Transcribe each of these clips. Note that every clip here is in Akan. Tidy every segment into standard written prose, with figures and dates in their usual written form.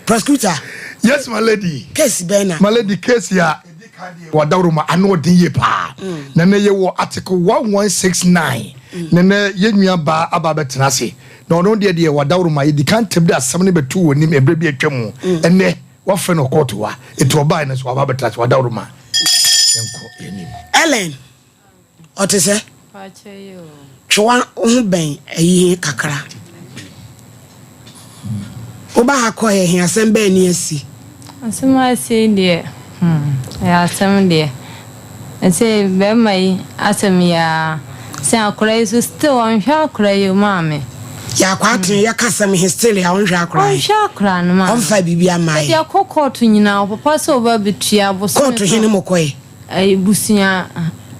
Prosecutor. Yes, my lady. Case bɛn na? My lady, case a wadaworo ma ano ɔden yie paa na ne yɛ wɔ Article 1169 na ne yɛ nua baa aba abɛtena ase na ɔno deɛ wadaworo ma yɛdi kan tɛm de asɛm no bɛtu wɔ nim ɛberɛ bi atwa mu. Ɛnɛ wafrɛ no kɔɔto wa ɛti ɔbaa no so waba abɛtena ase. Wadaworo ma yɛnkɔ yɛnim. Ellen, ɔte sɛ twewa ho bɛn ayi kakra. Woba ha kɔɛ he, asɛm bɛɛ ni asi? Asɛm a asi deɛ, ɛyɛ asɛm deɛ. Ɛsɛ bɛrima yi asɛm yi a sɛ akora yi so still ɔnhwɛ akora yi o, maame. Yɛakɔ atene yɛka asɛm he, still a ɔnhwɛ akora yi. Ɔnhwɛ akora no, maame. Ɔmfa biribi ama yɛ. Yɛ. Ɛde akɔ kɔɔto nyinaa, ɔpapa sɛ ɔba bɛtua bosome. Kɔɔto he ne mo kɔɛ? Ɛyɛ busua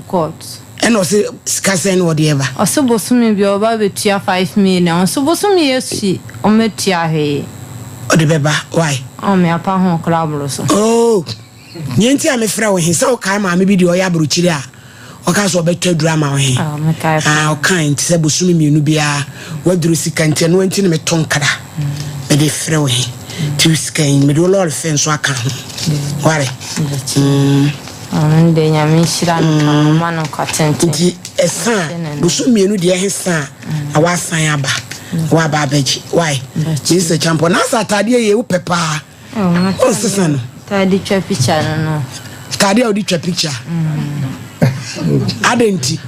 court. Ɛna ɔsɛ sika sɛn ne ɔde ɛba? Ɔsɛ bosome bi ɔba bɛtua 5 million, ɔsɛ bosome yɛ si ɔmɛtua hwee. Ɔde bɛba why? Ɔme apa ho koraa boro so. Oh, nea nti a mefrɛ wo he sɛ wokae maame bi deɛ ɔyɛ aburokyire a ɔka sɛ ɔbɛtɔ aduru ama wo he. Ah, mekae. Ah, ɔkae nti sɛ bosome 2 biara woaduru sika nti ɛno nti ne meto nkra mede frɛ wo he nti wo sika yi mede wo lɔre fɛ nso aka ho ware. Ɔno deɛ, Nyame nhyira no ka ɔma no nkwa tenten. Nti ɛsa a bosome 2 deɛ ɛhe sa a na woasan aba na woaba abɛgye why? Bɛgye. Mr Champɔ na asa ataadeɛ yɛ wopɛ paa. Ɔnsesa no. Taade twa picture no. Ataadeɛ a wode twa picture adɛn nti?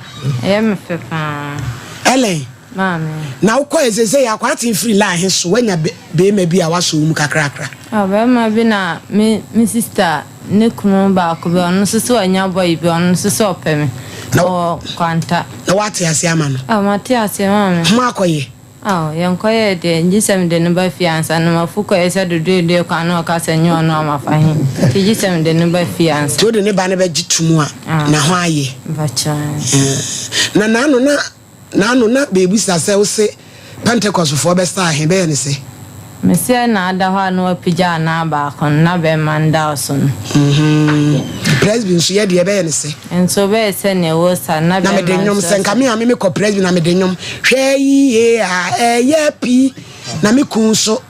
Ɛyɛ me fɛ paa. Ellen. Maame. Na wokɔ ɛsɛ sɛ yɛakɔ aten firi line he so woanya bɛrima bi a wasɔ wo mu kakrakra? Ah, bɛrima bi na me sister ne kunu baako bi, ɔno nso sɛ wanya boy bi, ɔno nso sɛ ɔpɛ me. Ɔwɔ Kwanta. Na woate ase ama no? Ah, mate ase, maame. Ho akɔyɛ? Ah, yɛnkɔyɛ deɛ gye sɛ mede no ba fie ansa na mafu kɔyɛ sɛ dodoedoe kwan na ɔka sɛ nyɛ ɔno amafa he nti gye sɛ mede no ba fie ansa. Nti wode ne ba no bɛgye to mu a Ah. na ho ayɛ? Mpakyɛ. Na naano na beebisa sɛ wo se Pentecostfoɔ bɛsa he bɛyɛ ne sɛ? Mesɛ na ada hɔ a na wapagya anaa baako no na bɛrima nda wo so no. Presby nso yɛ deɛ bɛyɛ ne sɛ? Nso bɛyɛ sɛ nea ɛwɔ sa na na mede bɛrima nnwom nso sɛ nka me a me mekɔ Presby na mede nnwom hwɛ yie a ɛyɛ pii na me kun nso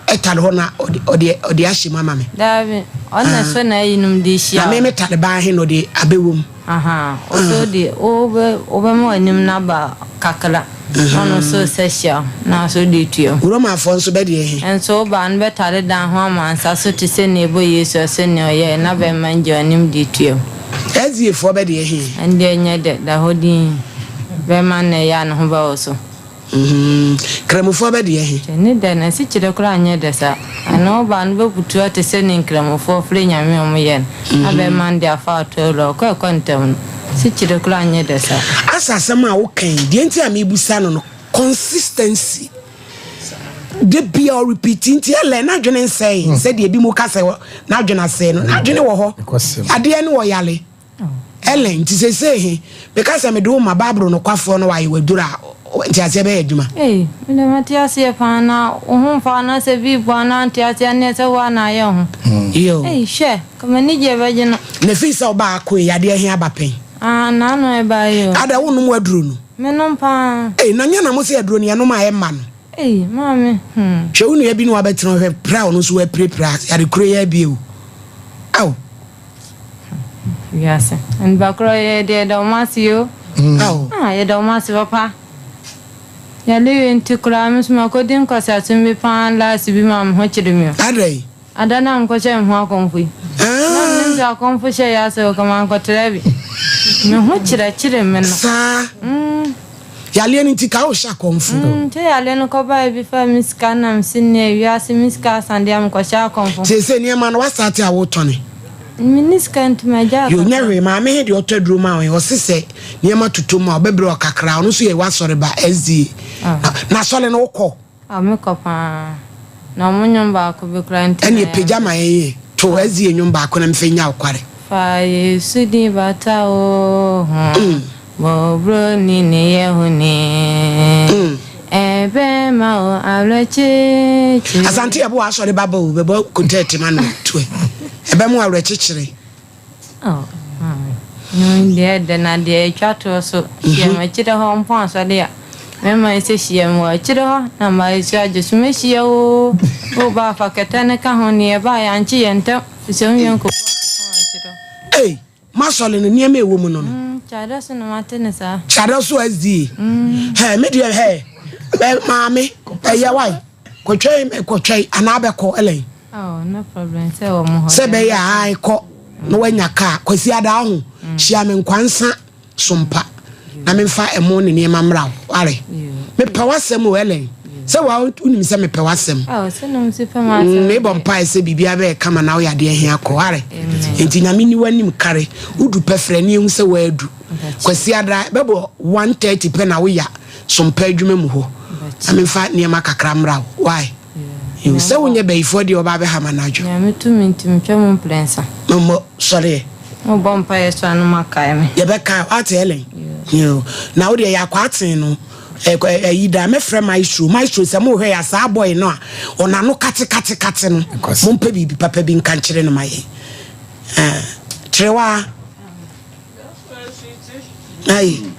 ɛtare hɔ na ɔde ahyɛ mu ama me. Daabi, ɔna so na ayinom de hyia. Na me metare ban he na ɔde abɛwɔ mu. Aha, ɔso de wobɛma w'anim no aba kakra na ɔno nso sɛ hyia wo na so de tua mu. Romafoɔ nso bɛdeɛ he? Nso wobaa no bɛtare dan ho ama nsa so te sɛ nea ɛbɔ Yesu sɛ nea ɔyɛɛ na bɛrima ngye w'anim de tua mu. SDAfoɔ bɛdeɛ he? Ɛndeɛ nyɛ dɛ da hɔ din bɛrima na ɛyɛ a ne ho bɛwɔ so. Kramofoɔ bɛdeɛ he? Kyɛ ne dɛ no asikyerɛ koraa nyɛ dɛ saa ɛna wobaa no bɛbutu te sɛ ne nkramofoɔ frɛ Nyame a ɔmoyɛ no na bɛrima no de afa ato awura ɔkɔ ɛkɔ ntɛm no sikyerɛ koraa nyɛ dɛ saa. Asa asɛm a wokan deɛ nti a mebusa no consistency de bia ɔrepeat nti ɛlɛ n'adwene nsɛe sɛdeɛ ebi mu ka sɛ n'adwene asɛe no, n'adwene wɔ hɔ. Nokwasɛm. Adeɛ no wɔ yale ɛlɛ nti sesei he meka sɛ mede wo ma Baaboro nokwafoɔ no wayɛ waduru a nti aseɛ bɛyɛ adwuma. Ei, mede mate aseɛ paa na wo ho mfa na sɛ bi bɔ ana nte aseɛ ne sɛ woa na ayɛ ho. Yo. Ei, hwɛ ka m'ani gye bɛgye no. Na fii sɛ wobaa akɔ yi adeɛ he aba pɛn? Ah, naano ɛbaa yi o. Ada wonom aduro no? Menom paa. Ei, na nyɛ na mo sɛ aduro no yɛnom a ɛmma no. Ei, maame. Hwɛ wo nua bi ne wabɛtena hwɛ pra ɔno nso wapirapira yare kuro yɛ abie o aw. Wiase nipa korɔ yɛ deɛ yɛda wɔn ase o. Aw. Ah, yɛda wɔn ase papa. Yɛle wie nti koraa me nso makɔdi nkɔsɛasom bi paa last bi ma me ho kyerɛ me o. Ada yi? Ada na nkɔhyɛ me ho akɔmfo yi na menim sɛ akɔmfo hyɛ yɛ asɛ o kama nkɔtra bi me ho kyerɛkyerɛ me no. Saa yaleɛ no nti ka wohyɛ akɔmfo? Nkyɛ yale no kɔbaeɛ bi fa me sika nam se nnɛ wiase me sika asadeɛ a mekɔhyɛ akɔmfo. Seesei nneɛma no wasate a wotɔne? Menni sika nti magya. Yo, nyɛ hwee. Maame he deɛ ɔtɔ aduro ma wo he ɔse sɛ nneɛma totɔ mu a ɔbɛbrɛ ɔkakra. Ɔno nso yɛ wasɔre ba SDA. Na asɔre no wokɔ? Ah, mekɔ paa na ɔmo nnwom baako bi koraa nti na ɛne ɛyɛ. Pagya ma yɛyɛ to SDA nnwom baako na mfɛ nya wo kware. Fa Yesu din bata wo ho mmɔborɔni ne yɛ ho ni ɛbɛma wo awerɛkyekye. Asante yɛbɔ wɔ asɔre ba ba o bɛbɔ kontɛɛte ma no toɛ ɛbɛmo awerɛkyekyere. Oh, maame. Nnwom deɛ ɛdɛ na deɛ ɛtwa toɔ so hyia m'akyirɛ hɔ mpo asɔre a. Mmarima yi sɛ hyia me wɔ akyire hɔ na mmaa yi nso agye so mɛhyia wo oo. Woba a fa kɛtɛ no ka ho, neɛ ɛba a yɛankye yɛn ntɛm firi sɛ wo nua nkɔbu akɔka wɔ akyire hɔ. Ei, m'asɔre no nneɛma a ɛwɔ mu no no. Kyadɔ so na mate no saa. Kyadɔ so SDA. Hɛ, me deɛ hɛ, ɛ maame, ɛyɛ wae, kɔtwɛn, kɔtwɛn anaa bɛkɔ ɛlɛn. Oh, no problem, sɛ wɔ mo hɔ. Sɛ bɛyɛ a, ae, kɔ na wanya kaa. Kwasi Adaa ho, hyia me nkwansa. So mpa na memfa ɛmo ne nneɛma mmra wo ware mepɛ w'asɛm o Ellen sɛ wa wonim sɛ mepɛ w'asɛm mm, mebɔ mpae sɛ biribiara bɛyɛ kama na woyɛ adeɛ he akɔ ware nti nyame ni w'anim kare wodu pɛ frɛ ne ɛhu sɛ woadu kwasi ada bɛbɔ 1:30 pɛ na woya so mpa adwuma mu hɔ na memfa nneɛma kakra mmra wo why Yiw, sɛ wonyɛ bayifoɔ deɛ ɔba abɛha me anadwo. Nyame tumi nti metwa mu mprɛnsa. Mommɔ sɔreɛ. Mobɔ mpaeɛ so a na moakae me. Yɛbɛkae wo, ate Ellen? Yiw, na wo deɛ yɛ akwaaten no, ayi daa mɛfrɛ Maestro. Maestro sɛ mohwɛ yɛ a saa boy no a ɔnano kate kate kate no, mompɛ biribi papa bi nka nkyerɛ no ma yɛn. Eh, Kyerewaa. Ayi.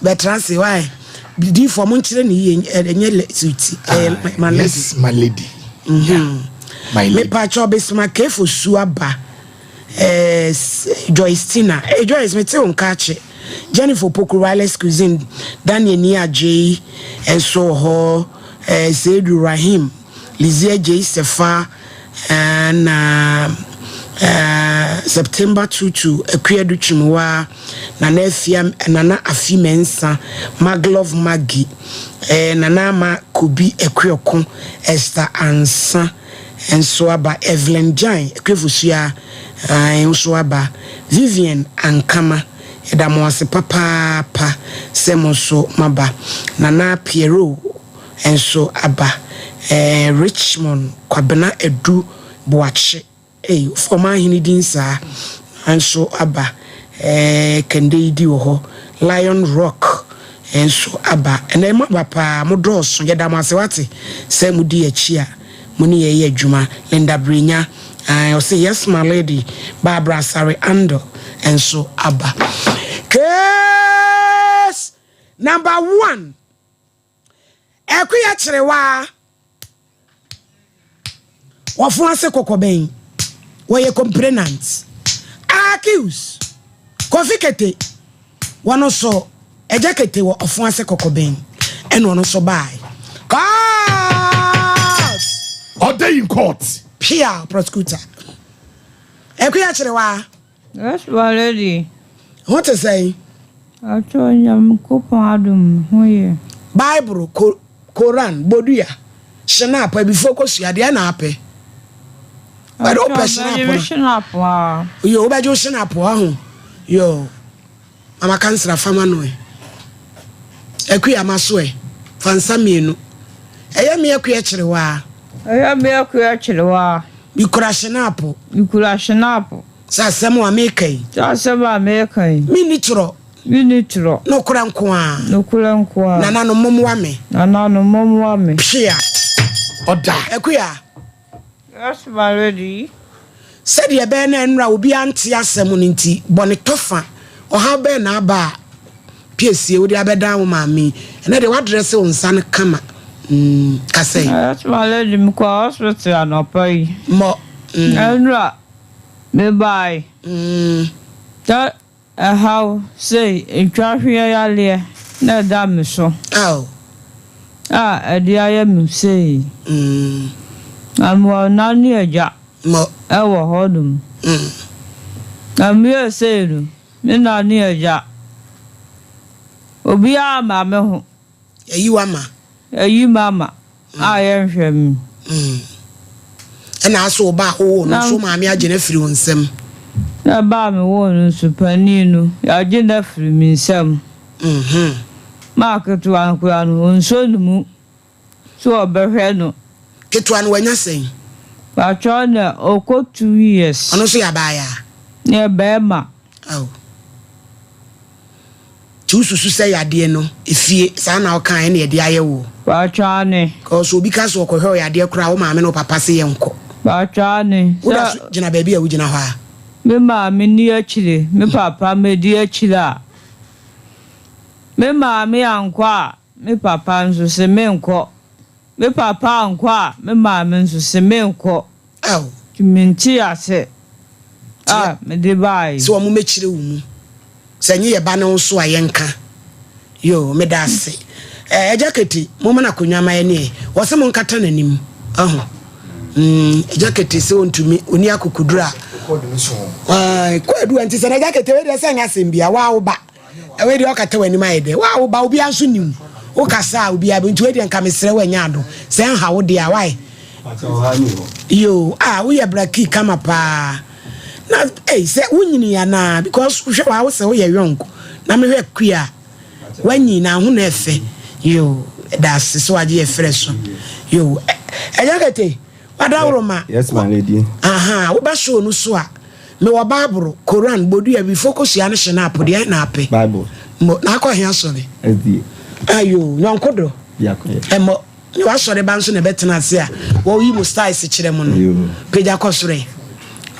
Bɛtra ase why? Difoɔ mo nkyerɛ ne yie ɛnyɛ suti ɛyɛ my lady. Yes my lady. Mm-hmm. My lady. Mepakyɛ ɔbɛsima kefo su aba eh, Joyce Tina. Hey Joyce mete wo nka akye. Jennifer Opoku Wireless Cuisine Daniel Ni Adjei nso wɔ hɔ eh, Seidu Rahim Lizzie Adjei Sefa na September Tutu, Akuadu Twumwaa, Nana Afia, Nana Afi Mensah, Maglove Maggie, Nana Ama Kobi Akuoko, Esther Ansah nso aba, Evelyn Gyan Akuafosua nso aba, Vivian Ankama, yɛda mo ase papaapa sɛ mo nso moaba, Nana Pierrot, nso aba eh, Richmond Kwabena Adu Boakye ei, wofa ɔmanhene din saa nso aba eh, Kɛndɛ yi di wɔ hɔ, Lion Rock nso aba. Ɛnɛ mo aba paa, mo dɔɔso, yɛda mo ase wate sɛ mo di akyi a mo ne yɛn yɛ adwuma. Linda Brenya, ae, ɔse yes my lady, Barbara Asare Andor nso aba. Case number one. Akuya Kyerewaa, Wɔfo ase kɔkɔbɛn, wɔyɛ complainant. Accuse, Kofi Kete, wɔn nso Agya Kete wɔ ɔfo ase kɔkɔbɛn, ɛna ɔno nso baae. Court! Order in court. Pia, prosecutor. Akuya Kyerewaa. Yes my lady. Ho te sɛn? Pacho Nyankopɔn adom ho ye. Bible, ko, Koran, bodua, Schnapp, abifoɔ kosua, deɛ na apɛ? Wɛde wopɛ Schnapp no? Schnapp a. Yo, wobɛgye wo Schnapp ɔho. Yo, mama kansra fama no ɛ. Akua maso ɛ, fa nsa mmienu. Ɛyɛ me akua kyerewaa. Ɛyɛ me akua kyerewaa. Mekura Schnapp. Mekura Schnapp. Sɛ asɛm a mereka yi. Sɛ asɛm a mereka yi. Menni torɔ. Menni torɔ. Nokorɛ nko ara. Nokorɛ nko ara. Nananom mommoa me. Nananom mommoa me. Hwea. Ɔda. Akua. Yes my lady. Sɛdeɛ ɛbɛyɛ na ɛnnora obiara nte asɛm no nti, bɔ no tɔfa. Ɔhaw bɛn na aba a piesie wode abɛdan wo maame yi? Ɛnnɛ deɛ woadrɛse wo nsa no kama. Mm, ka sɛn? Yes my lady, mekɔɔ hospital anɔpa yi. Mmɔ, mm. Ɛnnora Mebae sɛ ɛhaw sei ntwa hweɛ yareɛ na ɛda me so a ɛde ayɛ me sei. Na mewɔ nna ne agya wɔ hɔnom. Na meyɛɛ sei no, me nna ne agya, obiara amma me ho. Yɛayi wo ama. Yɛayi me ama a yɛnhwɛ me. Ɛna aso wo ba a wowoo no nso, wo maame agye no afiri wo nsam. Na ba a mewoo no nso, panin no, yɛagye no afiri me nsam. Maa ketewa no koraa no, ɔnsɔ ne mu sɛ ɔbɛhwɛ no. Ketewa no, wanya sɛn? Patrɔ na ɔkɔ 2 years. Ɔno nso yɛ abaayaa? Yɛ bɛɛma. Ao. Nti wosusu sɛ yadeɛ no efie saa na wokaeɛ ɛna yɛde ayɛ woɔ? Paatwɔ aane. Cause obi ka sɛ ɔkɔhwɛ wo yadeɛ koraa a wo maame ne wo papa se yɛnkɔ. Paatwɔ aane. Woda so gyina baabi a wogyina hɔ a? Me maame nni akyire, me papa medi akyire a. Me maame ankɔ a, me papa nso se menkɔ. Me papa ankɔ a, me maame nso se menkɔ. Ao. Nti mente ase a mede baeɛ. Sɛ wɔn mɛkyire wo mu. Sɛ nye yɛ ba ne wo so a yɛnka. Yoo meda ase. Eh, Agya Kete, momma no akonnwa ma yɛne ɛ. Wɔse monkata n'anim. Ahu. Mm, Agya Kete sɛ ɔntumi, ɔni akokoduru a. Ae, kwaadu a nti sɛ na Agya Kete, wei deɛ sɛ nyɛ asɛm bia, waa wo ba. Wei deɛ ɔkata w'anim ayɛ dɛ. Waa wo ba, obiara nso nim. Wokasa a obiara bi, nti wei deɛ nka mesrɛ wo ɛnyɛ ado. Sɛ ɛnha wo deɛ a, wae. Yoo, ah, woyɛ bra kii kama paa. Na ei sɛ wonyinii anaa because wohwɛ waa wosɛ woyɛ young na mehwɛ Akua a wanyin na ho na ɛfɛ yoo ɛda ase sɛ wagye yɛ frɛ so yoo ɛgya kete wadaworoma Yes my lady. Aha woba show no so a mewɔ bible koran bodua wifo kosua ne hyena apo deɛ na apɛ Bible. Mo na akɔ he asɔre SDA. Ayo nyɔnko do Biako yɛ. Ɛmɔ Ne w'asɔreba nso na ɛbɛtena ase a wɔyi mo styles kyerɛ mo no. Pagya kɔ soro ɛ.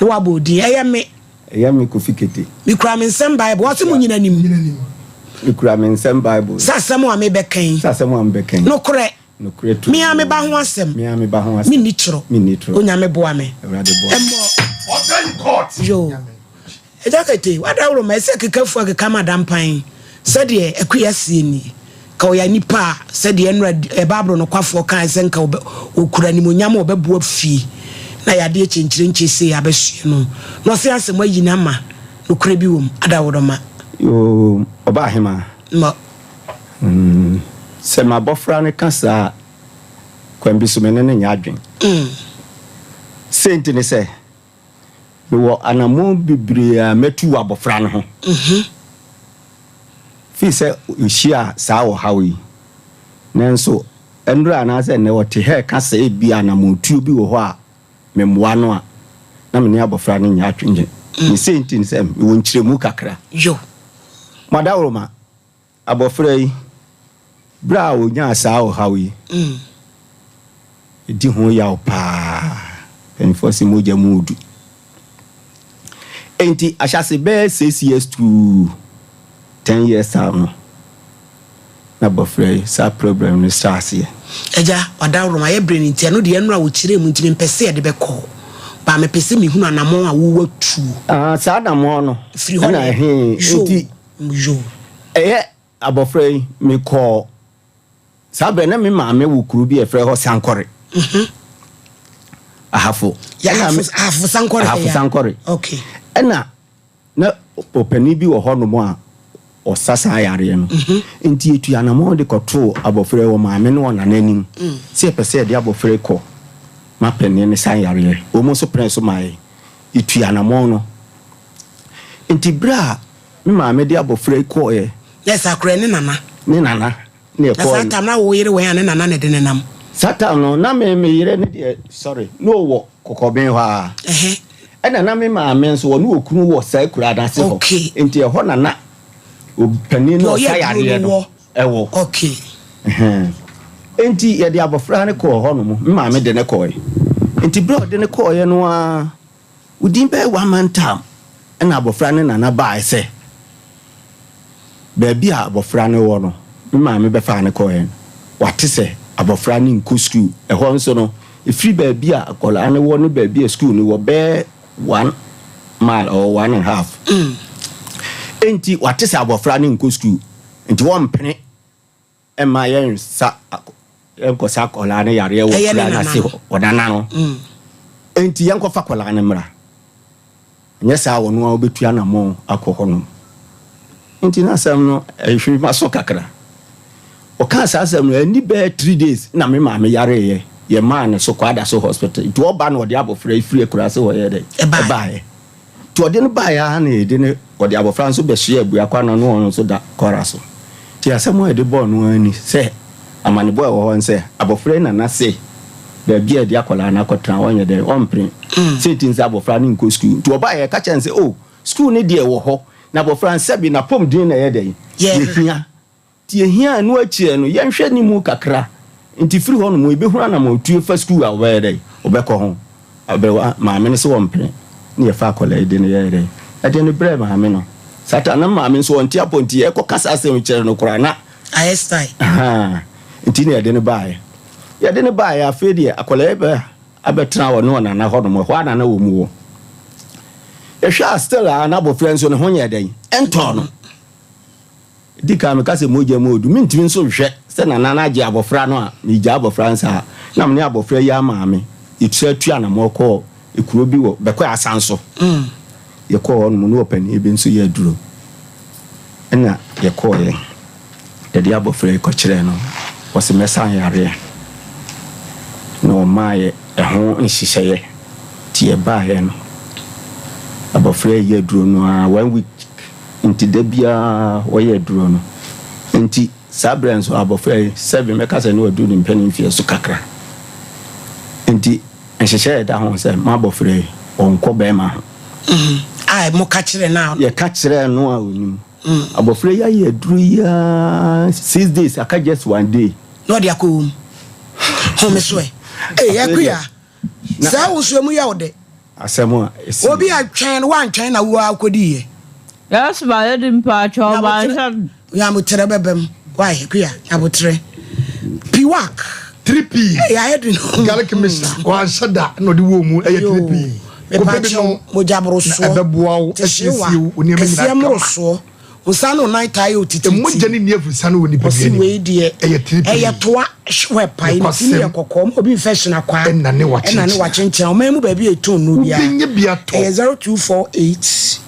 Na wabɔ odin. Ɛyɛ me. Ɛyɛ me Kofi Kete. Mekura me nsɛm Bible. Wɔse mo nyina nim. Mekura me nsɛm Bible. Sɛ asɛm a mebɛka yi. Sɛ asɛm a mebɛka yi. Nokorɛ. Nokorɛ too. Me ara me ba ho asɛm. Me ara me ba ho asɛm. Menni torɔ. Menni torɔ. Onyame boa me. Awurade boa me. Ɛmmɔ. Order in court. Yoo. Agya Kete, w'adaworo ma ɛsɛ keka fua keka ma dampan sɛdeɛ Akua seɛ nie. Nka ɔyɛ nipa a, sɛdeɛ nnora Bible nokwafoɔ kaeɛ sɛ nka ɔkura animuonyam a ɔbɛboa fie na yadeɛ kyenkyerenkye sei abɛsoɛ no. Na ɔse asɛ moayi no ama, nokorɛ bi wɔ mu, adaworo ma. Yoo, Ɔbaahemaa. Ma. Sɛ m'abɔfra no ka saa a, kwan bi so me ne no nyɛ adwene. Sei nti ne sɛ, Mewɔ anammɔn bebree a matu wɔ abɔfra no ho firi sɛ ɔhyiaa saa ɔhaw yi. Nanso nnora anaasɛ nnɛ ɔte ha reka sɛ ebia anammɔntuo bi wɔ hɔ a memmoa no a, na me ne abɔfra no nyɛ atwentwe. Ne sei nti ne sɛ mewɔ nkyerɛmu kakra. Mo adaworoma, Abɔfra yi, berɛ a ɔnyaa saa ɔhaw yi, ɛdi ho yaw paa. Mpanimfoɔ se mogya mu redu. Enti ahyɛase bɛyɛ 6 years to 10 years time no, na abɔfra yi saa problem no hyɛ aseɛ. Agya, wadaworo ma yɛ berɛ no nti, ɛno deɛ ɛnora wokyerɛɛ mu nti mempɛ sɛ yɛde bɛkɔ. Ba mepɛ sɛ mehunu anammɔn a wowɔ tuo. Ah, saa anammɔn no. Firi hɔ na ɛhe nti Yo. Ɛyɛ abɔfra yi, mekɔɔ saa berɛ na me maame wɔ kuro bi a yɛfrɛ hɔ Sankɔre. Ahafo. Yɛ Ahafo, Ahafo Sankɔre. Ahafo Sankɔre. Okay. Ɛna na ɔpanin bi wɔ hɔnom a ɔsa saa yareɛ no. Nti yɛtu anamɔn de kɔtoo abɔfra yi wɔ maame ne ɔnana anim sɛ yɛpɛ sɛ yɛde abɔfra yi kɔ ma panin no sa yareɛ. Wɔn nso penee so maa yɛn. Yɛtuu anamɔn no. Nti berɛ a me maame de abɔfra yi kɔeɛ. Na ɛsɛ akora ne nana. Ne nana na ɛkɔeɛ. Na saa tam na wo yere wɛn a ne nana na ɛde ne nam. Saa tam no na me me yere ne deɛ sorry na ɔwɔ kɔkɔben hɔ ara. Ɛna na me maame nso ɔne okunu wɔ saa akura no ase hɔ. Okay. Nti ɛhɔ na na panin no ɔsa yareɛ no ɛwɔ. Okay. Nti yɛde abɔfra no kɔɔ hɔ nom me maame de no kɔeɛ. Nti berɛ a ɔde no kɔeɛ no ara. Within bɛyɛ one month time ɛna abɔfra no nana baaɛ sɛ baabi a abɔfra no wɔ no me maame bɛfaa no kɔɔɛ no wate sɛ abɔfra no nkɔ sukuu ɛhɔ nso no ɛfiri baabi a akwadaa no wɔ ne baabi a sukuu no wɔ bɛyɛ one mile or one and half enti wate sɛ abɔfra no nkɔ sukuu nti wɔmpene Mma yɛnsa yɛnkɔsa akwadaa no yareɛ wɔ kura no ase hɔ, ɔnana no. Enti yɛnkɔfa akwadaa no mmra. Ɛnyɛ saa a ɔno ara ɔbɛtu anammɔn akɔ hɔnom. Enti na asɛm no ɛhwere m'aso kakra. Ɔkaa saa asɛm no, ɛnni bɛyɛ 3 days na me maame yareeɛ. Yɛmaa no so kɔ Adaso Hospital. Nti ɔba na ɔde abɔfra yi firi akuraase hɔ yɛɛ dɛn? Ɛbaeɛ. Nti ɔde no baeɛ ara na yɛde no, ɔde abɔfra nso bɛsoɛɛ Abuakwa na ɔno nso da kɔra so. Nti asɛm a yɛde bɔɔ no ara ni sɛ, amanebɔ a ɛwɔ hɔ ne sɛ, abɔfra yi nana se baabi a yɛde akwadaa no akɔtena ɔnyɛ dɛn, ɔmpene. Sei nti ne sɛ abɔfra no nkɔ sukuu. Nti ɔbaeɛ yɛka kyerɛɛ no sɛ, oh, sukuu no deɛ ɛwɔ hɔ, na abɔfra no sɛbe n'apɔmuden na ɛyɛ dɛn, yɛhia. Nti yɛhia ɛno akyiɛ no, yɛnhwɛ ne mu kakra. Nti firi hɔ nom yɛbɛhunu anamɔtuo fa sukuu a ɔbɛyɛ dɛn, ɔbɛkɔ ho. Aberewa, maame no se wɔmpene, ne yɛfa akwadaa yi de no yɛɛ dɛn, ɛde no brɛɛ maame no. Satan ne maame nso ɔnte apɔ nti yɛkɔ kasa asɛm kyerɛ no koraa na. Ayɛ style. Ahaa nti na yɛde no baeɛ. Yɛde no baeɛ afei deɛ akwadaa yi bɛ abɛtena ɔne ɔnana hɔ nom ɛhɔ a na na wɔn wɔ. Yɛhwɛ a still a na abɔfra nso ne ho nyɛ dɛn ɛntɔɔ no. Di kan meka sɛ mogya mu odu mentumi nso nhwɛ sɛ nana no agye abɔfra no a megya abɔfra no saa na mene abɔfra yi amaame yɛtua tu anamɔ kɔɔ kuro bi wɔ Bɛkɔɛ Asanso. Yɛkɔɔ hɔ nom ne ɔpanin bi nso yɛ aduro ɛna yɛkɔɔeɛ yɛde abɔfra yi kɔkyerɛɛ no ɔse mɛsan yareɛ na ɔmaayɛ ɛho nhyehyɛeɛ nti yɛbaeɛ no abɔfra yi yɛ aduro no ara one week nti da biara wɔyɛ aduro no nti saa berɛ nso abɔfra yi sɛbe mɛka sɛ ne waduru ne mpanin mfeɛ so kakra nti Nhyehyɛe a ɛda ho sɛ mo abɔfra yi, ɔnkɔ bɛrima ho. A moka kyerɛɛ no a. Yɛka kyerɛɛ no a ɔnim. Abɔfra yi ayɛ aduro yi ara 6 days, aka just one day. Na ɔde akɔ wom. Home so ɛ. Ee, Akuya, saa wo so emu yɛ wo dɛ. Asɛm a ɛsii. Obi a twɛn no, woantwɛn na wo ara wokɔdiiɛ. Yes my lady mpakyɛw manhwɛ no. Nyaboterɛ bɛba mu why Akua nyaboterɛ piwak. 3P Hey, ayɛ den o. Garlic mixture wanhyɛ da na ɔde wɔ mu ɛyɛ 3P. Kɔpɛ bi nom Mepaakyɛw mogya na borosoɔ ɛbɛboa wo tehyewa asiesie wo nneɛma kɛseɛ nyinaa kama. mmorosoɔ wo nsa ne wo nan taa yɛ otitiritii. Mogya no nni afurusiane wɔ nipadua Ɔse no mu. wei deɛ Ɛyɛ 3P. ɛyɛ toa hwɛ pae ne ti no yɛ Nokwasɛm kɔkɔɔ ma obi infection akwaa ɛna ne ɛna ne wakyenkyen. wakyenkyen ɔman mu baabi a ɛtɔn nnuro biara Wobɛnya bi atɔ. ɛyɛ 0248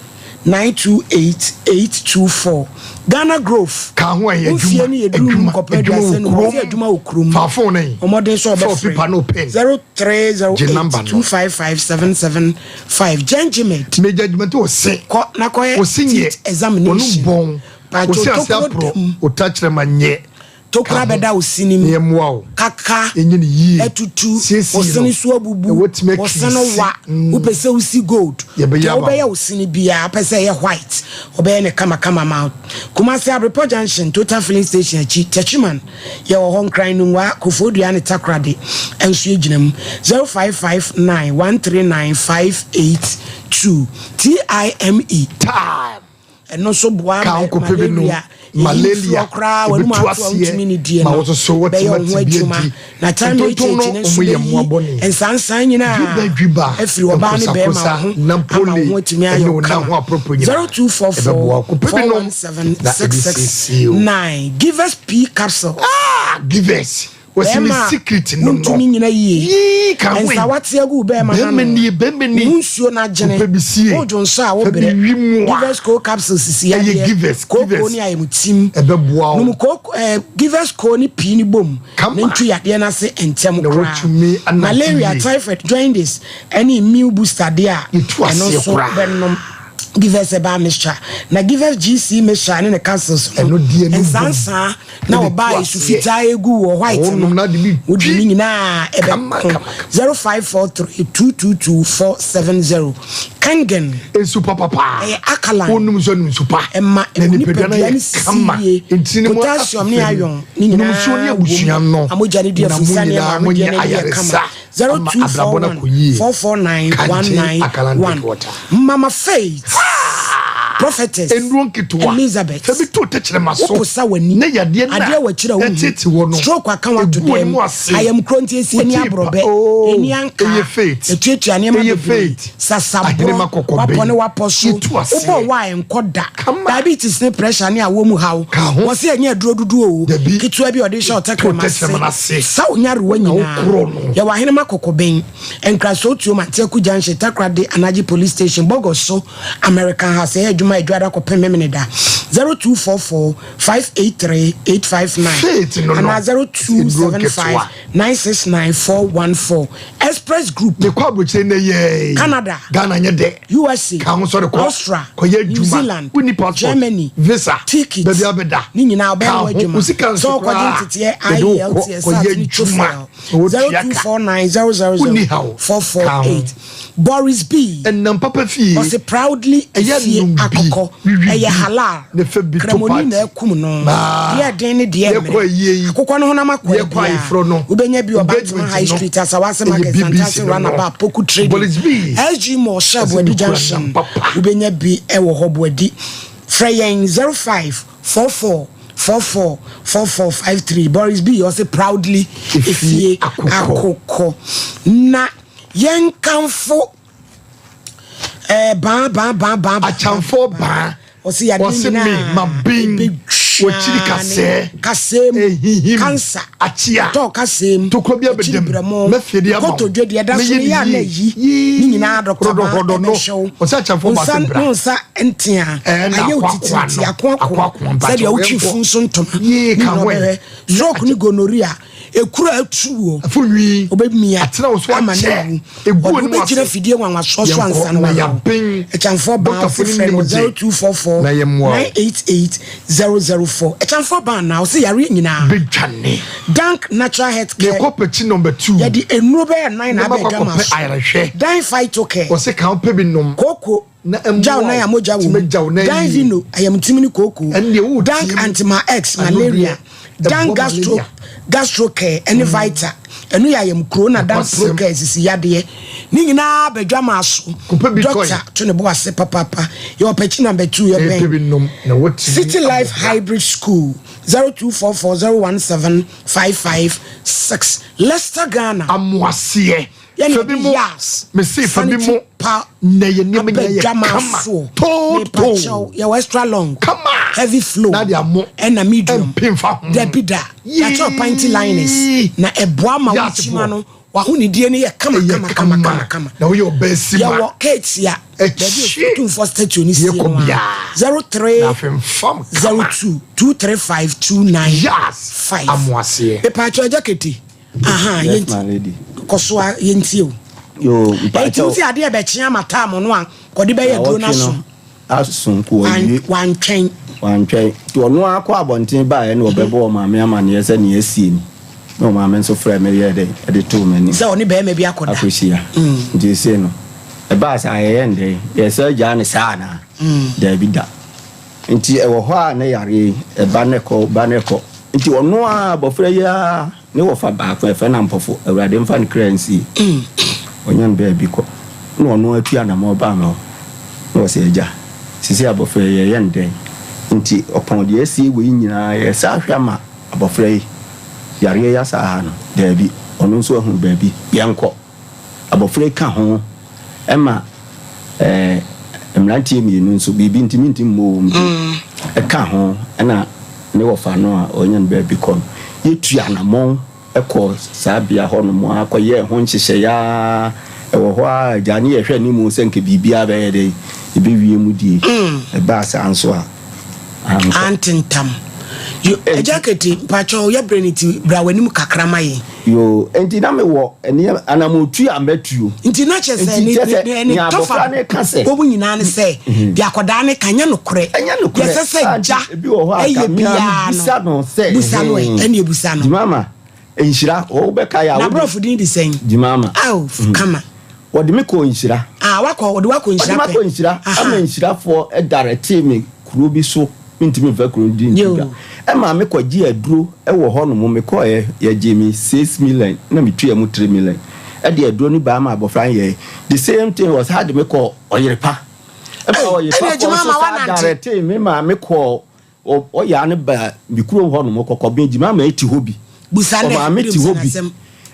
928 824 Ghana Grove Ka ho ɛyɛ wo fie adwuma no yɛ duru adwuma nkɔpɛ adwuma wɔ 35 ɔse kurom. adwuma wɔ kurom Fa phone no yi. ɔmɔden sɛ Fa wo ɔbɛfrɛ paper ne wo pen. Gye 0308 number no. 255 775 Gengimed Major adwuma nti ose. kɔ na kɔyɛ Ose nyɛ. teeth examination Ɔno bɔn. Paatwo Ose ase tokuro aporɔ. dam. Ota kyerɛ ma nyɛ. Tokura Ka ho bɛda wo sini na mu, yɛmmoa wo. kaka, Yɛnyɛ no yie. atutu, Siesie wo no sene so na abubu, woatumi wo sene akirisi. wa, wopɛ sɛ wosi gold, Yɛbɛyɛ deɛ ama wobɛyɛ wo. wo sene biara, wopɛ sɛ ɛyɛ white, wɔbɛyɛ no kamakama ama wo. Kumasi Abrepɔ Junction, Total Filling Station akyi, Techiman, yɛwɔ hɔ, Nkran, Nungua, Koforidua ne Takoradi nso yɛgyina mu. 0559 139 582 TIME. Time. Ɛno nso boa Ka ma ho kɔpɛ bi nom. malaria ɛyi Malaria mfiri koraa w'anum ɛbɛtu ato a aseɛ wontumi ne die ma no wo nso so bɛyɛ woatumi wo ho ate bi adwuma. adi. Na time Ntontom HH no no nso wɔn yɛ mmoa bɛyi bɔne. nsansan nyinaa Dwiba dwiba, afiri ɔbaa ne bɛrima nkosakosa, ho ama wo nampole ho atumi ayɛ ɛne wo wo nan kama. ho aporoporo nyinaa 0244 ɛbɛboa wo. Kɔpɛ bi nom 417 na ɛde siesie wo. 669 Givers P capsule. Ah, Givers. Wɔsi me Bɛɛma a secret no no. wontumi nyina yie. Yii ka ho Nsa wate agu wo bɛɛma Bɛɛma n'ano. nie, bɛɛma nie. Wo ho nsuo no agyene. Kɔpɛ bi sie. Wodwo nso a Fa bi wobrɛ. wi mu a. Givers Coal capsule sisi Ɛyɛ yadeɛ. Givers, Kooko Givers. ne ayɛmutim. Ɛbɛboa wo. Nom kooko ɛɛ Givers Coal ne pii no bom Kama. na ntu yadeɛ no ase ntɛm Na koraa. watumi anante Malaria, yie. typhoid, jaundice ɛne immune booster deɛ a Yɛtu ɛno aseɛ nso koraa. bɛnom. Givers herbal mixture na Givers GC mixture ne ne capsules no Ɛno deɛ no bom. nsansaa na Ɛde ɔbaa tu esu aseɛ. fitaa egu wɔ white Wɔnom no na de bi wode twi. ne nyinaa Kama, ɛbɛko kama, kama. 0543 222 470 Kangen Nsu papapaa. ɛyɛ alkaline Wonom nso anom nsu pa. ɛma Na nipadua no nipadua ayɛ no sisi kama. yie Ntini mu potassium ne afifiri. iron ne Nom nsuo ne nyinaa wom abusua no. amogya no di Na mo afurusa ne nyinaa ɛma monyɛ awedeɛ no yɛ kama ayaresa. Ama abrabɔ no 0241 akɔ yie. 449 Kankye Alkaline 191 water. Mama Faith Prophetess Nnuro nketewa. Elizabeth Fa bi to tɛkyerɛma so. woposa w'ani Na yadeɛ no a adeɛ wɔ akyiri a wohu ɛtete wɔ no. stroke aka wato Egu w'anim dɛm ase. ayamkuro nti esi ani Wotie pa- aborɔbɛ Oh, ani anka ɛyɛ faith. etuatua nneɛma Ɛyɛ bebree faith. sasaborɔ Ahenema kɔkɔbɛn. wapɔ ne wapɔ so Yɛtu aseɛ. wobɔ wa nkɔ da Kama. diabetes ne pressure ne awɔ mu haw Ka ho. wɔsi ɛnyɛ aduro dodo o Dabi. ketewa bi a ɔde hyɛ ɔtɛkrɛma tɛkyerɛma no ase ase. sa onyarewa Na nyinaa wokorɔ no. yɛwɔ ahenema kɔkɔbɛn nkraso tuom anteaku junction Takoradi anagye police station bɔgɔ so American House ɛyɛ adwuma adwada kɔpem Memeneda 0244 583 859 Faith no no. anaa 0275 Nnuro 969 414 Express Group Mekɔ aburokyire nnɛ yɛɛ. Canada. Ghana nyɛ dɛ. USA Ka ho sɔre kɔ. Austria Kɔyɛ New adwuma. Zealand Wonni passport. Germany Visa. ticket Baabi abɛda. ne nyinaa ɔbɛyɛ Ka ho ho. adwuma Wo sika sɛ nso ɔkɔgye koraa. nteteɛ Yɛde wo kɔ IELTS kɔyɛ SAT ne adwuma. TOEFL Na wotua ka. 0249 000 Wonni haw. Ka ho. 448 Boris B Ɛnam papa fie. ɔse proudly Ɛyɛ efie nom bi, akɔkɔ wiwi ɛyɛ bi, halal ne fa bi to kramoni party. na akum no Maa. deɛ ɛden ne deɛ Yɛkɔ ayie yi. mmerɛ akokɔ no honam akɔ Yɛkɔ ayeforɔ no. wobɛnya bi wɔ Bantama Engagement High no. Street Asawase Ɛyɛ Market BBC Santase no no. Runabout Poku Trading Boris B. SG Mall Shell Ɔse Boadi mekura Junction nam papa. wobɛnya bi ɛwɔ hɔ Boadi. Frɛ yɛn 05 44 44 44 53. Boris B ɔse proudly Efie Efie Akokɔ. Akokɔ. Na yɛnkamfo eh, baa baa baa baa. Akyamfoɔ baa. Ɔse yadeɛ Ɔse me nyinaa ma bin. ɛbɛtwa Wɔkyiri ne kasɛɛ. kasɛɛ mu. Ehinhim. Cancer. Akyea. Tɔɔ kasɛɛ mu. Tokuro bi Akyiri abɛdam. brɛmo. Mɛfie de ama wo. Kotodwe deɛ ɛda so Mɛyɛ no ne yɛ a na yie. ayi. Yii. Ne nyinaa dɔkta baa Hodɔhodɔ no. ɛbɛhwɛ wo. Ɔse akyamfoɔ baa Nsa se bra. ne nsa ntea. Ɛɛ, na Ayɛ wo akoakoa titiritii, no. akoakoa. Akoakoa, mpakyɛw, Sɛdeɛ wotwi yɛnkɔ. funu so ntoma. Yie, Ne ka nyinaa ho ɛ. ɔbɛhwɛ. Stroke ne gonorrhea. Ekuro a atu wɔ. Afo nwi. Obɛmia Atena wo so ama akyɛ. no awu. Egu Ɔde w'anim wobɛgyina ase. fidie nwanwasoɔ so Yɛnkɔ ansa na na wayɛ wo. yɛaben. Ɛkyɛnfoɔ baa Dɔktafoɔ ɔse no frɛ no nim gye. 0244 Na yɛmmoa wo. 988 004. Ɛkyɛnfoɔ baa na ɔse yareɛ nyinaa. Bɛdwane. Dank Natural Health Care. Yɛkɔ pɛkyi number 2. Yɛde nnuro bɛyɛ nan na Na abɛ makɔ dwama akɔpɛ so. ayarehwɛ. Dan Phyto Care. Ɔse ka wopɛ bi nom. Kooko. Na ɛmmoa Gyaw nan a wo. mogya wɔ Tumi mu. gyaw nan Dan yie. Vino, ayamtim ne kooko. Ɛnneɛ wo Dank tie mu. Antima X, Ano malaria. deɛ, Dan ɛboa Gastro, malaria. Gastro Care, ɛne Vita. Ɛno yɛ ayamkuro na Dan Nokwasɛm. Pro Care sisi yadeɛ. Ne nyinaa bɛdwa maa so. Kɔpɛ bi tɔe. Doctor to ne bo ase papaapa. Yɛwɔ pɛkyi number 2 yɛ Ɛpɛ bɛn. bi nom na wotumi City Life abɔ bra. Hybrid School 0244 017 556 Leicester Ghana. Amoaseɛ. Yɛne Fa bi yɛde mo. Yas. Mese fa bi Sanitary mo. pa Na yɛ nneɛma nyinaa yɛ abɛdwa maa kama. soɔ. Too Mepakyɛw, too. yɛwɔ extra long. Kama. Heavy flow. Na de amo. Ɛna medium. Ɛmpem fa ho. Dabi da. Yee. Yɛakyɛw panty liners. Na ɛboa ma Yas wo kyima foɔ. no. W'ahonidie no yɛ kama Ɛyɛ kama kama kama. kama kama. Na woyɛ ɔbaa si ma. Yɛwɔ Keetia. Ɛkyi. Baabi a Otumfoɔ statue no sie Yɛkɔ no a. biara. 03 Na afei mfam kama. 02 235 29 Yas. 5. Amoaseɛ. Mepakyɛw agya kete. Aha, Yes, yɛnti. my lady. Kɔ so a yɛntie o. Yo, Enti mpakyɛw. wo sɛ adeɛ bɛkye ama tam no a kɔde bɛyɛ aduro no Awɔtwe aso. no aso nko awie. Wantwɛn. Wantwɛn. Nti ɔno ara kɔ abɔnten baeɛ na ɔbɛbɔ ɔmaame amanneɛ sɛ nea asie ni. Na ɔmaame nso frɛ me yɛɛ dɛn ɛde too m'anim. Sɛ ɔne bɛrima bi akɔda. Akɔhyia. Nti sei no, ɛbaa saa yɛyɛ ndɛn? Yɛsɛ gyaa ne saa anaa? Daabi da. Nti ɛwɔ hɔ a ne yareɛ yi, ɛba ne kɔ, ba ne kɔ. Nti ɔno ara abɔfra yi ara ne wɔfa baako ɛfɛ na mpɔfo, Awurade mfa ne kra nsie. Ɔnya no baabi kɔ. Na ɔno atu anammɔn baa me hɔ. Na ɔsɛ agya, sisi abɔfra yi yɛyɛ ndɛn? Nti ɔpɔn deɛ asie wei nyinaa yɛsa ahwɛ ama abɔfra yi. Yareɛ yi asa ha no, daabi. Ɔno nso ahunu baabi, yɛnkɔ. Abɔfra yi ka ho ɛma mmeranteɛ mmienu nso, biribi nti mentimi mmɔ wɔn din. Ɛka ho ɛna ne wɔfa no a ɔnya no baabi kɔ no. Yɛtu anammɔn ɛkɔ saa bea hɔ nom a kɔyɛɛ ho nhyehyɛeɛ a ɛwɔ hɔ a agya ne yɛhwɛ anim sɛ nka biribiara bɛyɛ dɛn ɛbɛwie mu die. Ɛbaa saa nso a ankɔ. Antentam. Yo, agya kete, mpakyɛw yɛbrɛ ne ti bra w'anim kakra ma yɛn. Yo, enti na mewɔ nneɛma anammɔntu a mɛtuo. Nti na kyerɛ sɛ Nti ne kyerɛ sɛ ne ne nea tɔfa abɔfra no ka sɛ wɔn nyinaa ne sɛ deɛ akwadaa ne ka nyɛ nokorɛ. Ɛnyɛ nokorɛ. Deɛ ɛsɛ sɛ Ah, gya ebi wɔ hɔ a ɛyɛ ka mmea biara bisa no sɛ, busa no ɛ, ɛhɛn. ɛne ebusa no. Gyimama, nhyira, wɔbɛka yɛ a Na wode- aborɔfo din de sɛn? Gyimama. Aw, kama. Wɔde me kɔɔ nhyira. Ah, wakɔ, wɔde wakɔ nhyira Wɔde me pɛ. akɔ nhyira. Aha. Ama nhyirafoɔ ɛdaretee me kuro bi so. Mentumi mfa kuro di nto Yo. dwa. Ɛma me kɔgye aduro ɛwɔ hɔ nom. Mekɔɛ, yɛgye me 6 million na metua mu 3 million. Ɛde aduro no baa ma abɔfra no yɛɛ. The same thing was had me kɔ ɔyerepa. Ɛma Ei, ɔyerepa ɛne adwuma fɔ nso ama saa wanante. daretee me ma me kɔ ɔyaa no ba me kurom hɔ nom kɔkɔbɛn gyima ma ɛti hɔ bi. Busa nɛ, Ɔmaame wode ti hɔ busa bi. n'asɛm.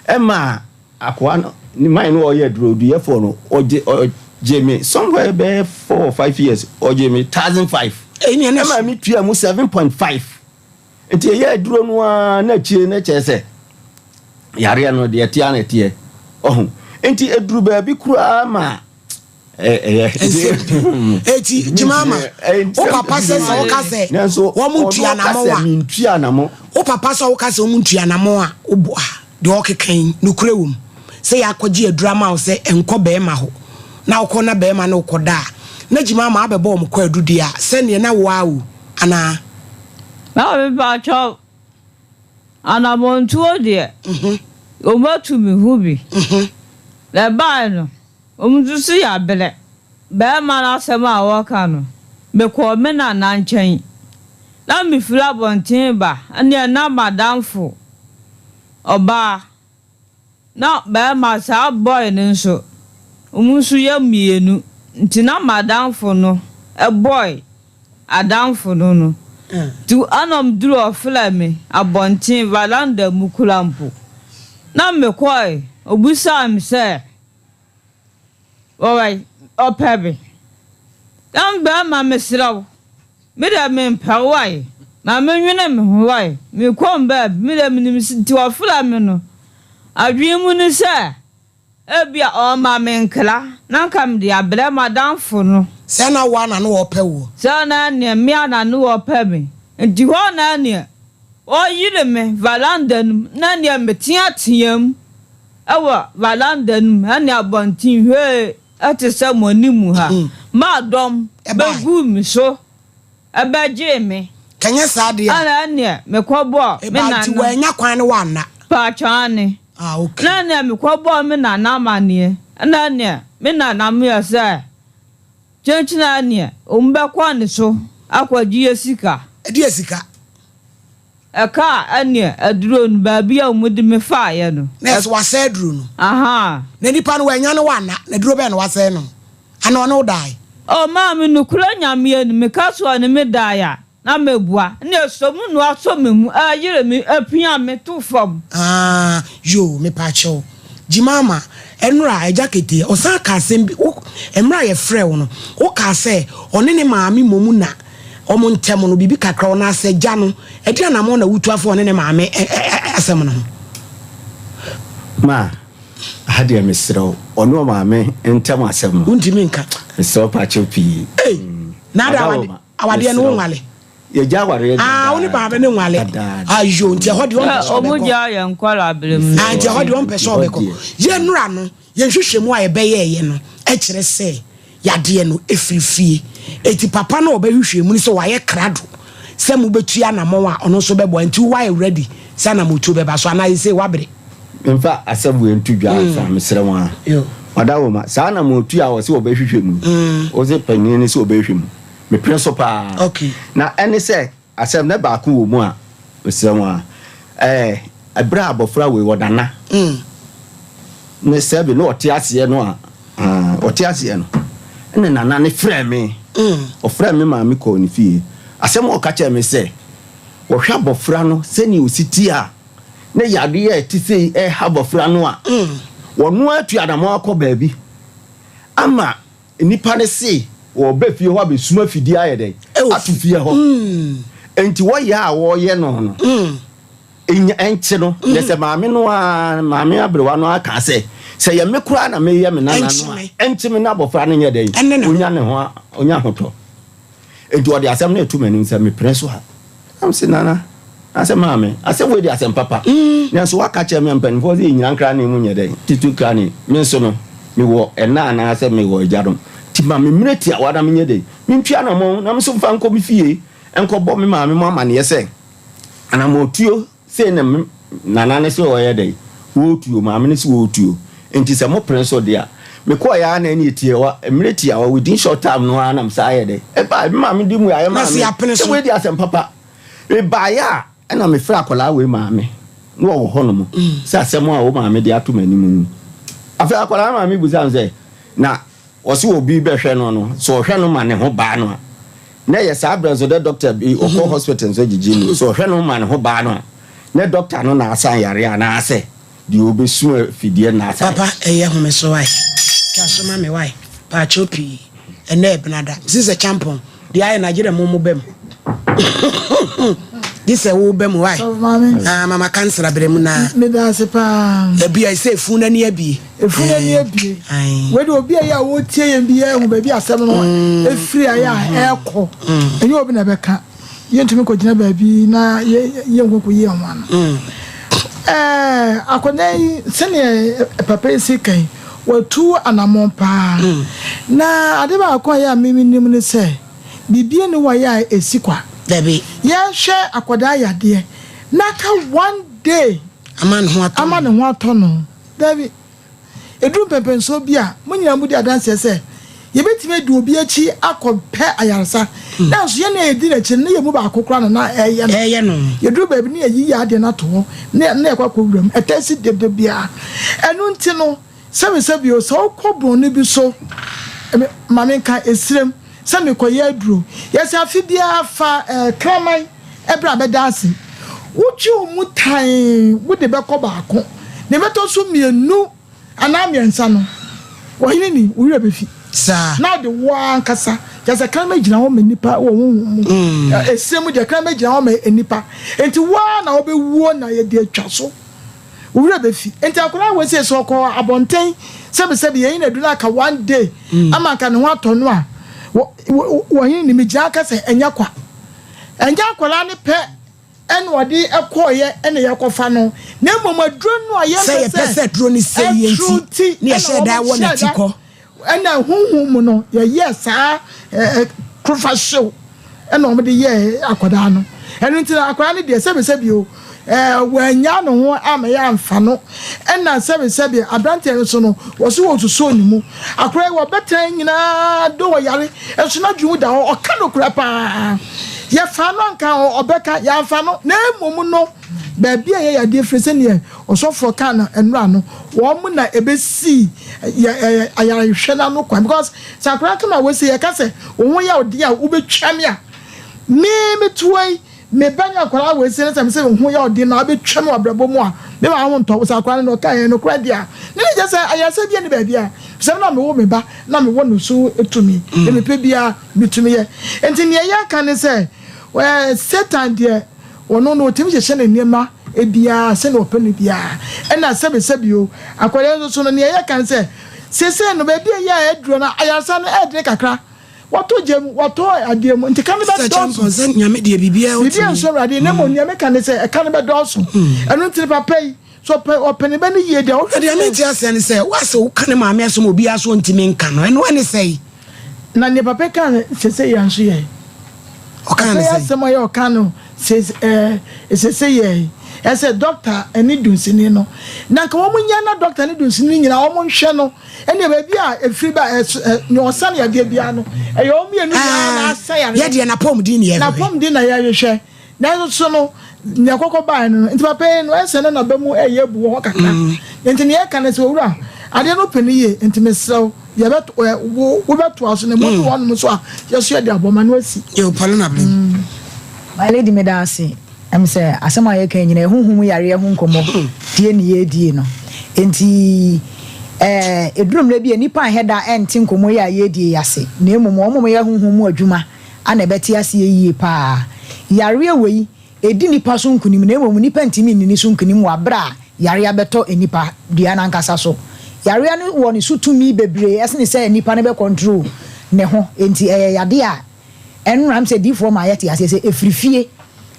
Ɛma akoa no ne man no ɔyɛ aduro duyɛfoɔ no ɔgye me somewhere bɛyɛ 4 or 5 years ɔgye me 1,500. Ɛyi ni ɛnɛ Ɛma so. me tua mu 7.5. Nti ɛyɛ aduro no ara na akyire na kyerɛ sɛ yareɛ no deɛ ɛteɛ na ɛteɛ. Ɔho. Nti aduru baabi koraa ma ɛyɛ. Nsɛm bi. Eti Gyimama, wo papa sɛ sɛ woka sɛ Nanso, wɔn mu ntua ɔno ɔka anamɔ sɛ a. mentua anamɔ. Wo papa sɛ woka sɛ wɔn ntua anamɔ a, woboa deɛ ɔkeka yi nokorɛ wɔ mu. Sɛ yɛakɔgye aduro ama wo sɛ nkɔ bɛrima hɔ. Na wokɔ na bɛrima no wokɔ da a, na Gyimama abɛbɔ wɔn kɔ adu deɛ a, sɛneɛ na wo a wo anaa? Na mepakyɛw anammɔntuo deɛ, wɔmatu me ho bi. Na ɛbae no, wɔn nso so yɛ abrɛ. Bɛrima no asɛm a wɔka no, mekɔɔ me nana nkyɛn. Na mefiri abɔnten ba, ɛnneɛ na madamfo ɔbaa. Na bɛrima saa boy no nso, wɔn nso yɛ mmienu. Nti na madamfo no boy. adamfo no no. Nti ana ɔduru ɔfrɛɛ me abɔnten veranda mu koraa mpo. Na mekɔe, obisaa me sɛ ɔwɛ ɔpɛ me. Na me bɛrima mesrɛ wo, me deɛ mempɛ wo ae, ma menwene me ho ae, mekɔ me baabi, me deɛ menim nti ɔfrɛɛ me no, adwene mu ne sɛ Ebia ɔrema me nkra na anka mede abrɛ m'adamfo no. Sɛ na wo ara na ne ɔrepɛ woɔ. Sɛ na ɛneɛ me ara na ne ɔrepɛ me. Nti hɔ na ɛneɛ ɔyere me varanda no mu na ɛneɛ meteateam wɔ varanda no mu ɛne abɔnten hwee te sɛ mo anim ha. Maa dɔm bɛguu me so. Ɛbɛgyee me. Kɛnyɛ saa deɛ a. Ɛna ɛneɛ mekɔbɔɔ me Eba nana. nti wannya kwan ne wanna. Paatwɔ aane. Ah ok. Ɛna ɛneɛ mekɔbɔɔ me nana amaneɛ. Ɛna ɛneɛ me nana mo yɛ sɛ kyenkyen ɛneɛ ɔmu bɛkɔ ne so akɔgye yɛ sika. Ɛdeɛ sika? Ɛka a ɛneɛ aduro no baabi a ɔmu de me faeɛ no. Na ɛsɛ wasɛe aduro no. Ahaa. Na nipa no wannya ne wanna, na aduro bɛn na wasɛe no? Ana ɔne wo dae? O maame, nokorɛ Nyame anim, meka sɛ ɔne me dae a, na mɛbua. Ɛna ɛsɔ mu na wasɔ me mu, ɛyere me, apia me to fam. Ah, yoo, mepaakyɛw. Gyimama, ɛnora, Agya Ketee, ɔsan kaa asɛm bi, wo, mmerɛ a yɛfrɛɛ wo no, wokaa sɛ ɔne ne maame mmom na wɔn ntam no, biribi kakra wɔ, na sɛ agya no, ɛdeɛn anammɔn na wotu afa ɔne ne maame ɛ, ɛ, ɛ, asɛm no ho? Ma, Aha deɛ mesrɛ wo, ɔne ɔmaame ntam asɛm no. Wontumi nka. Mesrɛ wo pakyɛw pii. Ei, na ada awade, awadeɛ no wonwale? Yɛgya awareɛ dadaada. Ah, wo ne maame no nwale. Ayo, nti ɛhɔ deɛ ɔmpɛ sɛ ɔbɛkɔ. Ɔmo gyaa yɛn nkwadaa bere mu. Ah, nti ɛhɔ deɛ ɔmpɛ sɛ ɔbɛkɔ. Yɛn nnura no, yɛn nhwehwɛmu a yɛbɛyɛɛyɛ no kyerɛ sɛ yadeɛ no ɛfiri fie. Enti papa no a ɔbɛhwehwɛ mu no sɛ wayɛ krado sɛ mobɛtu anamɔn a ɔno nso bɛboa. Nti woayɛ ready sɛ anamɔtuo bɛba so anaa ɛsei woabere? Memfa asɛm wei nto dwa ansa, mesrɛ mo ara. Ɔdawoma, saa anamɔtuo a wɔse wɔbɛhwehwɛ mu yi, wose panin no sɛ ɔbɛhwehwɛ mu, mepene so paa. Na ɛne sɛ, Asɛm no baako wɔ mu a, mesrɛ mo a, ɛɛ, ɛberɛ a abɔfra wei wɔ nana, ne sɛbe na ɔte aseɛ no a, aa, ɔte aseɛ no, ɛna nana no frɛɛ me. Ɔfrɛɛ me maa me kɔɔ ne fie. Asɛm a ɔka kyerɛɛ me sɛ, wɔhwɛ abɔfra no sɛdeɛ ɔsi te a, na yadeɛ a ɛte sei ɛreha abɔfra no a, wɔno ara atu anamɔn akɔ baabi ama Nnipa no se wɔreba fie hɔ abɛsum afidie ayɛ dɛn? Ato fie hɔ. Enti wɔyɛ a wɔreyɛ no no, nya ɛnkye no. Na sɛ maame no ara, maame aberewa no ara kaa sɛ, sɛ ɛyɛ me koraa na mereyɛ me nana no a, ɛnkye me na abɔfra no nyɛ dɛn? Ɔnya ne ho, ɔnya ahotɔ. Enti ɔde asɛm no reto m'anim sɛ mepene so a, na mese, Nana, anaasɛ Maame, asɛm wei deɛ asɛm papa. Nanso woaka kyerɛ me a mpanimfoɔ sɛ yɛnnyina nkrane mu nyɛ dɛn? Tutu nkrane. Me nso no, mewɔ ɛna anaasɛ mewɔ agyanom. Nti ma me mmerɛ tiawa na menyɛ dɛn? Mentu anammɔn na me nso mfa nkɔ me fie nkɔbɔ me maame mo amanneɛ sɛ anammɔntuo Sei na me nana no se ɔyɛ dɛn? Wɔretuo, maame no se wɔretuo. Nti sɛ mopene so deɛ a, mekɔeɛ ara na ɛneɛ tiawa, mmerɛ tiawa, within short time no ara na mesan yɛ dɛn? Ɛbaeɛ, me maame de mmuaeɛ maa Na me se apene sɛ so. wei deɛ asɛm papa. Mebaeɛ a, ɛna mefrɛ akwadaa wei maame, na ɔwɔ hɔnom, sɛ asɛm a wo maame de ato m'anim ni. Afei akwadaa no maame bisa me sɛ, na Ɔse obi bɛhwɛ no no, sɛ ɔhwɛ no ma ne ho baa no a, na ɛyɛ saa berɛ nso dɛ doctor bi ɔkɔ hospital nso gyegye mu, sɛ ɔhwɛ no ma ne ho baa no a, na doctor no na asan yare anaasɛ deɛ ɔbɛsu afidie no na asan Papa ɛyɛ home so wai twa so ma me wai paakyɛw pii ɛnɛ ɛbenada mese sɛ kyampɔn deɛ ayɛ no agye dɛ mo mo bɛ mu gye sɛ wo bɛ mu wai ah mama kansra brɛ mu na Meda ase paa. Ebi a ɛsɛ efunu n'ani abie. Efunu ani abie. Wei de obi a ɛyɛ a ɔretie yɛn biara ehu baabi asɛm no efiri ayɛ a ɛrekɔ. Ɛnyɛ obi na ɛbɛka. Yɛntumi nkɔgyina baabi na yɛnko nkɔyi yɛn ho ano. Ɛɛ akwadaa yi sɛdeɛ papa yi si kan watu anammɔn paa. Na ade baako a ɛyɛ a me menim ne sɛ biribi nni hɔ a ɛyɛ a ɛsi kwa. Dabi. Yɛnhwɛ akwadaa yadeɛ na aka one day ama ne ho atɔ ama ne ho atɔ no. Dabi. Ɛduru mpɛnpɛnsoɔ bi a, mo nyinaa modi adanseɛ sɛ yɛbɛtumi adi obi akyi akɔpɛ ayaresa. Nanso yɛn a yɛdi n'akyi no, na yɛn mu baako koraa na na ɛreyɛ no. Ɛreyɛ no. Yɛduru baabi na yɛyi yɛn adeɛ no ato hɔ na na yɛkɔ akɔwura mu. Ɛtaa si da da biara. Ɛno nti no, sɛbesɛbe o, sɛ wokɔ borɔno bi so, ma menka, esirem, sɛ mekɔyɛ aduro. Yɛsɛ afe biara fa kraman bra bɛda ase. Wotwe wo mu tann, wode bɛkɔ baako, nea ɛbɛtɔ so mmienu anaa mmiɛnsa no, ɔhene ni, wo werɛ bɛfi. Saa. Na ɔde wo ara ankasa, kyerɛ sɛ kraman gyina hɔ ma nnipa wɔ honhom mu. Ɛserɛ mu deɛ, kraman gyina hɔ ma nnipa. Enti wo ara na wobɛwuo na yɛde atwa so. Wo werɛ bɛfi. Enti akwadaa wei sei, sɛ ɔkɔ abɔnten, sɛbesɛbe yɛyi no adu na aka one day ama anka ne ho atɔ no a, wɔ, wɔ, ɔhene ni, megyina ha ka sɛ ɛnyɛ kwa. Ɛnyɛ akwadaa no pɛ na ɔde kɔeɛ na yɛkɔfa no, na mmom aduro no a Sɛ yɛmpɛ yɛpɛ sɛ sɛ aduro no sɛe yɛn ɛtoro nti nti na na yɛhyɛɛ da wɔ wɔhyɛɛ n'akyi da kɔ. ɛna honhom mu no yɛyɛɛ saa krofa hyew ɛna wɔde yɛɛ akwadaa no. Ɛno nti na akwadaa no deɛ sɛbesɛbe o, wannya ne ho amma yɛamfa no. Ɛna sɛbesɛbe aberanteɛ no nso no, wɔso wɔsusoo ne mu. Akwadaa yi wɔbɛtena nyinaa do ɔyare, nso n'adwene mu da hɔ, ɔka nokorɛ paa. Yɛfaa no anka ɔbɛka, yɛamfa no, na mmom no, baabi a ɛyɛ yadeɛ firi sɛdeɛ ɔsɔfoɔ kaa no nnora no, wɔn na ɛbɛsii yɛ ayarehwɛ no ano kwan. Because sɛ akwadaa kama wei sɛ yɛka sɛ wo ho yɛ wo den a wobɛtwa me a, me metoa yi, me ba ne akwadaa wei sɛ na sɛ mesɛ wo ho yɛ wo den na wobɛtwa me wɔ abrabɔ mu a, me ma ho ntɔ wo. Sɛ akwadaa no na ɔka ɛyɛ nokorɛ deɛ a, ne ne kyerɛ sɛ ayaresa bi ani baabi a, sɛ me na mewo me ba na mewɔ no so tumi, deɛ mepɛ biara metumi yɛ. Nti deɛ yɛka ne sɛ, Satan deɛ ɔno no ɔtumi hyehyɛ ne nneɛma biara sɛdeɛ ɔpɛ no biara. Ɛna sɛbesɛbe o, akwadaa yi nso so no, nea yɛka ne sɛ, seesei no, baabi a ɛyɛ a aduro no, ayaresa no ɛɛdene kakra. Wɔtɔ gya mu, wɔtɔ adeɛ mu, nti ka no Sister bɛdɔɔso. Champon, sɛ Nyame deɛ biribiara Biribiara ɔtumi. nsɔ Awurade, na mmom nea meka ne sɛ, ɛka no bɛdɔɔso. Ɛno nti no, papa yi, sɛ ɔpɛ, ɔpɛ ne ba no yie deɛ, ɔhwɛ Na deɛ sɛ. mente aseɛ ne sɛ, woasɛ woka ne maame asɛm a obiara so ɔntumi nka no, ɛno ɛne sɛn? Na nea papa yi kaa no seesei yɛn nso yɛe. Ɔkaa Papa no yi sɛn? asɛm a ɛyɛ ɔka no seesei yɛe. Ɛsɛ dɔkta ne dunsini no. Na nka wɔn nyɛ na dɔkta ne dunsini no nyinaa wɔn nhwɛ no. Ɛnna baabi a efiri ba ɛ nea ɔsa no yadeɛ biara no, ɛyɛ wɔn mmienu nyinaa na asa yareɛ. Yɛ deɛ n'apɔmuden na yɛhwehwɛ. N'apɔmuden na yɛhwehwɛ. Nanso so no, nea ɛkɔkɔ bae no no, nti papa yi no, ɛsɛ na n'aba mu reyɛ abu wɔ hɔ kakra. Nti nea ɛka ne sɛ, Owura, adeɛ no pɛ no yie, nti mesrɛ wo, yɛbɛto, ɛ, wo, wobɛtoa so, na mmom du hɔnom nso a, yɛso yɛde abɔ ma no asi. Yo, Paulina Blem. My lady meda ase. Ɛm sɛ asɛm a yɛka yi nyinaa honhom mu yareɛ ho nkɔmmɔ die ne yɛredie no. Enti ɛɛ ɛduru mmerɛ bi a nnipa nhɛ da nte nkɔmmɔ yi a yɛredie yi ase na mmom wɔn a wɔyɛ honhom mu adwuma na ɛbɛte aseɛ yie pa ara. Yareɛ wei, ɛdi nnipa so nkonim na mmom nnipa ntumi nni ne so nkonim wɔ aberɛ a yareɛ abɛtɔ nnipa dua no ankasa so. Yareɛ no wɔ ne so tumi bebree ɛsene sɛ nnipa no bɛ control ne ho. Enti ɛyɛ yadeɛ a ɛnora sɛ diifoɔ maa yɛte aseɛ sɛ ɛfiri fie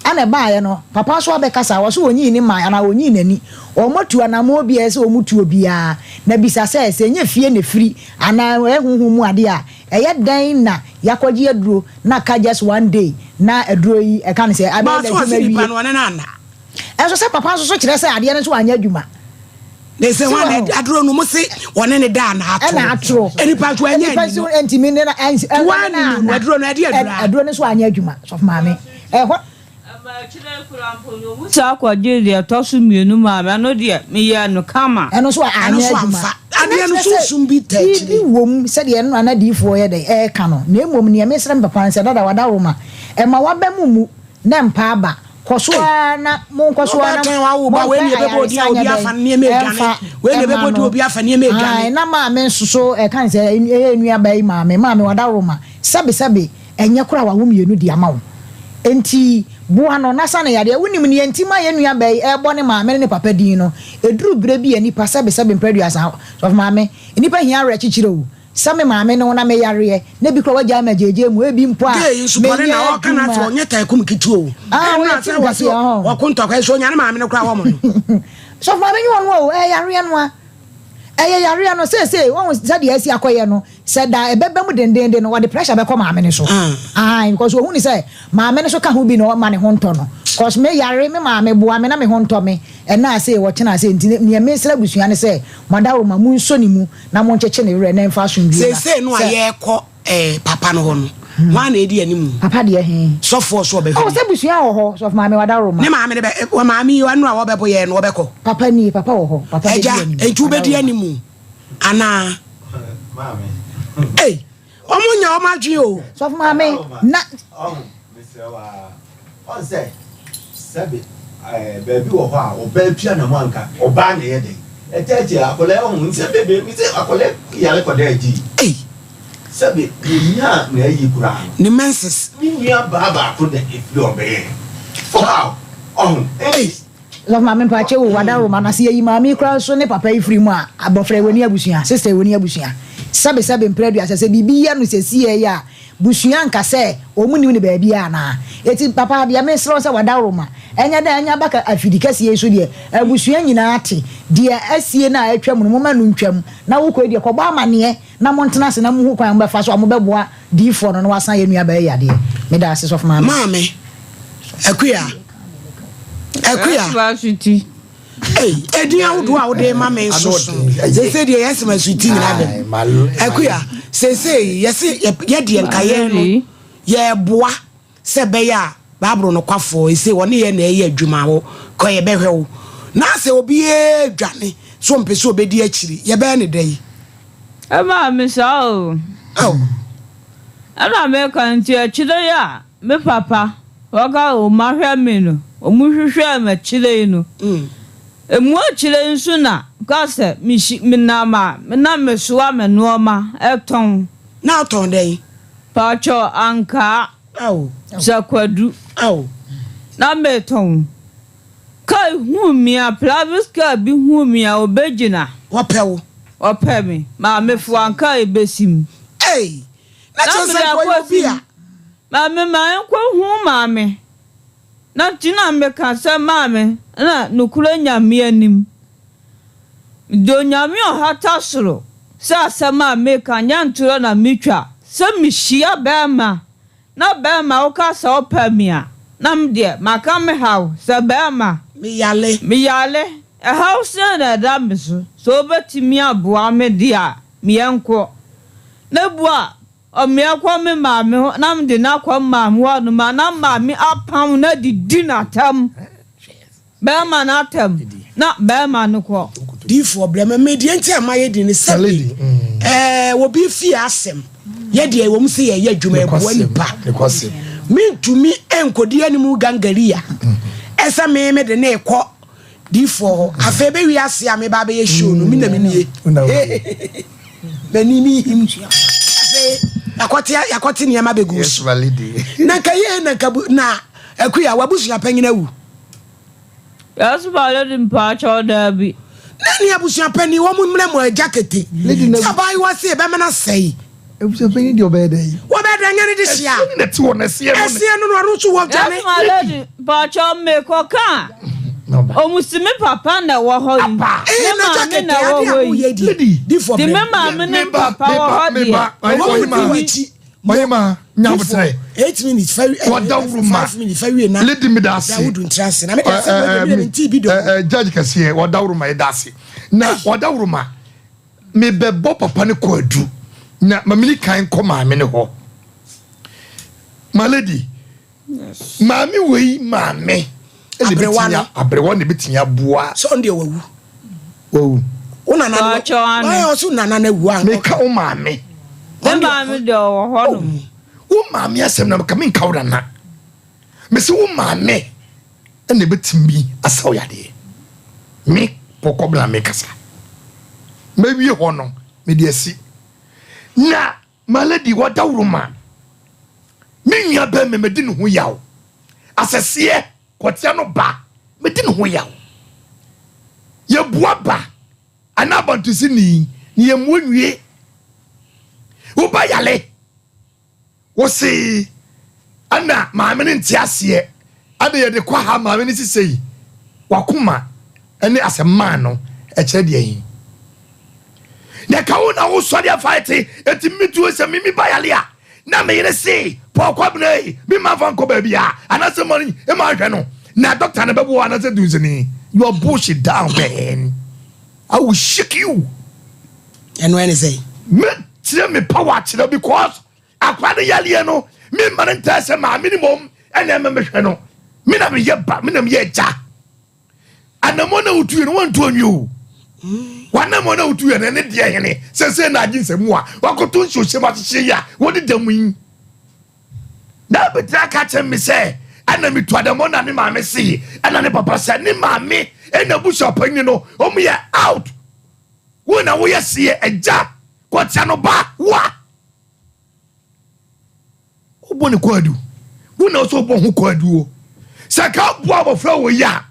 ɛna ɛbaeɛ no, papa nso abɛkasa, ɔse ɔnyii ne mmaeɛ anaa ɔnyii n'ani. Wɔatu anammɔn bi a ɛsɛ sɛ wɔtuo biara, na bisa sɛ, sɛ ɛnyɛ fie na ɛfiri anaa ɛyɛ honhom mu adeɛ a, ɛyɛ dɛn na yɛakɔgye aduro na aka just one day na aduro yi ɛka no sɛ abɛyɛ Baako dɛ ɔse adwuma nipa wie. no ɔne no anna. Ɛnso sɛ papa nso so kyerɛ sɛ adeɛ no nso anyɛ adwuma. Na ɛsɛ So hwan na wahu? aduro no mo se ɔne ne da na atoro. Ɛna atoro. Nipa nso ɛnyɛ Nipa ani nso no. ntumi ne na ɛnsi Nti ɛne woanni na no anna. aduro no ɛde aduro a. Aduro no nso anyɛ adwuma sɔfo maame. Ɛhɔ. Ɛma akyire yi koraa mpo no, wɔsan kɔgyee deɛ ɛtɔ so mmienu maa me. Ɛno deɛ, meyɛɛ no kama. Ɛno nso Ɛno anyɛ nso adwuma. amfa. Ɛno Adeɛ no kyerɛ sɛ sunsum bi taa akyire. biribi wom sɛdeɛ ɛno na na adiyifoɔ yɛ dɛn ɛreka no. Na mmom deɛ mesrɛ me papa ne sɛ, Dada w'adaworoma, mma w'aba mu mmu na mpa aba. Kɔ so Ei, ara na monkɔ so ara na ɔbaatan wawo ba, wei mompɛ na ɛbɛbɔ odin ayaresa a obi nyɛ afa dɛn no nneɛma adwane. ɛmfa Wei na mma ɛbɛbɔ din no. obi afa nneɛma Ae, adwane. na maame nso so ɛka ne sɛ, ɛyɛ nuabaa yi maame, maame w'adaworoma, sɛbesɛbe Ɛnyɛ koraa wawo mmienu de ama wo. Enti boa no na sa no yadeɛ. Wonim nea enti ma yɛn nuabaa yi rebɔ ne maame ne ne papa din no? Ɛduru berɛ bi a nnipa, sɛbesɛbe mprɛ aduasa, sɔfo maame, nnipa hia awerɛkyekyerɛ o. Sɛ me maame ne wo na meyareɛ, na ebi koraa woagyae me agyeegyee mu, ebi mpo a Gay yi nso bɔne menyɛ na ɔka no ate adwuma. ɔnyɛ tycoon ketewa o. Ah, Ɛno woyɛ a sɛ tim wɔse kɛseɛ hɔ. ɔko ntɔkwa yi so ɔnya ne maame no koraa wɔmo no. Sɔfo maame nyɛ ɔno o, ɛyɛ yareɛ no a. Ɛyɛ yareɛ no, seesei woahu sɛdeɛ asi akɔyɛ no, Sɛ da a ɛbɛba mu dendeenden no, wɔde pressure bɛkɔ maame no so. Aane, because wɔhu no sɛ maame no so ka ho bi na ɔma ne ho ntɔ no. Cos me yare, me maame boa me na me ho ntɔ me ɛna sei, ɔkyena sei. Nti neɛ mesrɛ abusua ne sɛ, mo adaworoma, monsɔ ne mu na monkyekye ne werɛ na ɛmfa asomdwie mma. Seesei no a Sɛ. yɛrekɔ eh, papa no hɔ no, hwan na edi anim? Papa deɛ he? Sɔfoɔ so ɔbɛhwɛ Oh, bi. sɛ abusua wɔ hɔ, sɔfo maame wadaworoma. Ne maame no bɛ, eh, maame yi, ɛno a wɔbɛbo yɛn no, ɔbɛkɔ. Papa nie, papa wɔ hɔ, papa bɛdi Agya, anim, enti wobɛdi wadaworoma. anim anaa? Ei! Wɔn nya wɔn adwene o. Sɔfo maame na. Ɔho mesrɛ wo aa ɔn sɛ sɛbe ɛɛ baabi wɔ hɔ a ɔbaa pia ne ho anka ɔbaa na ɛyɛ dɛn ɛtɛɛtɛɛ akwadaa ɔho nsɛm bebree me sɛ akwadaa yare kɔda adi Ei. sɛbe yɛnyaa na ayi koraa no Ne menses. Ne nua baa baako na ɛfiri ɔbɛyɛ for how ɔho Ei. ɛnti. Sɔfo maame mpakyɛ o wadaworo ma na sɛ yɛyi maame yi koraa nso ne papa yi firi mu a abɔfra yi wɔni abusua sister yi wɔni abusua sɛbe sɛbe mpere aduasa sɛ biribi yɛ no sɛsiɛ yi a busua nka sɛ wɔn nim no baabi anaa eti papa deɛ mesrɛ wo sɛ wadaworo ma ɛnyɛ dɛ ɛnyɛ abaka afidi kɛseɛ yi so deɛ abusua nyinaa te deɛ asie no a atwam no moma no ntwam na wokɔ yi deɛ kɔbɔ amaneɛ na montena ase na mohu kwan a mobɛfa so a mobɛboa diifoɔ no na wasan yɛn nuabaa yi yadeɛ meda ase sɔfo maame. Maame Akua Akua. Ei, edin ahodoɔ a wode ma me nso so. Seesei deɛ yɛsɛ ma suti nyinaa bɛm. Akuya, seesei yɛse yɛdeɛ nka yɛn no yɛboa sɛ ɛbɛyɛ a Bible nokwafoɔ ese wɔne yɛn na ɛyɛ adwuma wo kɔ yɛbɛhwɛ wo. Na sɛ obiara dwane so ɔmpɛ sɛ ɔbɛdi akyiri yɛbɛyɛ ne dɛn? Ɛmaa me saa o. Oh. Ɛna meka nti akyire yi a Me papa, wɔka o mahwɛ me no, ɔmu hwehwɛɛ m'akyire yi no, ɛmu akyire yi nso na ka sɛ mehyi menam a na mesoa me nnoɔma tɔn. Na wotɔn dɛn? Paatwɔ ankaa, Ao. sɛ kwadu. Ao. Na metɔn. Kaa huu me a, private car bi huu me a ɔbɛgyina. Wɔpɛ wo? Wɔpɛ me. Maamefoɔ ankaa yi bɛsi mu. Ei! Na kyerɛ sɛ nka ɔyɛ obi a. Maame ma yɛnkɔ hu maame. Na nti na meka sɛ maame na nokorɛ Nyame anim. Mede Onyame a ɔhata soro sɛ asɛm a meka nyɛ ntorɔ na metwa sɛ mehyia bɛɛma na bɛɛma woka sɛ wopɛ me a na medeɛ maka me haw sɛ bɛɛma. Me yale. Me yale ɛhaw sei na ɛda me so sɛ wobɛtumi aboa me deɛ a meɛnkɔ na bua Ɔmea kɔ me maame hɔ na mede no akɔ me maame hɔ nom a na maame apam no adidi no atɛm, bɛrima no atɛm na bɛrima no kɔ. Diifoɔ brɛ me me deɛ nti a mayɛ di ne sɛ bi ɛɛ obi fie asɛm yɛ deɛ wɔn sɛ yɛyɛ adwuma ɛboa nipa mentumi nkɔdi anim gangaria ɛsɛ me me de ne kɔ Difoɔ hɔ. Afei bɛ wiase a meba abɛyɛ show no, me na me nie. M'ani me him. Afei yakɔte yakɔte nneɛma bɛgu so. Na nka yie na nka na akuya wabusua panyin awu. Yes my lady mpakyɛw daabi. Na ne abusua panyin wɔn mmerɛ mu agya kete. Sɛ abaayewa se bɛmena sɛe. Abusuapanyin deɛ ɔbɛyɛ dɛ yi. Wɔbɛyɛ dɛ nyɛ ne de hyia. Ɛseɛ no na ɛte hɔ no ɛseɛ no. Ɛseɛ no na ɔno nso wɔ dwane. Yes my lady mpakyɛw me kɔ ka a ɔmo si me papa na ɛwɔ hɔ yi me maame na ɛwɔ hɔ yi Lady ti me maame ne me papa wɔ hɔ deɛ. Ɔmo di wɔ akyi. Ɔyema nyabotrɛ. 8 minutes fa Wɔdawuruma. 5 minutes fa wie na. Lady me da ase. Dawudu ntra ase na me da ase mo de me nti bi do. Judge kɛseɛ wɔdawuruma yɛ da ase na wɔdawuruma. Mebɛbɔ papa no kwaadu na ma meni kan nkɔ maame no hɔ. My lady, maame wei maame ɛna Aberewa ebetumi no. aberewa na ebetumi aboa. Sɛ ɔno deɛ wawu. Wawu. Wo nana no. Ɔkyɛ wane. Ɔyɛ ɔso nana no awu a. Meka wo maame. Ne maame deɛ ɔwɔ hɔ nom. Wo maame asɛm na meka menka wo nana. Mese wo maame. na ɛbɛtumi asa wo yadeɛ. Me Paul Kɔbena mekasa. Mawie hɔ no, mede asi. Na my lady ɔdawuroma, me nua bɛrima madi ne ho yaw. Asɛseɛ kɔtea no ba, madi ne ho yaw. Yɛbua ba anaa abantosini ne yɛmmoa nwie. Woba yale. Wose ɛna maame no nte aseɛ ɛna yɛde kɔ ha maame no sisei wakoma ɛne asɛm maa no ɛkyerɛ deɛ yi na ɛka wo na wosɔre afaete eti metuo sɛ mimi ba yale a na meyere se Paul Kwabena yi me ma fa nkɔ baabi a anaasɛ mɔne ɛma ahwɛ no na dɔkta no bɛboa anaasɛ dunsini you are bullshit down man I will shake you. Ɛno ɛne sɛ. Me kyerɛ me power kyerɛ because akwa no yareɛ no me mma no ntaa sɛ maame no mmom ɛna ɛma mehwɛ no me na meyɛ ba me na meyɛ agya anamɔ na wotuo no wantu anwie o. W'anammɔn a wotu yɛ no, ɛne deɛ hene? Seesei na agye nsam a wakɔto nsuohyɛm ahyehye yi a wode da mu yi. Na abɛtiri aka akyerɛ me sɛ ɛna metu adammɔ na ne maame see ɛna ne papa sɛ ne maame ɛna abusuapanyin no wɔn yɛ out. Wo na woyɛ seɛ agya kɔkyɛ no ba wa. Wobɔ ne kwaadu. Wo na ɔsɛ wobɔ ho kwaadu o. Sɛ ka boa abɔfra wɔ yi a,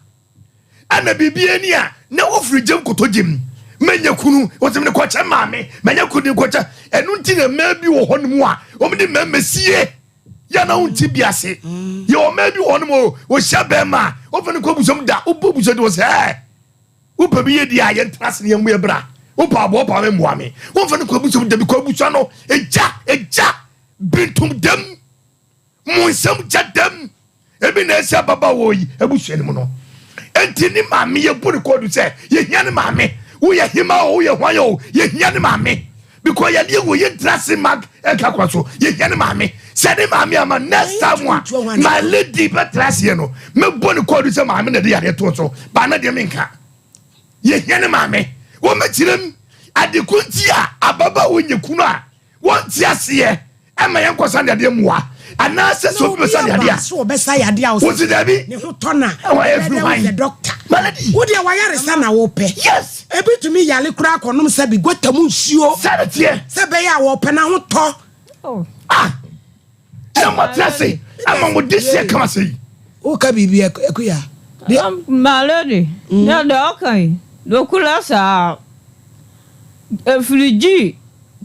ɛna biribi ani a na wofiri gyem kɔtɔ gyem. Manya kunu, wɔsɛ mene kɔkyɛ maame, manya kunu de kɔkyɛ. Ɛno nti na mmaa bi wɔ hɔ nom a wɔn de mmarima sie. Yɛ na wonti bi ase. Yɛ wɔ mmaa bi wɔ hɔ nom o, wɔhyia bɛrima a, wɔfa no kɔ abusua mu da, wobɔ abusua de wɔ sɛ ɛɛ. Wopɛ bi yɛ di a, yɛntena ase na yɛmmɔ yɛ bra. Wopɛ aboa, wopɛ ame mmoa me. Womfa no kɔ abusua mu dabi, kɔ abusua no. Egya, egya, bintum dam. Mo nsam gya dam. Ebi na esi ababaawa yi abusua no mu no. Enti ne maame yɛbu no kɔɔdu sɛ yɛhia ne maame. Woyɛ hema o, woyɛ hwan o, yɛhia ne maame. Because yɛde wɔ yɛntena ase ma ɛka kwa so. Yɛhia ne maame. Sɛ ne maame ama next time a my lady bɛtena aseɛ no, mɛbɔ ne kɔɔdu sɛ maame na ɛde yadeɛ too so. Baa na deɛ menka. Yɛhia ne maame. Wɔmɛkyerɛ m ade ko nti a ababaawa nyɛ kunu a wɔnte aseɛ ɛma yɛn kɔsa yadeɛ mmoa anaasɛ sɛ obi bɛsa yadeɛ a sɛ ɔbɛsa yadeɛ a wosi dabi ne ho tɔ na ɛwɔ ayɛ firi hwan sɛ dɔkta malady wo deɛ wayaresa na wopɛ yes ebi tumi yale koraa kɔnom sɛ bi gɔta mu nsuo sɛ ne teɛ sɛ bɛyɛ a wɔpɛ na ho tɔ Oh. Ah na mo ate ase ama mo de hyɛ kama sɛ yi. Woka biribi akuya. My lady, na deɛ ɔka yi, nokura saa. Ɛfiri gyi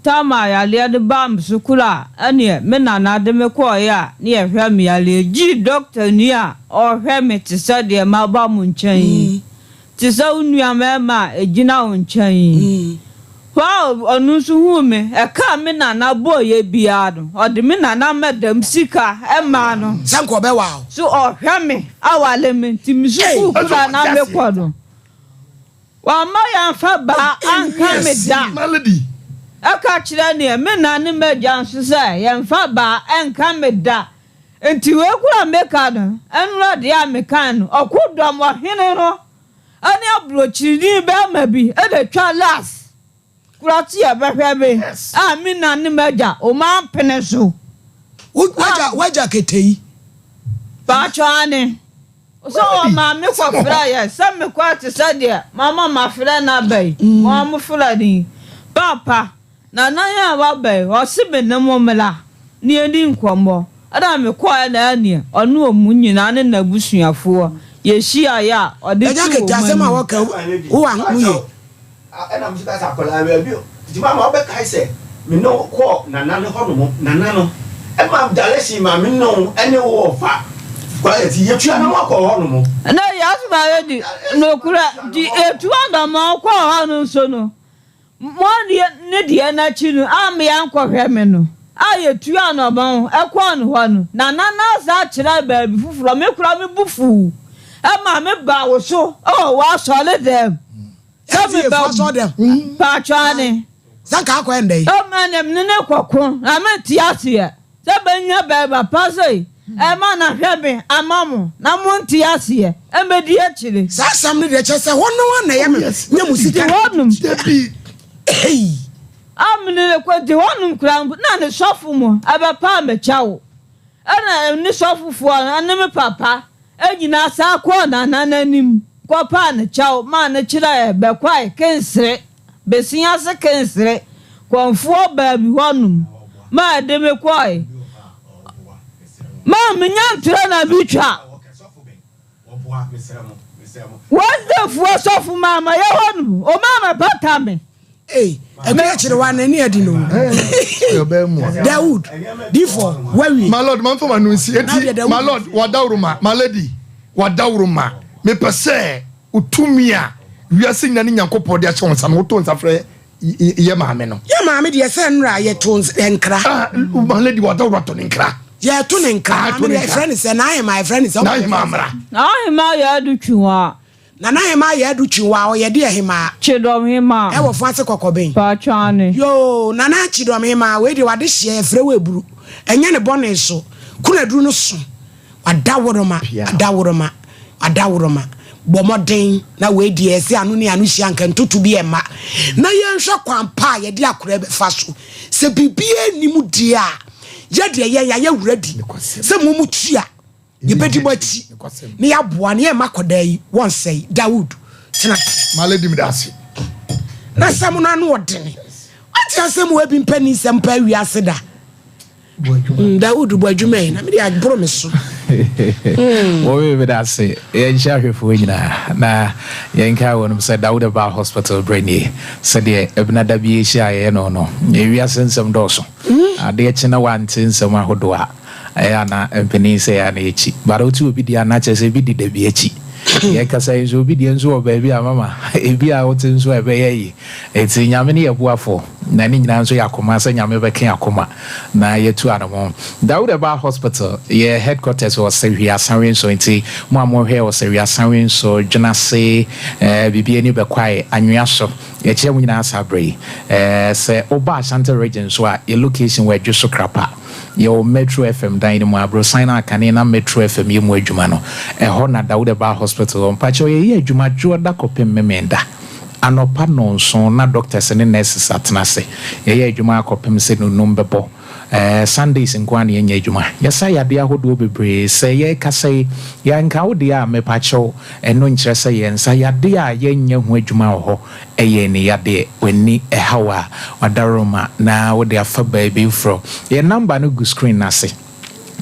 tam a yareɛ de baa me so koro a ɛneɛ me nana de me kɔeɛ a ne yɛhwɛ me yareɛ. Gyi dɔktani a ɔhwɛ me te sɛ deɛ maba mo nkyɛn yi. Te sɛ wo nua mmarima a ɛgyina wo nkyɛn yi. Hɔ a ɔno nso huu me, ɛka a me nana bɔeɛ biara no, ɔde me nana madam sika maa no. Sɛ anka ɔbɛwaa wo. So ɔhwɛ me aware me nti me sukuu koraa na mekɔ no, wamma yɛamfa baa anka me da. Ɛka kyerɛ neɛ me na ne m'agya nso sɛ yɛmfa baa nka me da. Nti wei koraa a meka no, ɛnora deɛ a mekae no, ɔko dɔm ɔhene no ne aburokyirini bɛrima bi na ɛtwa last koraa te yɛbɛhwɛ me a me na ne m'agya wɔn ampene so. W'agya w'agya kete yi. Paatwa ane. Sɛ wɔmaa me kɔfrɛɛ yɛ sɛ mekɔ te sɛ deɛ mama mafrɛ no aba yi, wɔn frɛ no yi. Paapa. Nana yi a waba yi, ɔse me ne mo mmra na yɛnni nkɔmmɔ. Ɛna mekɔeɛ na ɛneɛ ɔne wɔn nyinaa ne n'abusuafoɔ yɛhyiaeɛ a ɔde Agya too Kete wɔn asɛm a anim. wɔka wo wɔ ho ye. Ɛna me nso ka sɛ akwadaa baabi o nti maama wobɛkae sɛ me ne wo kɔɔ nana no hɔ nom nana no ɛma direction ma me ne wo ɛne wo ɔfa kwa ɛti yɛtu anamɔ kɔɔ hɔ nom. Ɛna yɛasoma yɛdi nokorɛ nti yɛtu anamɔ kɔɔ hɔ no nso no Mo deɛ ne deɛ no akyi no ammea ankɔhwɛ me no a yɛtuaa anɔmɔn kɔɔ ne hɔ no, na na n'asa akyerɛ baabi foforɔ. Me koraa me bo fuu ma me baa wo so wɔ w'asɔredɛm sɛ me bɛ paatwɔ ane. Sɛ nka akɔyɛ ndɛ yi. Ɛma ne ne kɔko na mente aseɛ. Sɛ bɛnya bɛɛma pa sei ɛma no ahwɛ me ama mo na monte aseɛ ɛmɛdi akyire. Saa asɛm no deɛ kyerɛ sɛ hɔ no ara na ɛyɛ me nya mu sika. Nti hɔnom. Dabi. Ei. Amene rekɔ nti hɔnom koraa mpo na ne sɔfo mo ɛbɛpaa me kyɛw ɛna ne sɔfofoɔ no ɛne me papa nyinaa san kɔɔ Nana no anim kɔpaa no kyɛw maa no kyerɛɛ bɛkwae kensere. Besin ase kensere kɔmfoɔ baa bi hɔnom ma ɛde me kɔe. Ma menya ntorɔ na metwa. Wednesdayfoɔ sɔfo maa mayɛ hɔnom, ɔmaa mɛpata me. Ei, ɛkua kyerɛ wa n'ani adi no. Dawood, difo, wawie. My lord, manfa m'ano nsi. Eti, my lord, wadawuruma, my lady, wadawuruma. Mepɛ sɛ Wo tumi a wiase nyina ne Nyankopɔn de ahyɛ wo nsa no, woto nsa frɛ yɛ maame no. Yɛ maame deɛ sɛ nnora yɛto nkra. Ah, my lady, wada wura to ne nkra. Yɛto ne nkra. Ah, maame deɛ yɛfrɛ ne sɛ n'ahema yɛfrɛ ne sɛ. N'ahema mmra. N'ahema yɛ adu twiwa. Na n'ahema yɛ adu twiwa ɔyɛ deɛ hemaa. Kyedɔm hemaa. Ɛwɔ fo ase kɔkɔben. Paatwaane. Yoo, nana kyedɔm hemaa wei deɛ wade hyeɛ yɛfrɛ wo aburu. Ɛnyɛ ne bɔne so. Kunaduru no so. Adaworoma, adaworoma, adaworoma. Bɔ mmɔden na wei deɛ ɛsɛ ano ne ano hyia nka ntoto bi ɛmma na yɛnhwɛ kwan pa a yɛde akora bɛfa so. Sɛ biribiara nni mu deɛ a, yɛ deɛ yɛn yɛayɛ ready sɛ mo mu tua yɛbɛdi mo akyi na yɛaboa na yɛmma akwadaa yi wɔnsɛe. Dawood, tena ase. My lady, meda ase. Na asɛm no ano ɔdene. Wate asɛm wɔ ebi mpɛ ni nsɛm paa wiase da. Mm, Dawood bɔ adwuma yi na mede aboro me so. Mm. Wɔwe meda ase. Yɛnhyɛ ahwɛfoɔ nyinaa na yɛnkae wɔnom sɛ Dawood Herbal Hospital berɛ nie. Sɛdeɛ ɛbena da bi yɛhyia a yɛyɛ no no, ewiase nsɛm dɔɔso. Adeɛ kye na wante nsɛm ahodoɔ a, ɛyɛ a na mpanin sɛ ɛyɛ a na yɛkyi. But wote obi deɛ a na kyerɛ sɛ ebi di da bi akyi. Yɛkasa yi nso obi deɛ nso wɔ baabi a mama ebi a wote nso a ɛbɛyɛ yi. Enti Nyame ne yɛ boafo na ne nyinaa nso yɛ akoma sɛ Nyame bɛke akoma na yɛatu anamɔn. Dawood Herbal Hospital yɛ headquarters wɔ Sehwi Asanwe-Nso nti mo a mohwɛ wɔ Sehwi Asanwe-Nso, Dwenase, eh, biribi ani bɛkwae, Anwea so, yɛkyerɛ mo nyinaa saa berɛ yi. Eh, sɛ woba Ashanti Region nso a, yɛ location wɔ Adwoso Krapa. Yɛwɔ Metro FM dan no mu, aborosan no a kane na Metro FM yɛ mu adwuma no, ɛhɔ na Dawood Herbal Hospital wɔ. Mpakyɛw yɛyɛ adwuma dwoɔda kɔpem Memenda. Anɔpa nnɔnson na doctors ne nurses atena ase. Yɛyɛ adwuma ara kɔpem sɛ nnɔnnum bɛbɔ. Ɛɛ, Sundays nko ara na yɛnyɛ adwuma. Yɛsa yadeɛ ahodoɔ bebree. Sɛ yɛrekasa yi, yɛanka wo deɛ a, mepakyɛw, ɛno nkyerɛ sɛ yɛnsa yadeɛ a yɛnyɛ ho adwuma wɔ hɔ. Ɛyɛ ani yadeɛ, w'ani ɛhaw a, w'adaworoma na wode afa baabi foforɔ. Yɛn number no gu screen no ase.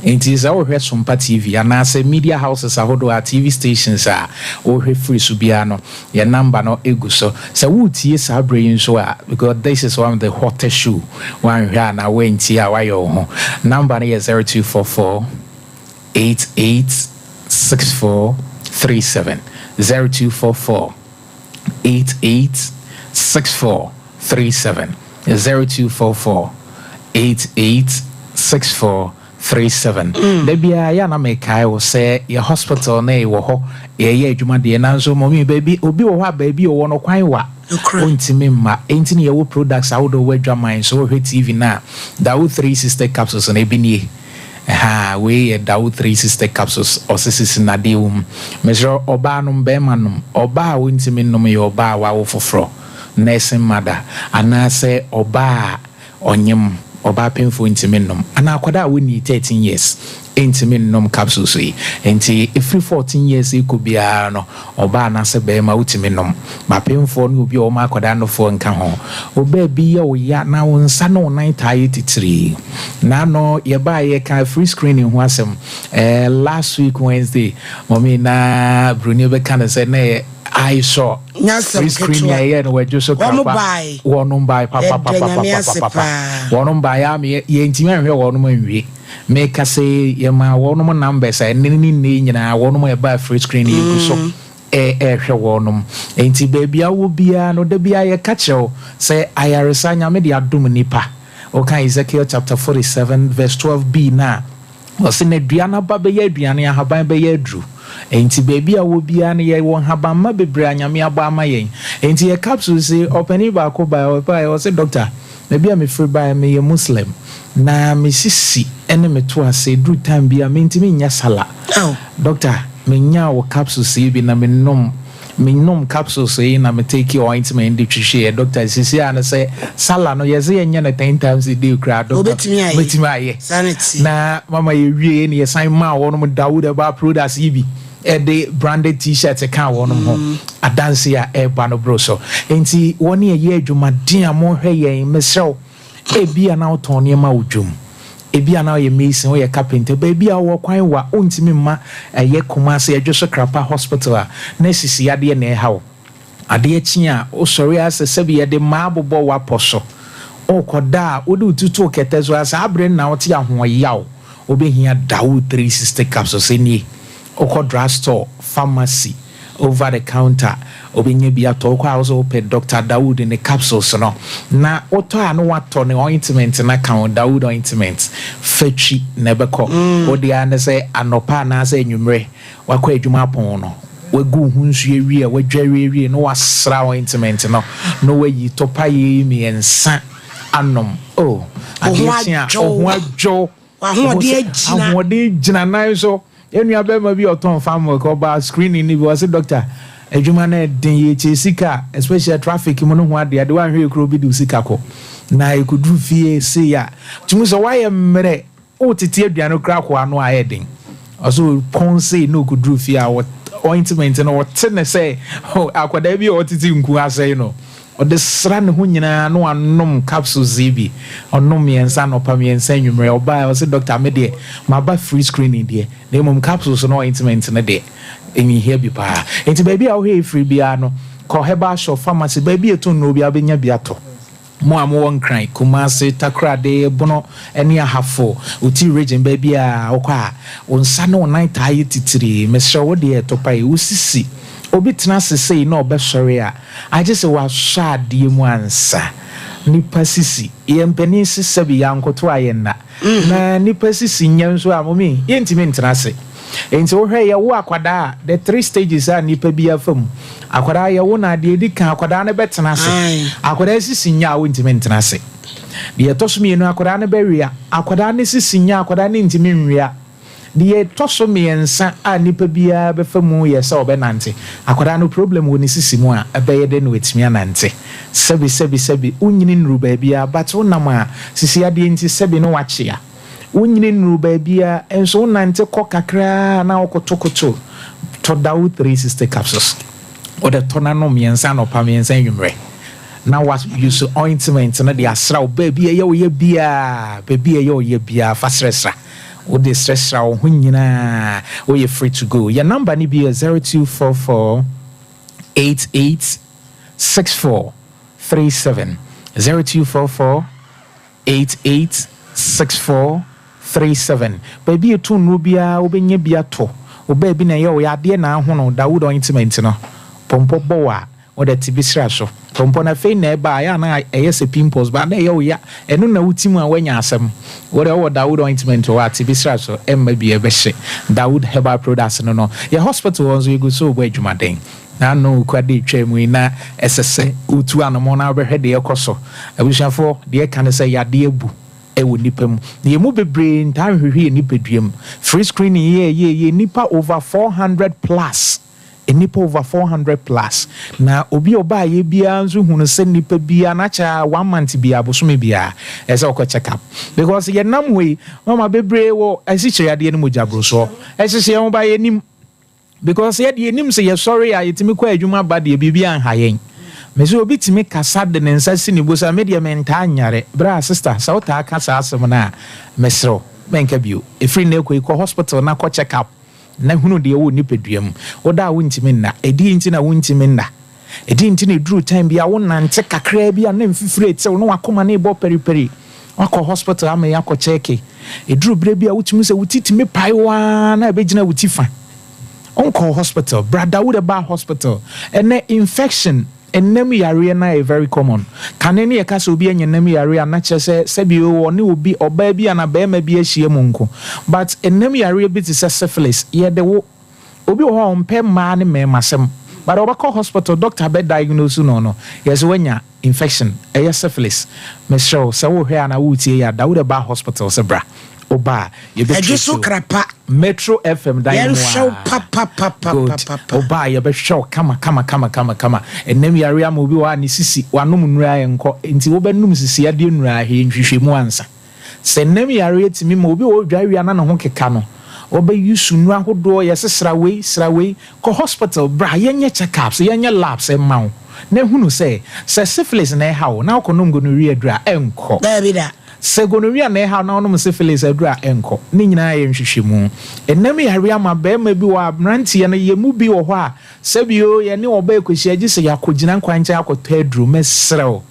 Enti sɛ wohwɛ Sompa TV anaasɛ media houses ahodoɔ a TV stations a wohwɛ firi so biara no, yɛn number no gu so. Sɛ woretie saa berɛ yi nso a, because this is one of the hottest show, woanhwɛ anaa woantie a woayɛ wo ho. Number no yɛ 0244 88 64 37, 0244 88 64 37, 0244 88 64 37. Da biara yɛ a na mekae wo sɛ yɛ hospital no wɔ hɔ yɛyɛ adwuma deɛ nanso mɔmi baabi obi wɔ hɔ a baabi ɔwɔ no kwan wa ɔntumi mma enti ne yɛwɔ products ahodoɔ wɔ adwaman so wohwɛ TV no a Dawo 360 capsules no ebi nie. Ɛhaa wei yɛ Dawo 360 capsules ɔse sisi nadeɛ wɔ mu. Mesrɛ ɔbaa nom bɛɛma nom. Ɔbaa a wontumi nnom yɛ ɔbaa a wawo foforɔ, nursing mother, anaasɛ ɔbaa a ɔnyem, ɔbaa pemfoɔ ntumi nnom, anaa akwadaa a wonnii 13 years ntumi nnom capsules yi. Nti ɛfiri 14 years rekɔ biara no Ɔbaa anaasɛ barima, wotumi nom. M'apemfoɔ ne obi a ɔma akwadaa nofoɔ nka ho. Wo baabi yɛ wo ya na wo nsa ne wo nan taa yɛ titirii. N'ano yɛbaeɛ yɛkaa free screening ho asɛm eh, last week Wednesday. Mummy na broni bɛka no sɛ na ɛyɛ eye sore. Nyɛ asɛm Free screening a ketewa. yɛyɛɛ no wɔ Adwo so Wɔn Krapa. bae. Wɔnom bae Yɛda Nyame ase papapapapapapa. paa. Wɔnom baeɛ a me yɛntumi anhwɛ wɔnom anwie. Mekasa yi, yɛmaa wɔnom numbers a ɛnnɛ ne nnɛ yi nyinaa wɔnom a ɛbaa free screen yɛgu so ɛrehwɛ wɔnom. Enti baabi a wowɔ biara no, da biara yɛka kyerɛ wo sɛ ayaresa Nyame de adom nnipa. Woka Ezekiel chapter 47 verse 12b no a, ɔse na dua no aba bɛyɛ aduane, ahaban bɛyɛ aduru. Enti baabi a wowɔ biara no yɛwɔ nhabamma bebree a Nyame abɔ ama yɛn. Enti yɛ capsules yi, ɔpanin baako bae, ɔbaeɛ ɔse doctor, Baabi a mefiri baeɛ, meyɛ Muslim, na me sisi ne me to ase, ɛduru time bi a mentumi nyɛ sala. Doctor, menyaa wo capsules yi bi na menom, menom capsules yi na me take ointment de twehweeɛ. Doctor, sisi a no sɛ sala no yɛse yɛnyɛ no ten times a day koraa, doctor, mɛtumi ayɛ. Na mama yɛwieɛ na yɛsan maa wɔnom Dawood Herbal products yi bi. de branded T-shirt kaa wɔnom ho adanse a ɛreba no boro so. Enti wɔn a ɛyɛ adwumaden a mohwɛ yɛn, mesrɛ wo, ebia na wotɔn nneɛma wɔ dwam, ebia na woyɛ mason, woyɛ carpenter, baabi a wowɔ kwan wa, wontumi mma ɛyɛ Kumasi Adwoso Krapa Hospital a na sisi yadeɛ na ɛha wo. Adeɛ kye a, wosɔre ara sɛ sɛbi yɛde mmaa bobɔ w'apɔ so. Worekɔda a, wode wo ti to wo kɛtɛ so ara, saa berɛ no na wote ahoɔyaw. Wobɛhia Dawood 360 capsules nie. Wokɔ drug store, pharmacy, over the counter, wobɛnya bi atɔ. Wokɔ a wo sɛ wopɛ Doctor Dawood ne capsules no, na wotɔ a na woatɔ ne ointment no aka ho, Dawood ointment. Fa twi na ɛbɛkɔ. Wo deɛ ara ne sɛ anɔpa anaasɛ anwummerɛ, wakɔ adwuma apɔn no, wagu wo ho nsuo awie a, wadware awie na wasra ointment no, na wayi topaeɛ yi mmiɛnsa anom. Oh, adeɛ kye a, wo ho adwo. W'ahoɔden agyina. Ahoɔden gyina nan so. Yɛn nua bɛrima bi a ɔtɔn farm work ɔbaa screening no bi ɔse doctor adwuma no ɛden yɛkyɛ sika especially traffic mu no ho adeɛ ade wanhwɛ kuro bi de sika kɔ na ɛkɔduru fie sei a tumi sɛ woayɛ mmerɛ wotete aduane koraa kɔ ano a ɛyɛ den ɔso pɔn sei na ɔkɔduru fie a ointment no ɔte ne sɛ akwadaa bi a ɔtete nku asɛe no Ɔde sra ne ho nyinaa na wanom capsules yi bi. Ɔnom mmiɛnsa anɔpa, mmiɛnsa anwummerɛ. Ɔbaeɛ ɔse doctor me deɛ maba free screening deɛ na mmom capsules ne ointment no deɛ ɛnhia bi paa. Nti baabi a wohwɛ ɛfiri biara no kɔ herbal shop, pharmacy, baabi a ɛtɔ nnuro biara wobɛnya bi atɔ. Mo a mowɔ Nkran, Kumasi, Takoradi, Bono ne Ahafo, Oti region baabi a wokɔ a wo nsa ne wo nan taa yɛ titiri. Mesrɛ wo deɛ topa yi wo sisi. Obi tena ase sei na ɔbɛsɔre a, agye sɛ wasɔ adeɛ mu ansa. Nipa sisi, yɛn mpanin se sɛbi yɛankoto a yɛnna. Na nipa sisi nyɛ nso a, mommy, yɛntumi ntena ase. Enti wohwɛ yɛwo akwadaa a, the three stages a nipa biara fa mu. Akwadaa yɛwo no a, deɛ ɛdi kan akwadaa no bɛtena ase. Akwadaa sisi nyɛ a, wontumi ntena ase. Deɛ ɛtɔ so mmienu, akwadaa no bɛwea. Akwadaa no sisi nyɛ a, akwadaa no ntumi nwea. Deɛ ɛtɔ so mmiɛnsa a nipa biara bɛfa mu yɛ sɛ ɔbɛnante. Akwadaa no problem wɔ ne sisi mu a, ɛbɛyɛ dɛn na watumi anante? Sɛbi sɛbi sɛbi, wonyini nnuru baabiara but wonam a, sisi adeɛ nti sɛbi ne wakyea. Wonyini nnuru baabiara nso wonante kɔ kakra a na wokotokoto. Tɔ Dawu 360 capsules. Wode tɔ na nom mmiɛnsa anɔpa, mmiɛnsa anwummerɛ. Na wa use ointment no de asra wo baabi a ɛyɛ wo ya biara, baabi a ɛyɛ wo ya biara fa srɛsra. Wode srɛsra wo ho nyinaa, woyɛ free to go. Yɛn number no bi yɛ 0244 88 64 37, 0244 88 64 37. Baabi a ɛtu nnuro biara wobɛnya bi atɔ. Wo baabi na ɛyɛ wo ya, adeɛ na ahono, Dawood ointment no, pɔmpɔ bɔ wo a, Wode te bi sra so. Pɔmpɔ no afei na ɛba a, ɛyɛ a na ɛyɛ sɛ pimples but na ɛyɛ wo ya. Ɛno na wo ti mu a woanya asɛm. Wo deɛ wowɔ Dawood ointment wɔ hɔ a, te bi sra so, ɛmma bi ɛbɛhye. Dawood herbal products no no, yɛ hospital hɔ nso yɛgu so rebɔ adwumaden. Na ano okua de retwa mu yi na ɛsɛ sɛ wotu anamɔn na wobɛhwɛ deɛ ɛrekɔ so. Abusuafoɔ, deɛ ɛka ne sɛ yadeɛ abu wɔ nnipa mu. Na yɛn mu bebree ntaa nhwehwɛ yɛn nipadua mu. Free screening yi a ɛyɛɛ yie, nnipa over 400 plus Nnipa over 400 plus. Na obi a ɔbaeɛ biara nso hunu sɛ nnipa biara na akyɛ a one month biara bosome biara ɛsɛ ɔkɔ check up because yɛnam hɔ yi mama bebree wɔ asikyire adeɛ no mogya borosoɔ ɛhyehyɛ yɛn ho ba yɛnim because yɛde yɛnim sɛ yɛsɔre a yɛtumi kɔ adwuma ba deɛ biribi anha yɛn. Mese obi tumi kasa de ne nsa si ne bo sɛ me deɛ mentaa nyare. Bra sister sɛ wotaa ka saa asɛm no a mesrɛ wo mɛnka bio. Ɛfiri nnɛ kɔ yi kɔ hospital na kɔ check up. Na hunu deɛ ɛwɔ wo nipadua mu. Woda a wontumi nna. Ɛdeɛn nti na wontumi nna? Ɛdeɛn nti na ɛduru time bi a wonante kakraa bi a na mfifire retew na w'akoma no rebɔ paripari? Woakɔ hospital ama yɛakɔ kyɛɛke. Ɛduru berɛ bi a wotumi sɛ wo ti tumi pae wo ara na ɛbɛgyina wo ti fa. Wonkɔɔ hospital. Bra Dawuda baa hospital. Ɛnnɛ infection Nnam yareɛ no ayɛ very common. Kane no yɛka sɛ obi anya nnam yareɛ a na kyerɛ sɛ sɛbi oo ɔne obi, ɔbaa bi anaa barima bi ahyia mu nko. But nnam yareɛ bi te sɛ syphilis, yɛde wo. Obi wɔ hɔ a ɔmpɛ mmaa ne mmarima asɛm but ɔbɛkɔ hospital doctor bɛ diagnose no no yɛse wanya infection, ɛyɛ syphilis. Mesrɛ wo sɛ wohwɛ anaa woretie yi a, da wo dɛ ba hospital sɛ bra. Woba a, yɛbɛ Ɛdwo treat so wo. kra pa. Metro FM dan no mu Yɛnhwɛ wo aa. Good. papapapapapa. Woba a yɛbɛhwɛ wo kama kama kama kama kama. Ɛnam yare ama obi wɔ hɔ a ne sisi, wanom nnuru a ɛnkɔ. Nti wobɛnom sisi adeɛ nnuru a hwɛ nhwehwɛmu ansa. Sɛ nnam yareɛ tumi ma obi wɔ hɔ odware wie a na ne ho keka no, wɔbɛ use nnuru ahodoɔ, yɛse sra wei, sra wei. Kɔ hospital bra yɛnyɛ check ups, yɛnyɛ labs mma wo na hunu sɛ, sɛ syphilis na ɛha wo na wokɔnom gonorrhea aduru a, ɛnkɔ. Daabi da. Sɛ gonorrhea na ɛhaw na wonom syphilis aduru a, ɛnkɔ. Ne nyinaa yɛ nhwehwɛmu. Ɛnam yareɛ ama barima bi wɔ hɔ a, mmeranteɛ no, yɛn mu bi wɔ hɔ a, sɛbi oo, yɛne ɔbaa rekɔhyia gye sɛ yɛakɔgyina kwankyɛn akɔtɔ aduro. Mesrɛ wo,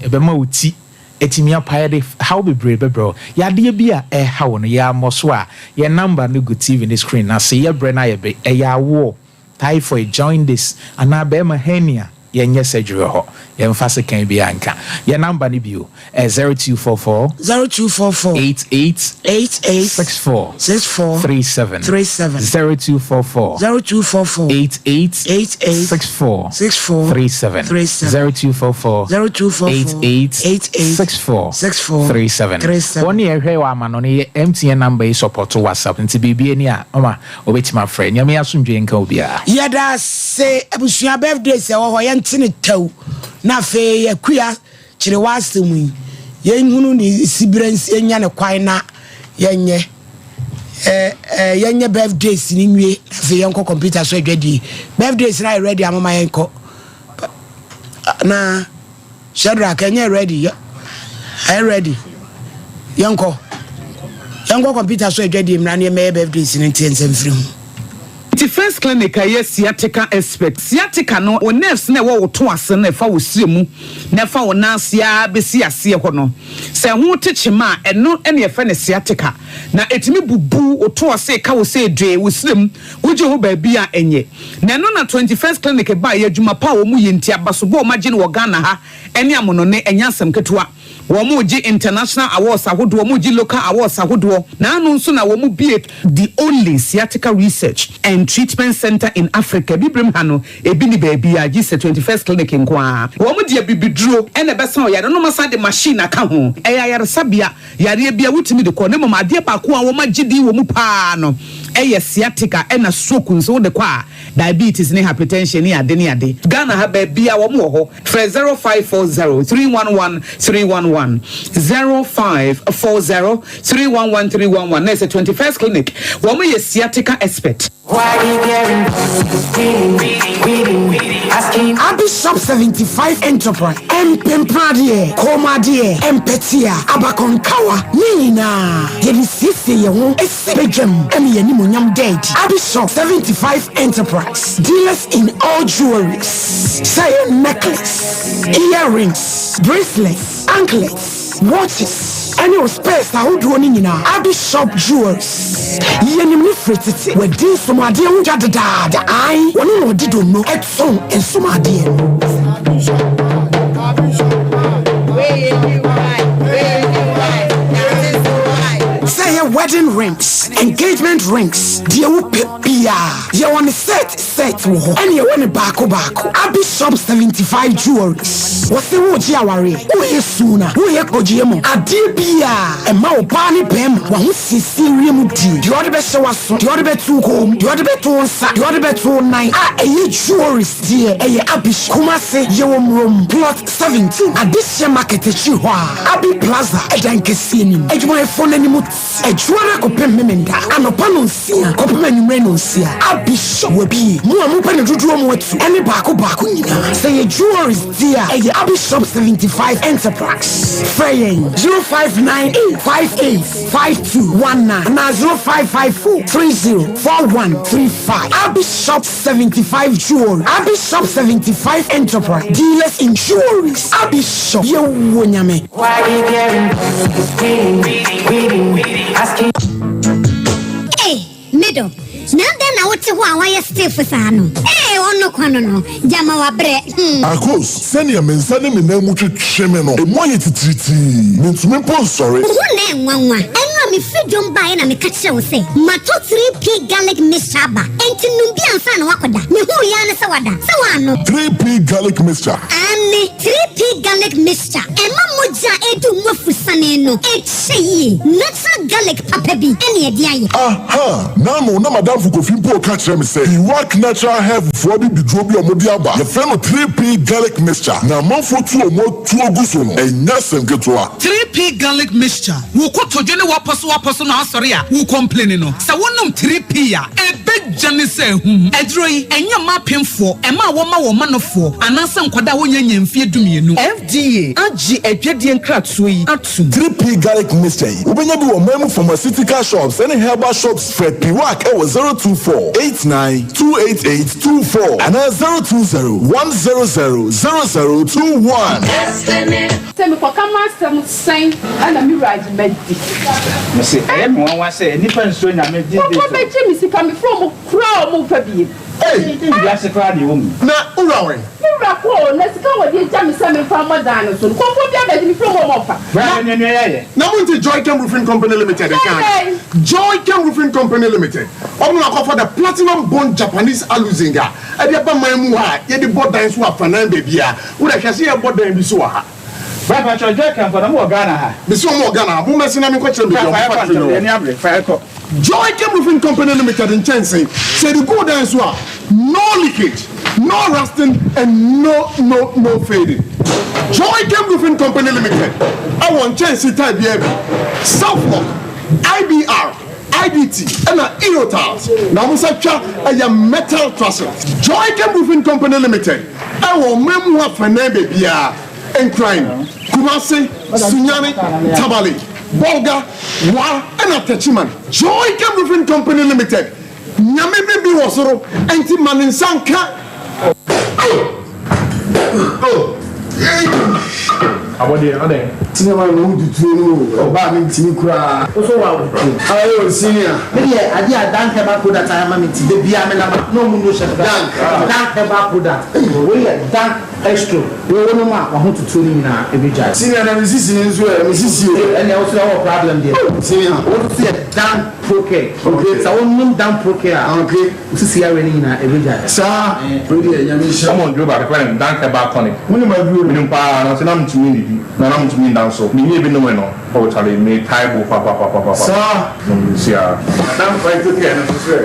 ɛbɛma wo ti atumi apae de haw bebree bɛbrɛ wo. Yadeɛ bi a ɛreha wo no, yɛammɔ so a, yɛn number no gu TV no screen no ase. Yɛbrɛ no ayɛ be. Ɛyɛ awoɔ, typhoid, jaundice, anaa barima hernia. Yɛnyɛ surgery wɔ hɔ. Yɛmfa sekan biara nka. Yɛn number no bio, ɛyɛ 0244. 0244. 88. 88. 64. 64. 37. 37. 0244. 0244. 88. 88. 64. 64. 37. 37. 0244. 0244. 88. 88. 64. 64. 37. 37. Wɔn ne yɛhwɛ wɔ amanɔne yɛ MTN number yi support WhatsApp nti biribi ani a ɔma Obetumi afrɛ. Nyame asomdwoe nka obiara. Yɛda ase abusua birthdays ɛwɔ hɔ yɛnte no tɛw na afei Akua kyere w'asɛm yi yɛnhunu ne siberɛ nsi yɛnya ne kwan na yɛnyɛ eh, eh, yɛnyɛ birthdays no nwie na afei yɛnkɔ computer so adwadie birthdays no ayɛ ready amoma yɛnkɔ na Shadrack ɛnyɛ ready yɛ ayɛ ready yɛnkɔ yɛnkɔ computer so adwadie mmra ne yɛmmɛyɛ birthdays no nteɛ nsɛm mfiri ho. Nti first clinic a ɛyɛ sciatica expert. Sciatica no wo nerves no a ɛwɔ wo to ase no ɛfa wo srɛ mu na ɛfa wo nan ase ara bɛsi aseɛ hɔ no sɛ ɛho te kyema a ɛno na yɛfrɛ no sciatica na ɛtumi bubu wo to ase ka wo sɛ dwee wo srɛ mu wogye ho baabi a ɛnyɛ Na ɛno na 21st Clinic baeɛ, adwuma pa a wɔn yɛ nti, abasobɔ a wɔn agye no wɔ Ghana ha ne amonɔne, ɛnyɛ asɛm ketewa. Wɔn regye international awards ahodoɔ, wɔn regye local awards ahodoɔ, na ano nso na wɔn bue the only sciatica research and treatment centre in Africa, Abibirem ha no, ebi nni baabiara gye sɛ 21st Clinic nko ara. Wɔn de abibiduro na ɛbɛsa ɔyare no, na wɔasan de machine aka ho. Ɛyɛ ayaresabea. Yareɛ biara wotumi de kɔ na mmom adeɛ baako a wɔagye din wɔ mu pa ara no yɛ sciatica ɛna stroke nso wode kɔ a diabetes ne hypertension ne ade ne ade. Ghana ha baabiara wɔn wɔ hɔ frɛ 0540 311 311 0540 311 311 na ɛsɛ 21st clinic wɔn yɛ sciatica expert. Abi Shop 75 Enterprise, Mpempradeɛ, kɔnmuadeɛ, mpɛtea, abakɔnkawa, ne nyinaa yɛde siesie yɛn ho si badwam ma yɛn animuonyam da adi. Abi Shop 75 Enterprise, dealers in all jewelries, sɛ ɛyɛ necklace, earrings, bracelets, anklets, watches, ɛne wo spares ahodoɔ no nyinaa. Abi Shop Jewelries, yɛnim no firi tete, wadi nsomadeɛ ho dwa dedaada, ae, wɔno na ɔde donno tɔn nsomadeɛ no. Sɛ ɛyɛ wedding rings, engagement rings, deɛ wopɛ biara, yɛwɔ no set set wɔ hɔ, ɛne yɛwɔ no baako baako. Abi Shop 75 Jewelries, wɔse woregye awareɛ, Woyɛ suu na woyɛ kogyeɛ mu adeɛ biaa ɛma ɔbaa ne bɛɛma w'ahosiesie wiem die, deɛ ɔde bɛhyɛ w'aso, deɛ ɔde bɛto wo kɔn mu, deɛ ɔde bɛto wo nsa, deɛ ɔde bɛto wo nan a ɛyɛ jewelries deɛ ɛyɛ Abish Kumase yɛwɔ Murom plot 17 Adehyeɛ market akyiri hɔ a Abi Plaza ɛdan kɛseɛ no mu adwumayɛfoɔ no anim Adwuara kɔpem Memenda anɔpa nonsia kɔpem anwumerɛ nonsia. Abi shop wabie. Mo a mopɛ no dodoɔ mo atu ɛne baako baako nyinaa. Sɛ yɛ jewelries deɛ a ɛyɛ Abi shop 75 Enterprise. Frɛ yɛn 0598 58 5219 anaa 0554 30 4135. Abi shop 75 Jewelry. Abi shop 75 Enterprise. Dealers in jewelries. Abi shop yɛwɔ Nyame. Ei, me dɔ, na adɛn na wote hɔ a woayɛ stiff saa no? Ei, ɔno kwa no no, gyama wabrɛ, hmm. Akos, sɛnea me nsa ne me nan mu twetwe me no, emu ayɛ titiritii. Mintumi mpo nsɔre. Wo ho na ɛnwanwa. Ɛno a mefiri dwom baeɛ na meka kyerɛɛ wo sɛ matɔ 3P garlic mixture aba, enti nom bi ansa na woakɔda. Mehuu yi ara ne sɛ woada, sɛ woannom. 3P garlic mixture. Aane, 3P garlic mixture, ɛma mogya a ɛredi wo mu afusane no kyɛ yie. Natural garlic papa bi ne ɛde ayɛ. Aha! N'ano na m'adamfo Kofi mpo reka kyerɛ me sɛ Iraq Natural Health foɔ abibiduro bi a wɔde aba, yɛfrɛ no 3P Garlic Mixture, na amanfoɔ tu wɔn atuo gu so no, ɛnyɛ asɛm ketewa. 3P Garlic Mixture, Wo kotodwe ne w'apɔsowapɔso na asɔre a wo complaini no, sɛ wonom 3P a, ɛbɛgya ne sɛ ahum. Aduro yi, ɛnyɛ mma apemfoɔ, ɛma a wɔma wɔn manofoɔ, anaasɛ nkwadaa a wɔnnya nnya mfeɛ dumienu. FDA agye adwadie nkratoɔ yi atom. 3P Garlic Mixture yi, wobɛnya bi wɔ ɔman mu pharmaceutical shops ne herbal shops. Frɛ Piwak wɔ 024 89 288 24 anaa 020 100 0021. Sɛ mekɔka m'asɛm sɛn na me wura agye madi. Mese ɛyɛ me nwanwa sɛ nnipa nsuro Nyame these days Wɔkɔ o. bɛgye me sika mefrɛ wɔn koraa wɔn mfa biem. Ei! Wiase koraa deɛ ɛwɔ mu. Na wo wura wɛn? Me wura kɔ o, na sika a wɔde agya me sɛ memfa mmɔ dan no so no, kɔmfoɔ biara bɛgye me firi mu a wɔmfa. Bra na nea nea yɛayɛ. Na monte Joychem Roofing Company Limited nka anaa? Joychem Roofing Company Limited, wɔn na wɔakɔfa the Platinum Bond Japanese Aluzinc a ɛde aba man mu ha a yɛde bɔ dan so afanan baabiara. Wo deɛ hwɛ sɛ yɛrebɔ dan bi so wɔ ha. Bra patrɔ Joychem fo na mo wɔ Ghana ha? Mese wɔn wɔ Ghana ha, mommɛse na menkɔkyerɛ mo baabi a Bra wɔn fa yɛkɔ factory no ntɛm, wɔ. yɛn ani abere, fa yɛkɔ. Joychem Roofing Company Limited nkyɛnse, sɛ yɛde gu wo dan so a, no leakage, no rusting and no no no fading. Joychem Roofing Company Limited wɔ nkyɛnse type biara bi, Southlock, IBR, IDT ɛna Eurotiles, na wɔn nsa twa ɛyɛ metal trusses. Joychem Roofing Company Limited wɔ ɔman mu afanan baabiara. Nkran, Kumasi, Sunyani, Tamale, Bolga, Wa ɛna Techiman. Joy Chem Roofing Company Limited, Nyame me bi wɔ soro ɛnti ma ne nsa nka oh oh ei. Abɔdeɛ adɛn? Senior man na wo tutuo no o ɔbaa me ntimi koraa. Wo so wa wo tuo. Aye o senior. Me deɛ adeɛ a dank herbal product ayɛ ama me nti da biara me nam a na ɔmo nu hyɛ me Dank. Dank herbal product wei yɛ dank Estro, wo wo nom a w'ahototuo no nyinaa ɛbɛgyae. Senior na me sisi no nso ɛ, me sisi o. Ɛnneɛ wo nso wowɔ problem deɛ. Oh senior. Wo nso yɛ Dan Procare. Okay. Sɛ wo nom Dan Procare a. Okay. Wo sisi yareɛ no nyinaa ɛbɛgyae. Saa, wei deɛ Nyame nhyira. Wɔn duro baako yɛfrɛ no Dan Herbal Tonic. Wo nim aduro no? Menim paa nanso na mentumi nnidi na na mentumi nda nso. Menyɛɛ bi nomee no oh charlie metae bo papapapapa. Saa. Nom no siaa. Na Dan Phytocare no nso sɛ.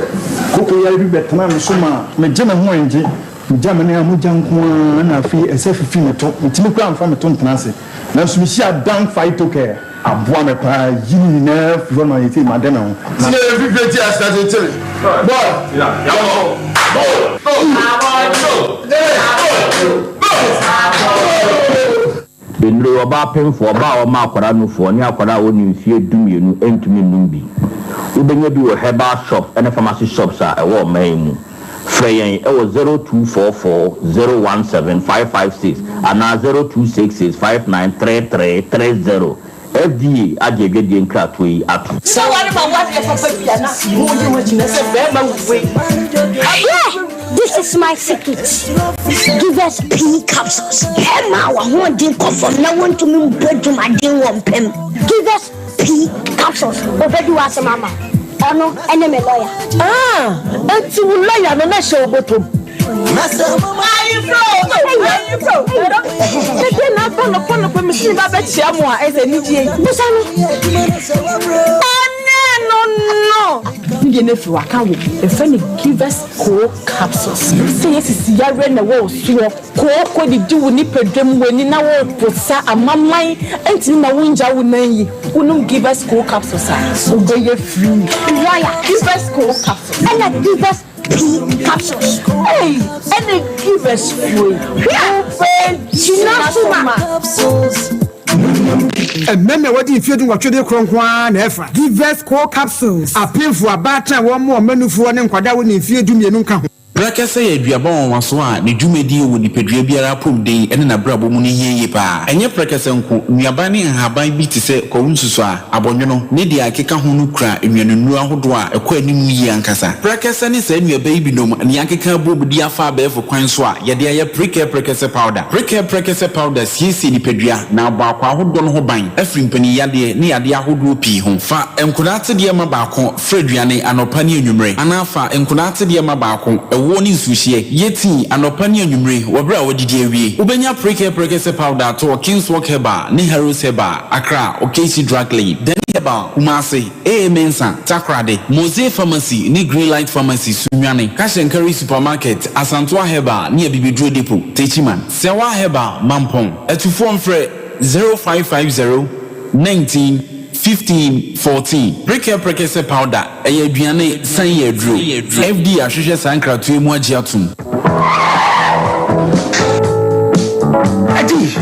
Koko yare bi bɛtenaa me so maa megye me ho nngye. Megya me nan a mogya nko ara na afei ɛsɛ fifi me to. Mentumi koraa mfa me to ntena ase. Nanso mehyiaa Dan Phytocare. Aboa me paa yi ne nyinaa firi hɔ no ma seesei made me ho. Na. Senior yɛ fifire ti ase kyekyere boy yɛnkɔ Nnuro yi, ɔbaa pemfoɔ, ɔbaa a ɔma akwadaa nufoɔ, ne akwadaa a ɔnni mfeɛ dumienu ntumi nnom bi. Wobɛnya bi wɔ herbal shops ne pharmacy shops a ɛwɔ ɔman yi mu. Frɛ yɛn wɔ 0244 017 556 anaa 0266 593330. FDA agye adwadie nkratoɔ yi atom. Sɛ ware ma wo adeɛ papa bi a na wo gye ho akyinnye sɛ bɛɛma wei. Hwɛ! This is my secret, Givers P capsules. Ɛma w'ahoɔden kɔ fam na wontumi mbɔ dwumaden wɔ mpam. Givers P capsules, obedi w'asɛm ama wo. Ɔno ne me lawyer. Ah, enti wo lawyer no na hyɛ wo bɔtɔ mu? Ayefro o, ayefro. Ɛdeɛ na aba nɔpa nɔpa mesi me ba bɛkyea mo a ɛsɛ anigyeɛ yi. Busa no. Ɛnɛ no no. Ne deɛ no afiri hɔ aka wo. Yɛfrɛ no Givers Koo Capsules. Sɛ yɛ sisi yareɛ na ɛwɔ wo soɔ, kooko didi wo nipadua mu, w'ani na woreposa, amaman ntumi ma wongya wo nan yi, wonom Givers Koo Capsules a, wobɛyɛ free. Lawyer. Givers Koo Capsules. Ɛna Givers P Capsules. Ei, ɛna Givers foɔ yi, wobɛgyina so ma. Mmarima a wɔadi mfeɛ dunwɔtwe de rekorɔ nko ara na ɛfa. Givers Core Capsules, Apemfo, abaatan a wɔmmoa wɔn mma nufoɔ ne nkwadaa a wɔnni mfeɛ dumienu nka ho. Prɛkɛsɛ yɛ aduaba nwanwaso a ne dwumadi wɔ nipadua biara apɔmuden ne n'abrabɔ mu no hia yie paa. Ɛnyɛ prɛkɛsɛ nko, nnuaba ne nhaban bi te sɛ kwawu nsusuaa, abɔnwono, ne deɛ ɛkeka ho no kura nnuanennuro ahodoɔ a ɛkɔ anim yie ankasa. Prɛkɛsɛ ne saa nnuaba yi binom na yɛakeka abom de afa abɛɛfo kwan so a yɛde ayɛ Prekɛ Prɛkɛsɛ Powder. Prekɛ Prɛkɛsɛ Powder siesie nipadua na abɔ akwaa ahodoɔ no ho ban afiri mpaninyadeɛ ne yadeɛ ahodoɔ pii ho. Fa nkwadaa atedeɛ ma baako fra aduane anɔpa ne anwummere anaa fa nkwadaa atedeɛ ma baako ɛwoɔ ne nsuohyeɛ yɛ tii anɔpa ne anwummere wɔ berɛ a woadidi awie. Wobɛnya Prekɛ Prɛkɛsɛ Powder atɔ wɔ Kingswalk Herbal ne Harrods Herbal, Accra, Okaishie Drug Lane, Danny Herbal, Kumasi, AA Mensah, Takoradi, Mosey Pharmacy ne Greenlight Pharmacy, Sunyani, Cash and Carry Supermarket, Asantoa Herbal ne Abibiduro Depot, Techiman. Sɛwa Herbal, Mampong. Atufoɔ mfrɛ 0550 19 15 14. Prekɛ Prekɛsɛ Powder, ɛyɛ aduane san yɛ aduro. FDA ahwehwɛ saa nkratoɔ yi mu agye atom. Adi,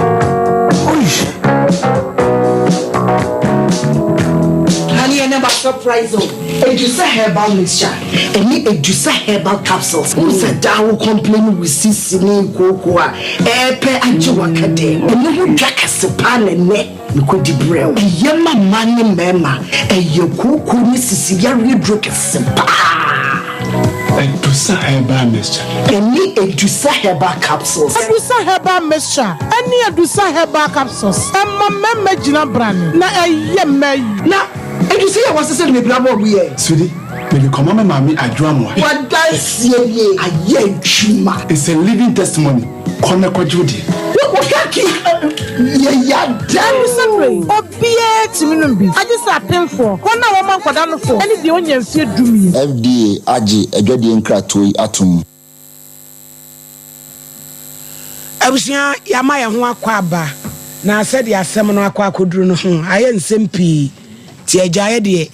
oish. Honey, I never surprise o. Edusa herbal mixture ɛne Edusa herbal capsules. Wohu sɛ daa wo complain wo sisi ne nkooko a ɛɛpɛ agye waka dɛm. Ɛno ho dwa kɛse paa na ɛnɛ mekɔdi brɛ wo. Ɛyɛ ma mmaa ne mmarima. Ɛyɛ kooko ne sisi yareɛ duro kɛse paa. Adusa Herbal Mixture. Ɛne Adusa Herbal Capsules. Adusa Herbal Mixture ɛne Adusa Herbal Capsules ɛma mmarima gyina brane na ɛyɛ mmaa yi. Na Adusa yi a wɔasesa no bebree abɔ ɔmo yɛ. Sweetie, mede kɔma me maame Adwoa Amoah. W'adanseɛ nie, ayɛ adwuma. It's a living testimony, kɔ na kɔgye wo deɛ. Wo ka ki yɛ yada. Adusa duro yi, obiara tumi nom bi, agye sɛ apemfoɔ, wɔn a wɔma nkwadaa nofoɔ ne deɛ ɔnnya mfeɛ dumien. FDA agye adwadie nkratoɔ yi atom. Abusua, yɛama yɛn ho akɔ aba, na sɛdeɛ asɛm no akɔ akɔduru no ho ayɛ nsɛm pii. Nti agyaeɛ deɛ,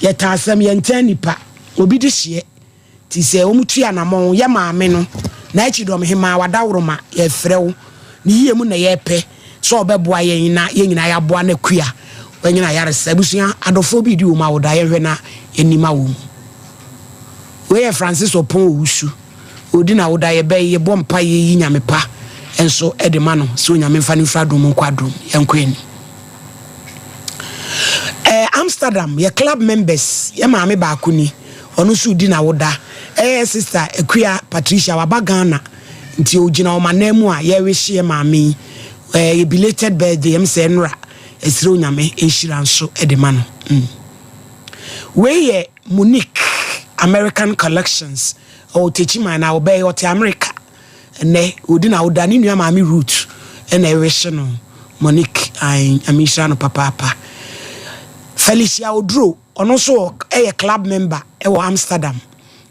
yɛtaa asɛm, yɛntaa nnipa. Obi de hyeɛ. Nti sɛ wɔtu anamɔn, yɛ maame no, na akyi dɔm hemaa wadaworoma, yɛfrɛ wo. Ne yie mu na yɛpɛ sɛ ɔbɛboa yɛn na yɛn nyinaa yɛaboa no akua wanyina ayaresa. Abusua, adɔfoɔ bi redi wɔn awoda, yɛnhwɛ na yɛnni ma wɔn. Wei yɛ Francis Ɔpɔn Owusu. Ɔredi n'awoda, yɛbɛ yɛbɔ mpaeɛ yi Nyame pa nso de ma no sɛ Onyame mfa no mfiri adom mu nkɔ adom mu. Yɛnkɔ anim. Eh, Amsterdam, yɛ club members, yɛ maame baako ni, ɔno nso redi n'awoda. Ɛyɛ sister Akua Patricia, waba Ghana, nti ɔgyina wɔn anan mu a yɛrewehye yɛ maame yi. Eh, yɛ belated birthday, ɛm sɛ ɛnora, ɛsrɛ Onyame nhyira nso de ma no. Mm. Wei yɛ Monique American Collections, ɔwɔ Techiman na ɔbɛyɛ ɔte America. Ɛnnɛ ɔredi n'awoda, ne nua maame Ruth na ɛrehye no. Monique, ae, Nyame nhyira no papaapa. Felicia Oduro, ɔno nso wɔ ɛyɛ club member wɔ Amsterdam.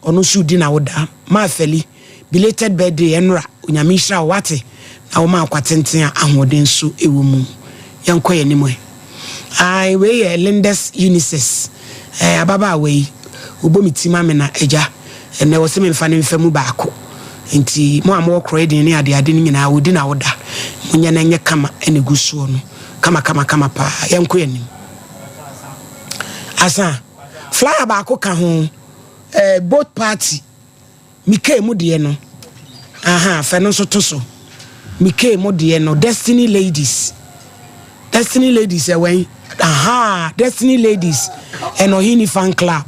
Ɔno nso redi n'awoda. Maa Feli, belated birthday ɛnora, Onyame nhyira wo wate, na ɔma nkwa tenten a ahoɔden nso wɔ mu. Yɛnkɔ yɛn anim ɛ. Ae, wei yɛ Lindes Unisex. Ɛɛ, ababaawa yi, ɔbɔ me ti ma me na agya. Ɛnnɛ wɔse memfa no mfa mu baako. Nti mo a mowɔ Croydon ne adeade no nyinaa, wɔdi n'awoda. Monyɛ no nyɛ kama na ɛgu soɔ no. Kama kama kama paa. Yɛnkɔ yɛn anim. Asa, flyer baako ka ho. Ɛɛ, both party. Mikee mo deɛ no ahaa fɛ no nso to so Mikee mo deɛ no Destiny Ladies Destiny Ladies ɛwɛn ahaa Destiny Ladies and Ɔhene Fan Club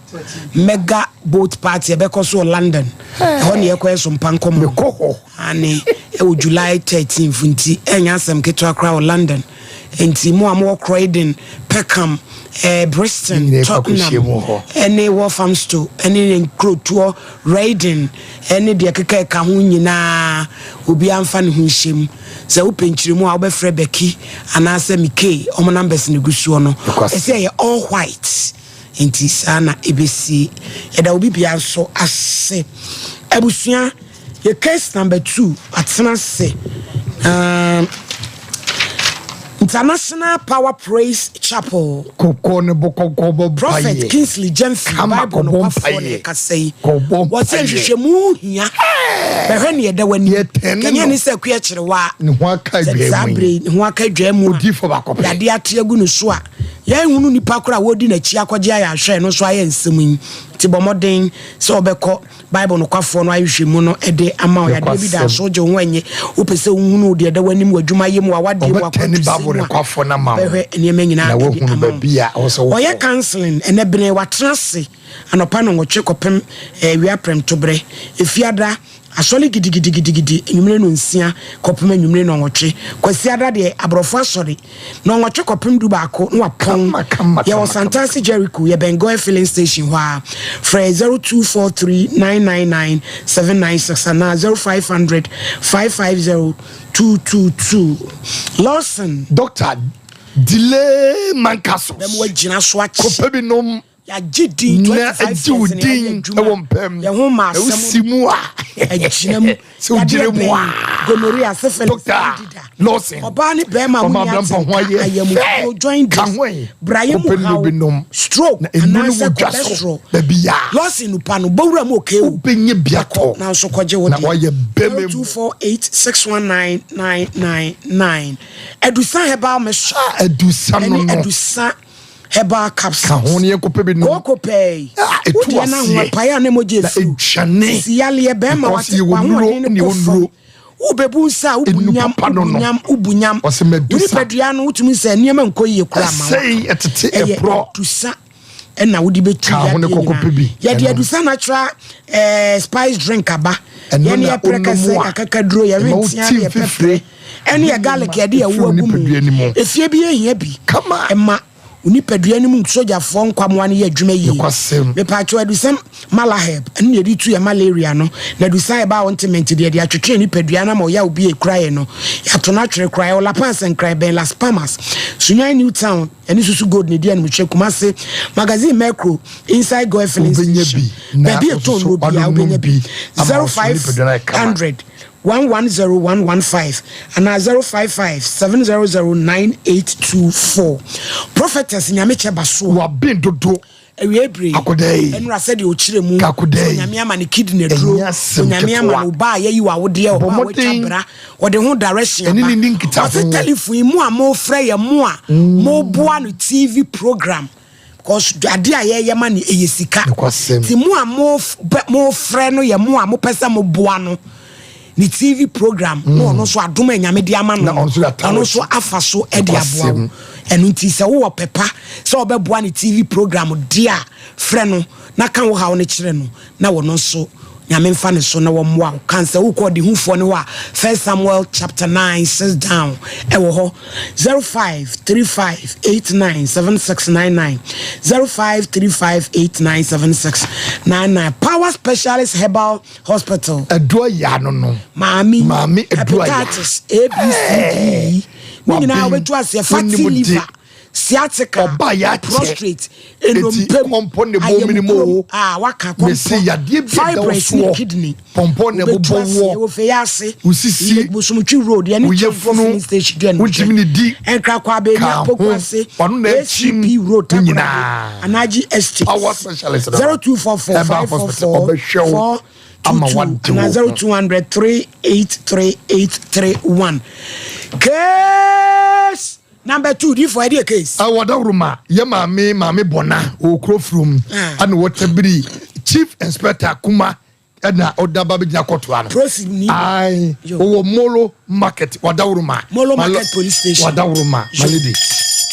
Mega Boat Party ɛbɛkɔ so wɔ London ɛhɔ ne yɛkɔ ɛso mpa nkɔmɔ mekɔ hɔ ane ɛwɔ July 13th nti ɛnyɛ asɛm ketewa koraa wɔ London Enti mo a mowɔ Croydon, Peckham, eh, Brixton, Tottenham, ne Walthamstow, ne ne nkurotoɔ, Reading, ne deɛ ɛkeka ɛka ho nyinaa, obiara mfa ne ho nhyɛ mu. Sɛ wopɛ nkyerɛmu a, wobɛfrɛ Becky anaasɛ Mikey, wɔn numbers na ɛgu soɔ no. Ɛsɛ ɛyɛ all white, enti saa na ɛbɛsi. Yɛda obi biara nso ase. Abusua. Yɛ case number 2 atena ase um, International Power Praise Chapel. Kɔkɔ ne bɔ kɔkɔ bɔ Prophet Kingsley Gyamfi Bible nokwafoɔ na ɛkasa yi. Wɔsɛ nhwehwɛmu hia. Bɛhwɛ ne ɛda w'anim. Kɛnyɛ ne sɛ akua kyerewa. Ne ho aka adwa mu. Saa bere ne ho aka adwa mu a. Yade ate agu ne so a. Yɛnhunu nipa koro a wɔdi n'akyi akɔgye ayɛ ahwɛ no nso ayɛ nsɛm yi. Nti bɔ mmɔden sɛ wɔbɛkɔ Bible nokwafoɔ no ahwehwɛmu no de ama wo. Yadeɛ bi da so wogye wo ho ɛnye. Wopɛ sɛ wohunu deɛ ɛda w'anim wɔ adwumayɛ mu, w'awadeɛ mu, Ɔbɛtɛne w'akwantusɛm Bible mu a, nokwafoɔ no ama wo bɛhwɛ nneɛma nyinaa na de woahunu ama wo. baabi a ɛwɔ sɛ wokɔ. Ɔyɛ counseling ɛnɛ bene, watena ase anɔpa nnɔnwɔtwe kɔpem awia prɛmtoberɛ. Efiada, asɔre gidigidigidigidi anwummere nnɔnsia kɔpem anwummere nnɔnwɔtwe. Kwasiada deɛ, aborɔfo asɔre. Nnɔnwɔtwe kɔpem dubaako na wapɔn. Yɛwɔ Santase Jericho, yɛbɛn Goil filling station hɔ ara. Frɛ 0243 999 796 anaa 0500 550 222. Lawson. Doctor Delay Mankassos. Bɛma wagyina so akyɛ. Kɔpɛ bi nom. Yɛagye din Na 25 agye wo years na yɛayɛ din adwuma. wɔ mpam. Yɛn ho ma Na asɛm wosi mu a. agyina mu. Sɛ wogyina Yadeɛ mu bɛn? a. Gonorrhea, syphilis, Doctor candida. Lawson. Ɔbaa ne bɛrima a Ɔma wonni abrampa ho atenka, ayɛ ayamuduro, fɛ. joint Ka dis, ho ɛ. brayɛ mu Kɔpɛ nnuro haw, bi nom. stroke Na nnuro no anaasɛ wɔ dwa so. cholesterol. Baabi a. Lawson nupa no, bɔwura mu okay o. Wobɛnya bi Kɔ atɔ. na nso kɔgye wo Na deɛ. wayɛ bɛmɛ mu. 0248 619 999. Adusa Herbal Mixture. Adusa no Ɛne no. Adusa herbal capsules. Ka ho ne yɛnkɔpɛ bi nom. Kooko pɛɛ. Ah, ɛtu Wodeɛ no aseɛ. ahoɔpaeɛ a na mogya Na efiri. ɛdwane. Sisi yaleɛ bɛrima Because wate yɛwɔ nnuro w'ahoɔden ne no yɛwɔ kɔ fam. nnuro. Wobɛbu nsa a wobu Nnuro nyam, papa no wobu no. nyam, wobu nyam. Ɔsɛ Wo Medusa. nipadua no wotumi sɛ nneɛma nkɔ yie koraa ma wo. Ɛsɛe, ɛtete, Ɛyɛ ɛporɔ. adusa. Ɛna wode bɛtu Ka ho ne yadeɛ kɔkɔ nyinaa. pɛ bi. Yɛde Ɛno. adusa natural eh, spice drink aba. Ɛno Yɛne na yɛ prɛkɛsɛ wonom a, akakaduro yɛwe ɛma wo ntea ti ne yɛ mfifire. pɛprɛ ɛne yɛ garlic yɛde Ɛfiri ɛwo wo agu mu. nipadua no mu. Efie bi ehia bi. Ɛma wo nipadua no mu sogyafoɔ nkwamoa no yɛ adwuma yie. Nokwasɛm. Mepatwo adusɛm malaheb ɛno na yɛde tu yɛ malaria no na adusan ɛbaa ointment deɛ yɛde atwetwe yɛ nipadua no ama ɔyaw bi a ekura yɛ no yɛato no atwere koraa. Ɛwɔ La Paz Nkran bɛn Las Palmas Sunyani New Town ɛne Susu Gold na edi animhwɛ Kumasi Magazine Mercro Inside Goil Filling Wobɛnya Station bi na baabi ɛtɔn wososo nnuro biara wanom wobɛnya bi bi ama wo so nipadua no ayɛ kama. 0500 110115 anaa 055 700 9824. Prophetess Nyamekyɛ Basoa. Waben dodo. Awiei bere yi, Akɔdaa yi. ɛnora sɛdeɛ ɔkyerɛ mu Ka akɔdaa sɛ yi. Onyame ama no kidney aduro, Ɛnyɛ asɛm Onyame ama ketewa. no ɔbaa a yɛayi wɔ awodeɛ, Bɔ ɔbaa a watwa mmɔden. bra, ɔde ho direction Ɛne aba. ne nni nkitaho. Ɔse telephone yi, mo a mofrɛ yɛ, mo a moboa no TV program, because adeɛ a yɛyɛ ma no ɛyɛ sika. Nokwasɛm. Nti mo a mofrɛ no yɛ mo a mopɛ sɛ moboa no ne TV program, na ɔno nso adom a Nyame de ama no Na no, ɔno nso de ata ɔno w'akyi. nso afa so de aboa wo. Nokwasɛm. Ɛno nti sɛ wowɔ pɛ pa sɛ wobɛboa ne TV program de a, frɛ no na ka wo haw no kyerɛ no na ɔno nso Nyame mfa ne so na wɔmmoa wo. Kan sɛ wokɔ ɔdehufoɔ no hɔ a, First Samuel chapter 9 6 down ɛwɔ hɔ. 0535897699 0535897699 Power Specialist Herbal Hospital. Aduro aya no no. Maame Maame aduro aya. Hepatitis A B C D E. Ne nyinaa Waben. wobɛtu aseɛ fatty Wonim de. liver, sciatica, Ɔba yɛ akyɛ. prostate, Eti nnompe mu, kɔmpɔ na ɛbɔ mene mu o. ayamkurom, a waka Mese kɔmpɔ, yadeɛ bi a ɛda wo fibroids ne soɔ. kidney. Pɔmpɔ na Wobɛtu ɛbobɔ aseɛ woɔ. wɔ fei ase. Wo sisi. Lake Bosomtwi Road, yɛne Wo Chamfo yafunu. filling station di ɛno Wontumi nkyɛn. ne di. Ɛnkra kɔ abɛnya Ka Poku ho. ase, Ɔno na akyim ACP Road, ne Takoradi, nyinaa. Anaji Estate. Power specialist no. 0244 Herbal hospital. 544 Ɔbɛhwɛ wo ama 422 wade anaa wo ho. 0200 383831. Case number 2, di for ɛdeɛ case. Ɛwɔ dawuruma yɛ maame maame bɔna wɔ kuro furum ɛna wɔtabiri chief inspector kuma ɛna ɔda ba bɛgyina kɔtoa no. Prosi ni. Ayi ɔwɔ molo market wadawuruma. Molo Market Police Station. Wadawuruma my lady.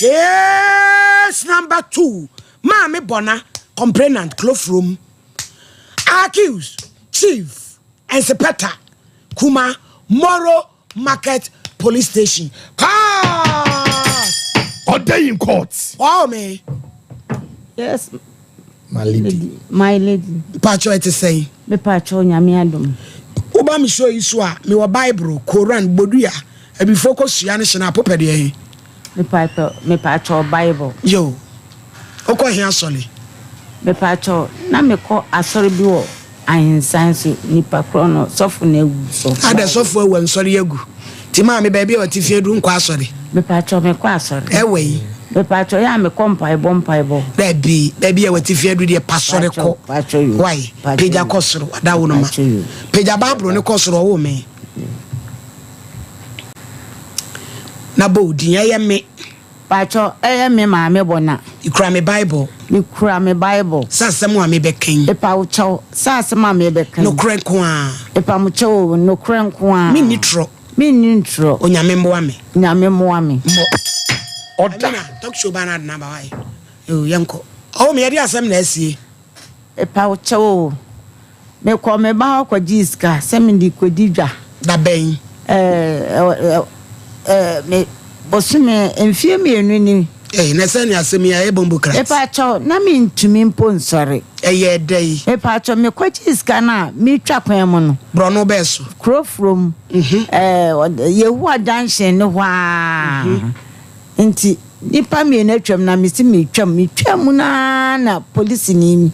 Case number 2, Maame Bona, complainant, Clofrom. Accused, Chief Inspector Kuma, Moro Market Police Station. Court! Order in court. Wow, me. Yes. My lady. My lady. Pacho ɛte sɛn? Me pacho nyame adom. Woba me show yi so a, mewɔ Bible, Koran, Bodua, abifo kɔ sua ne hyena apopɛ deɛ he? Me pacho, me pacho Bible. Yo. Wokɔ he asɔre? Me pacho, na me kɔ asɔre bi wɔ ahensan so, nipa korɔ no, sɔfo no awu, sɔfo. Adɛ sɔfo awu a nsɔre agu? Nti maame baabi a ɔte fie duru nkɔ asɔre? Me pacho, me kɔ asɔre. Ɛwɔ yi? Me pacho, yɛ a me kɔ mpaebɔ mpaebɔ. Dabi, baabi a wɔte fie duru deɛ pa sɔre kɔ. Pacho yo. Wai, pagya kɔ soro, wada wo no ma. Pagya Bible no kɔ soro, ɔwo me. Na bɔ wo din, ɛyɛ me. Pacho, ɛyɛ me maame bɔ na. Mekura me Bible. Mekura me Bible. Sɛ asɛm a mebɛka yi. Epa wo kyɛw, sɛ asɛm a mebɛka yi. Nokorɛ nko ara. Epa mo kyɛw o, nokorɛ nko ara. Menni torɔ. Menni ntorɔ. Onyame mmoa me. Nyame mmoa me. Mmɔ. Ɔda. Amina, talk show ba na adena ba wae. Yoo, yɛnkɔ. Ɔwo me, yɛde asɛm na asie. Epa wo kyɛw o. Mekɔɔ me ba hɔ kɔgyee sika sɛ mede rekɔdi dwa. Da bɛn? Ɛɛ, ɛɛ, me, bosome, mfeɛ mmienu ni. Ei, na sɛnea asɛm yi ayɛ bombo krat. Mepaakyɛw, na mentumi mpo nsɔre. Ɛyɛɛ dɛn? Mepaakyɛw, mekɔgyee sika no a, meretwa kwan mu no. Borɔno bɛn so? Kuro Furom. Ɛɛ, Yehowa Junction no hɔ ara. Nti nnipa mmienu atwam na mese metwam. Metwaa mu no ara na polisini,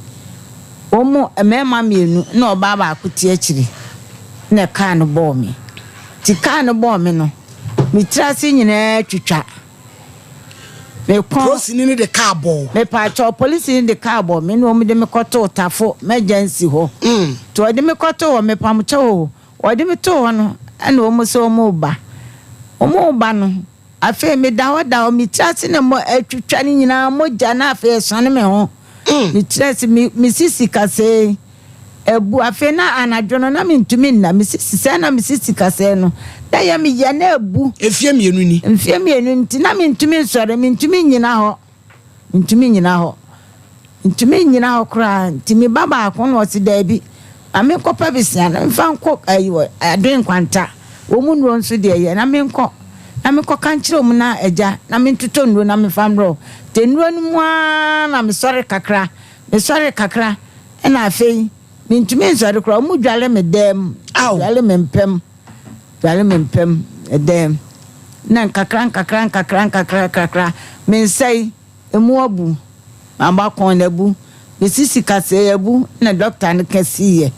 wɔn mmarima mmienu na ɔbaa baako te akyire na kaa no bɔɔ me. Nti kaa no bɔɔ me no, me tiri ase nyinaa twitwa. Me kɔn. Polisini no de kaa bɔɔ wo? Mepaakyɛw, polisini no de kaa bɔɔ me na wɔde me kɔtoo Tafo mɛgyansi hɔ. Nti wɔde me kɔtoo hɔ, mepamokyɛw o, wɔde me too hɔ no ɛna wɔn sɛ wɔreba. Wɔreba no, Afei meda hɔ da hɔ, me tiri ase na mo atwitwa no nyinaa mogya na afei ɛsɔne me ho. Me tiri ase, me me sisi kasɛɛ abu. Afei na anadwo no na mentumi nna, me sisi sɛɛ na me sisi kasɛɛ no na ɛyɛ me ya na abu. Mfeɛ mmienu ni. Mfeɛ mmienu nti na mentumi nsɔre, mentumi nnyina hɔ, mentumi nnyina hɔ. Ntumi nnyina hɔ koraa nti me ba baako na ɔse daabi ma menkɔpɛ besia na memfa nkɔ ayi wɔ Adoe Nkwanta wɔn mu nnuro nso deɛ ɛyɛ na menkɔ na menkɔka nkyerɛ wɔn na agya na mentotɔ nnuro na memfa mmerɛ wo nti nnuro no mu ara na mesɔre kakra mesɔre kakra ɛna afei mentumi nsɔre koraa wɔn dware me dan mu dware me mpam dware me mpam dan mu na nkakra nkakra nkakra nkakra nkakra me nsa yi Emu abu, m'abakɔn no abu, me sisi kasɛɛ abu na dɔkta no ka siiɛ.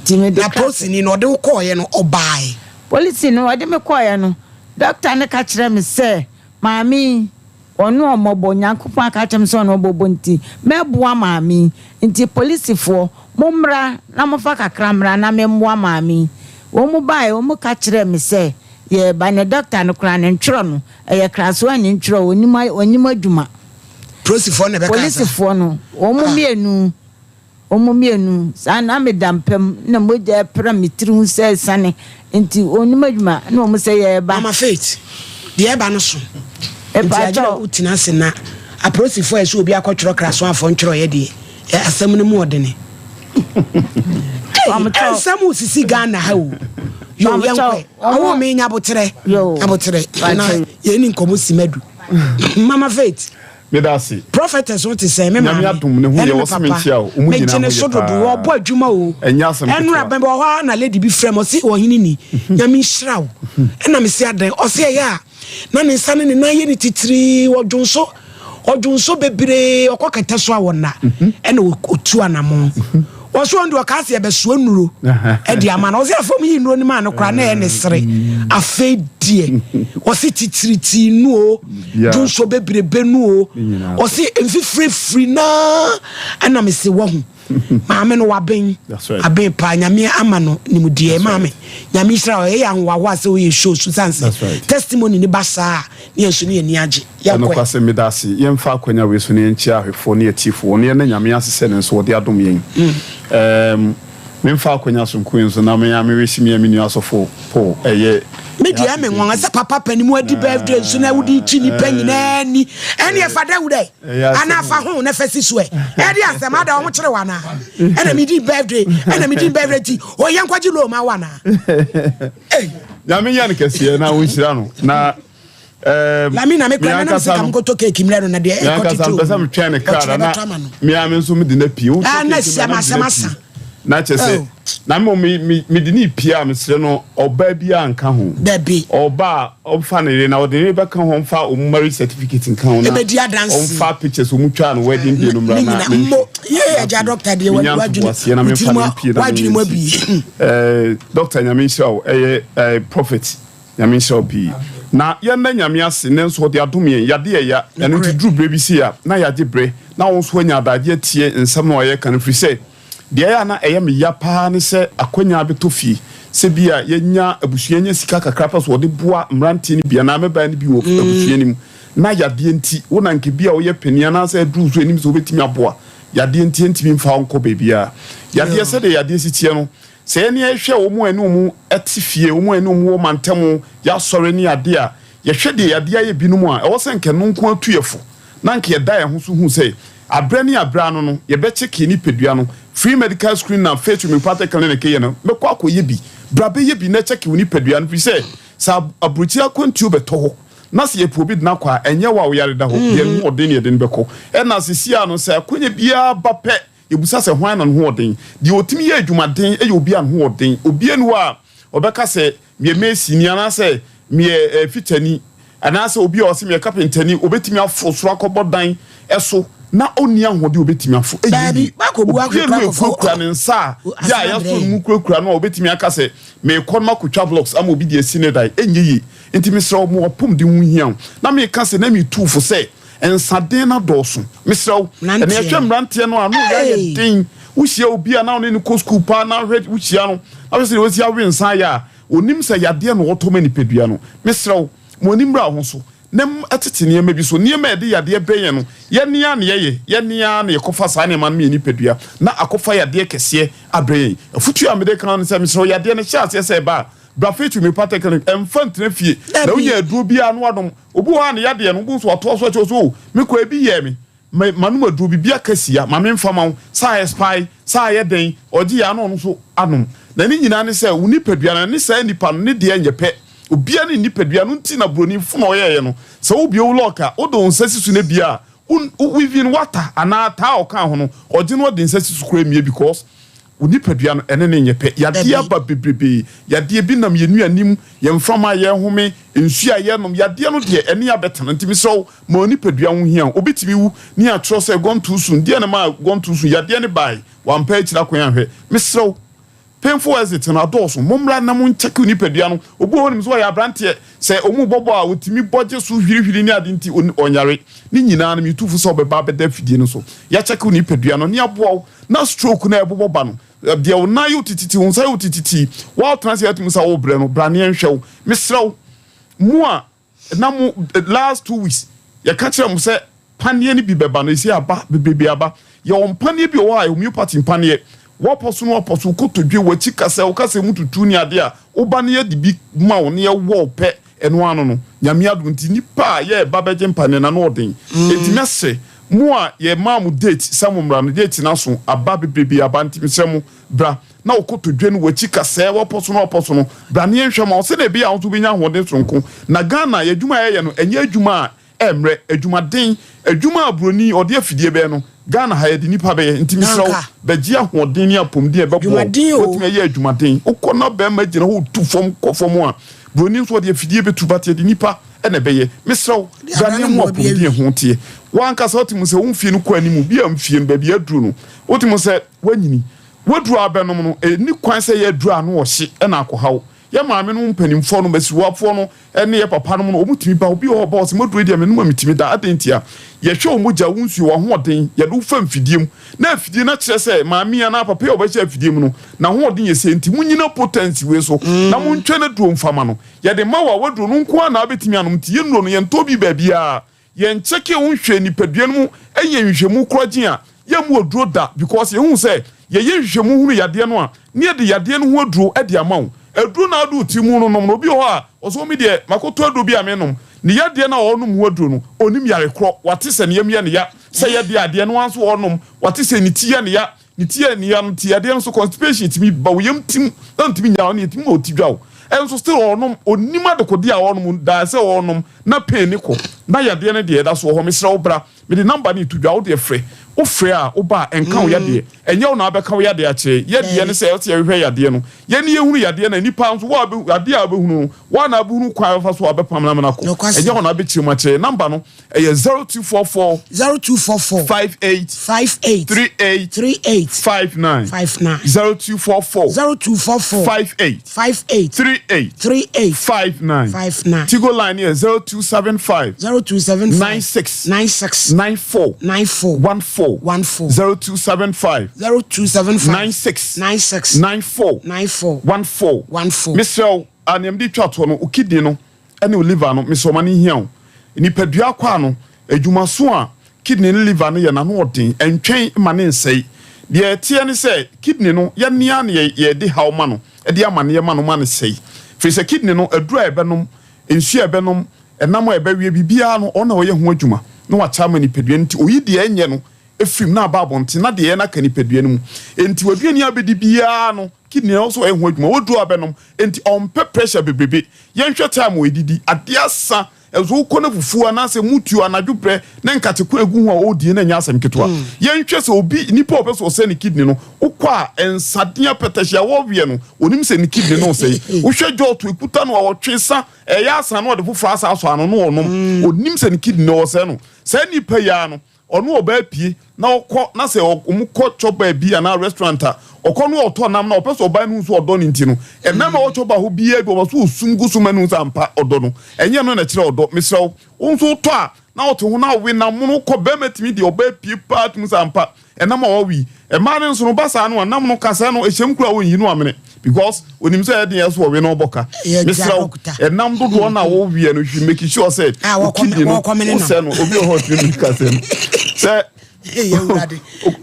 Nti mede Na ka. polisini no, ɔde wo kɔeɛ no, ɔbaeɛ? Polisini no, ɔde me kɔeɛ no, dɔkta no ka kyerɛɛ me sɛ, Maame yi, ɔno ɔmmɔbɔ, Nyankopɔn aka akyerɛ me sɛ ɔno ɔbɔbɔ nti, mɛboa maame yi. Nti polisifoɔ, mommra na momfa kakra mmra na memmoa maame yi. Wɔn baeɛ, wɔn ka kyerɛɛ me sɛ, yɛreba. Na dɔkta no koraa, ne ntwerɛ no, Ɛyɛ krasoa ne ntwerɛ ɔnim ɔnim adwuma. Polisifoɔ na ɛbɛka saa. Polisifoɔ no wɔn ah. mmienu wɔn mmienu saa na meda mpam na mogya ɛpra me tiri ho sɛ ɛsane nti ɔnim adwuma na wɔn sɛ yɛreba. Mama Faith deɛ ɛba no so nti agye na wotena ase na apolisifoɔ a ɛsɛ obi akɔtwerɛ krasoafoɔ ntwerɛeɛ deɛ Asɛm no mu ɔdene. Hey, nsɛm osisi Ghana ha o. Yo, yɛnkɔ. Awo me nya abotrɛ. Abotrɛ. Na yɛn ni nkɔmɔ si madu. Mama Faith. Meda ase. Prophetess wo te sɛ me maame. Nyame adom ne ho yɛ wɔ se me nkyia o. Ɔmo Me nyinaa gyene ho so yɛ dodo. paa. Wɔbɔ adwuma o. Ɛnyɛ asɛm Ɛnora ketewa. bɛbɛ wɔ hɔ a na lady bi frɛ me ɔse ɔhene ni. Nyame nhyira wo. Ɛna me se adɛn ɔse ɛyɛ a na ne nsa ne ne nan yɛ ne titiri ɔdwonso ɔdwonso bebree ɔkɔ kɛtɛ so a wɔna mhm. ɛna ɔtu anamo mhm. wɔso ɔno deɛ ɔkaa sɛ yɛbɛsoa nnuro ɛde ama no ɔsɛ afei ɔmo yi nnuro no maa no koraa na ɛyɛ ne sere mm. afei deɛ ɔse titiritii nuo dwonso bebrebe nuo ɔse mfifirifiri naa ɛna mese wahu Maame no waben aben paa nyame ama no nimdeɛ maame nyame nhyira wo ɛyɛ ahohoahoa sɛ woyɛ show so sane sɛ testimony ne ba saa ne yɛn nso ne yɛn ani agye yɛnkɔ ɛ. Ɛnokwasɛm meda ase yɛmfa akwanya wei so na yɛnkyia ahwɛfoɔ ne atiefoɔ na yɛnna Nyame ase sɛ ne nso ɔde adom yɛn ɛɛm memfa akwanya sonko yi nso na me ara me wish me a me nua asɔfo Paul ɛyɛ Me deɛ ɛme nwanwa sɛ papa panin mu adi birthday nso na wode kyi nipa nyinaa ni ɛne ɛfa dawuro ɛ anaa fa ho na fa si so ɛ ɛde asɛm ada wɔn kyerɛ wo anaa ɛna medi birthday ɛna medi birthday ti ɔyɛ nkwagye loan ma wo anaa. Nyame nyɛ no kɛseɛ na wonhyira no na Lami na me kura na sika mkoto cake mmerɛ no na deɛ ɛkɔ tete o mpɛ sɛ metwɛn ne kra na mea me nso mede no apue ah, na si ama asɛm asa na kyɛ sɛ oh. na mmom mede ne pie a mesrɛ no ɔbaa bi a nka ho dabi ɔbaa ɔmfa ne yere na ɔde ne yere bɛka ho ɔmfa ɔmo marriage certificate nka ho na ɔmfa pictures ɔmo twaa no wedding day no mmra na mmo yɛ agya doctor deɛ wadwene na memfa ne mpie na wadwene mu abie ɛɛ doctor nyame nhyira wo ɛyɛ ɛɛ prophet Nyame nhyira wo pii. Na yɛnda Nyame ase nnɛ nso ɔde adom yɛn, yade yɛ ya, ɛno nti duru berɛ bi sei a na yɛagye berɛ na wo nso woanya adagye atie nsɛm no a yɛreka no firi sɛ deɛ ɛyɛ a na ɛyɛ me ya paa ne sɛ akwanya abɛtɔ fie sɛ bi a yɛnya abusua nya sika kakra pɛ so wɔde boa mmeranteɛ no bi anaa mmabaa no bi wɔ abusua no mu na yadeɛ nti wo na nka bi a woyɛ panin anaasɛ aduru so anim sɛ wobɛtumi aboa yadeɛ nti ɛntumi mfa wo nkɔ baabiara yadeɛ sɛdeɛ yadeɛ si teɛ no Sɛ yɛne yɛhwɛ wɔn a yɛne wɔn te fie, wɔn a yɛne wɔn wɔ mantam, yɛn asɔre ne ade a, yɛhwɛ deɛ yɛde ayɛ binom a, ɛwɔ sɛ anka ɛno nko ara tu yɛn fo, na anka yɛda yɛn ho so hu sɛ aberɛ ne aberɛ ano no, yɛbɛkyɛke yɛn nipadua no. Free medical screening na Faith Homeopathic Clinic yɛ no, mɛkɔ akɔyɛ bi. Bra bɛyɛ bi na kyɛke wo nipadua no, ɛfiri sɛ, sɛ aburokyire akwantuo bɛtɔ hɔ na sɛ yɛpɛ obi de no akɔ a, ɛnyɛ wo a woyare da hɔ, deɛ ne ho ɔden na yɛde no bɛkɔ. Ɛna seesei ara no, sɛ akwanya biara ba pɛ, Yɛbisa sɛ, Hwan na ne ho wɔ den? Deɛ ɔtumi yɛ adwumaden yɛ obi a ne ho wɔ den. Obiara nni hɔ a ɔbɛka sɛ, Meyɛ masonni anaasɛ Meyɛ fitani anaasɛ obi a ɔse meyɛ kapentani, ɔbɛtumi aforo soro akɔbɔ dan so na ɔnni ahoɔden a ɔbɛtumi aforo. Ɛnyɛ yie. Obiara nni hɔ a ɛkurakura ne nsa a yɛ a yɛasɔ ne mu kurakura no a ɔbɛtumi aka sɛ, Merekɔ na makɔtwa blocks ama obi de asi ne dan. Ɛnyɛ yie. Enti mesrɛ wo, ma w'apɔmuden ho nhia wo. Na meka sɛ, na metu wo fo sɛ, Nsaden no adɔɔso. Mesrɛ wo, ɛnna yɛhwɛ mmeranteɛ no a, ano yɛ ayɛ den. Wohyia obi a na wo ne no kɔ sukuu paa na wohwɛ wohyia no na wohwɛ sɛdeɛ wasi awe nsa ayɛ a, ɔnim sɛ yadeɛ na ɔretɔ ma nipadua no. Mesrɛ wo, ma w'ani mmra wo ho so na tete nneɛma bi so. Nneɛma a ɛde yadeɛ brɛ yɛn no, yɛn ara na yɛyɛ. Yɛn ara na yɛkɔfa saa nneɛma no ma yɛn nipadua na akɔfa yadeɛ kɛseɛ abrɛ yɛn. Afotuo a mede reka ne sɛ, mesrɛ wo, yadeɛ no hyɛ aseɛ sɛ ɛba a, bra Faith Homeopathic Clinic. Ɛmfa ntena fie na wonya aduro biara na woanom. Obi wɔ hɔ a ne yadeɛ no, wobɛhu sɛ watoa so akyɛ wo sɛ, oh, me koraa ebi yɛɛ me. Me manom aduro biribi aka sia ma memfa ma wo, sɛ ayɛ spy, sɛ ayɛ dɛn, ɔgye yɛ a na ɔno nso anom. Na ne nyinaa ne sɛ wo nipadua no ne saa nipa no ne deɛ nyɛ pɛ. Obiara ne ne nipadua no nti na buroni fo na ɔyɛeɛ no. Sɛ wobue wo lock a, wode wo nsa si so na ebue a, wo even wata anaa taa a ɔkaa ho no, ɔgye no ɔde nsa si so koraa mmue because wo nipadua no ɛne no nyɛ pɛ. Yadeɛ aba bebrebee, yadeɛ bi nam yɛn nnuane mu, yɛn mframa a yɛhome, nsuo a yɛnom, yadeɛ no deɛ ɛne abɛtena. Nti mesrɛ wo, ma wo nipadua ho hia wo. Obi tumi wu ne yɛatwerɛ sɛ gone too soon, deɛ na ɛmaa gone too soon, yadeɛ no baeɛ, wampɛ akyiri akwan anhwɛ. Mesrɛ wo, painful exit no adɔɔso, mommra na monkyɛke wo nipadua no. Obi wɔ hɔ nim sɛ ɔyɛ aberanteɛ, sɛ wɔn bɔ bɔ a ɔtumi bɔ gye so hwirihwiri ne ade nti ɔnyare. Ne nyinaa no metu fo sɛ wobɛba abɛda afidie no so, yɛakyɛke wo nipadua no ne aboa wo na stroke no a ɛbobɔ ba no, deɛ wo nan yɛ wo tititi, wo nsa yɛ wo tititi, woatena ase atumi sɛ wobrɛ no, bra ne yɛnhwɛ wo. Mesrɛ wo, mo a na mo last 2 weeks yɛka kyerɛ mo sɛ paneɛ no bi bɛba no, ɛsi aba bebrebe aba. Yɛwɔ mpaneɛ bi wɔ hɔ a homeopathy mpaneɛ, woapɔ so no woapɔ so, wokotodwe, w'akyi kasa, wo kasa mu tutu ne adeɛ a, woba ne yɛde bi ma wo ne yɛwɔ wo pɛ, ɛno ano no, Nyame adom nti nipa a yɛreba bɛgye mpaneɛ no ano ɔden. Enti mɛsrɛ mo a yɛmaa mo date sɛ mo mmra no, date no aso aba bebrebe aba, nti mesrɛ mo bra na wo kotodwe no w'akyi kasɛɛ w'apɔ so no w'apɔ so no, bra ne yɛnhwɛ ma wo sɛdeɛ ɛbɛyɛ a wo nso wobɛnya ahoɔden soronko. Na Ghana yɛn adwuma a yɛyɛ no ɛnyɛ adwuma a ɛmmrɛ, adwumaden, adwuma a buroni ɔde afidie bɛyɛ no, Ghana ha yɛde nnipa bɛyɛ, nti mesrɛ wo bɛgye ahoɔden ne apɔmuden a ɛbɛboa wo woatumi ayɛ adwumaden. Wokɔ na barima gyina hɔ tu fam kɔ fam a, buroni nso ɔde afidie bɛtu but yɛde nnipa na ɛbɛyɛ. Mesrɛ wo bra ne yɛhu apɔmuden a ɛho teɛ. W'ankasa wote mu sɛ wo mfie no kɔ anim, bi a mfie no baabi aduru no, wote mu sɛ woanyini. W'aduru a wobɛnom no, ɛnni kwan sɛ ɛyɛ aduru a ano ɔhye na akɔha wo. Yɛn maame nom mpanimfoɔ nom, asiwafoɔ no ne yɛn papa nom no, wɔn tumi ba. Obi wɔ hɔ ɔba ɔse, m'aduro yi deɛ menom a metumi da. Adɛn ntia? Yɛhwɛ wo mogya, wo nsuo, w'ahoɔden, yɛde wo fa mfidie mu. Na afidie no akyerɛ sɛ maame yi anaa papa yi a ɔbɛhyɛ afidie mu no, n'ahoɔden yɛ sei. Nti monyina potency wei so na montwa n'aduro mfa ma no. Yɛde ma wo a, w'aduro no nko ara na wobɛtumi anom. Nti yɛn nnuro no, yɛntɔ bi baabiara. Yɛn kyɛkee wo nhwɛ nipadua no mu yɛ nhwehwɛmu korɔgyen a yɛmmu aduro da because yɛhu sɛ yɛyɛ nhwehwɛmu hunu yadeɛ no a ne yɛde yadeɛ no ho aduro de ama wo. Aduro no a wode wo tiri mu no nom no obi wɔ hɔ a ɔsɛ oh me deɛ makɔtɔ aduro bi a menom ne yadeɛ no a ɔrenom ho aduro no ɔnim yare korɔ wate sɛ ne yam yɛ ne ya sɛ yɛde adeɛ no ara nso ɔrenom wate sɛ ne ti yɛ ne ya Ne ti yɛ ne ya no ti yadeɛ nso constipation tumi ba wo yam tim na ntumi nya wo ne ɛtumi ma ɔti dwa wo ɛnso still ɔnom ɔnim adekodeɛ a ɔnom daa sɛ ɔnom na pain ne kɔ na yadeɛ no deɛ ɛda so wɔ hɔ mesrɛ wo bra mede number no to dwa wo deɛ frɛ wo frɛ a wo ba a ɛnka wo yadeɛ ɛnyɛ wo na abɛka wo yadeɛ akyerɛ yɛ deɛ ne sɛ ɛsɛ yɛhwehwɛ yadeɛ no yɛne yɛhunu yadeɛ na nipa nso wo adeɛ a wobɛhunu no wo a na abɛhunu kwan bɛfa so a bɛpam no amena kɔ ɛnyɛ wo na abɛkyerɛ mu akyerɛ number no Ɛyɛ 0244. 0244. 58. 58. 38. 38. 59. 59. 0244. 0244. 58. 58. 38. 38. 59. 59. Tigo line yɛ 0275. 0275. 96. 96. 94. 94. 14. 14. 0275. 0275. 96. 96. 94. 94. 14. 14. Mesrɛ wo, a nea mede twa toɔ no, wo kidney no ne wo liver no, mesrɛ wo ma no nhia wo. Nipadua akwaa no, adwumaso a kidney ne liver no yɛ no, ano ɔden. Ɛntwɛn mma no nsɛe. Deɛ ɛteɛ ne sɛ, kidney no, yɛn ara na yɛde haw ma no, de amaneɛ ma no ma no sɛe. Firi sɛ kidney no, aduro a ɛbɛnom, nsuo a ɛbɛnom, ɛnam a ɛbɛweɛ, biribiara no, ɔno na ɔyɛ ho adwuma na wakyɛ ama nipadua no. Nti ɔyi deɛ ɛnyɛ no firi mu na aba abɔnten na deɛ ɛyɛ no aka nipadua no mu. Enti w'aduane a wobɛdi biara no, kidney no nso ɔyɛ ho adwuma. Woduru a bɛnom. Enti ɔmpɛ pressure bebrebe. Yɛnhwɛ time a ɔdidi. Adeɛ asa, nso wokɔ na fufuo anaasɛ mutuo anadwo berɛ ne nkate ko egu ho a ɔredie no ɛnyɛ asɛm ketewa. Yɛnhwɛ sɛ obi, nipa a ɔpɛ sɛ ɔsɛe ne kidney no, wokɔ a nsaden apɛtɛhye a ɔreweɛ no, ɔnim sɛ ne kidney no resɛe. Wohwɛ jɔɔto ekuta no a ɔtwe sa, ɛyɛ asa na ɔde foforɔ asa asɔ ano na ɔnom. Ɔnim sɛ ne kidney no ɔresɛe no. Saa nipa yi ara no, Ɔne ɔbaa pie na ɔkɔ na sɛ wɔn kɔ chop bar bi anaa restaurant a, ɔkɔ na ɔtɔ nam na ɔpɛ sɛ ɔbaa no hu sɛ ɔdɔ no nti no, ɛnam a ɔwɔ chop bar hɔ biara bi ɔba so ɔsum gu so ma no hu sɛ ampa ɔdɔ no. Ɛnyɛ ɛno na ɛkyerɛ ɔdɔ. Mesrɛ wo, wo nso wotɔ a na wote ho na wowe nam mono kɔ barima tumi deɛ ɔbaa pie paa tumi sɛ ampa ɛnam a wawe yi. Mmaa no nso no ba saa no a nam no kasɛɛ no ɛhyɛm koraa ɔnyi no amene because onim sɛ ɛyɛ den ɛso ɔwe na ɔbɔ ka. Mesrɛ wo ɛnam dodoɔ no a woweɛ no hwi make sure sɛ wo kidney no wosɛ no obi wɔ hɔ ɔtumi mi kasɛ no sɛ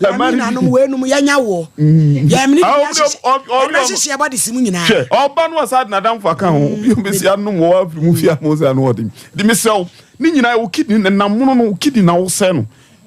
ɛma no nanom weinom yɛnya woɔ yɛmene hyehyɛ bɔde si mu nyinaa hwɛ ɔba no asa de nadamfo aka ho obi ɔbɛsi anom wɔ afiri mu fie ama sɛ ano ɔden de mesrɛ wo ne nyinaa wo kidney nam mono no wo kidney na wosɛ no.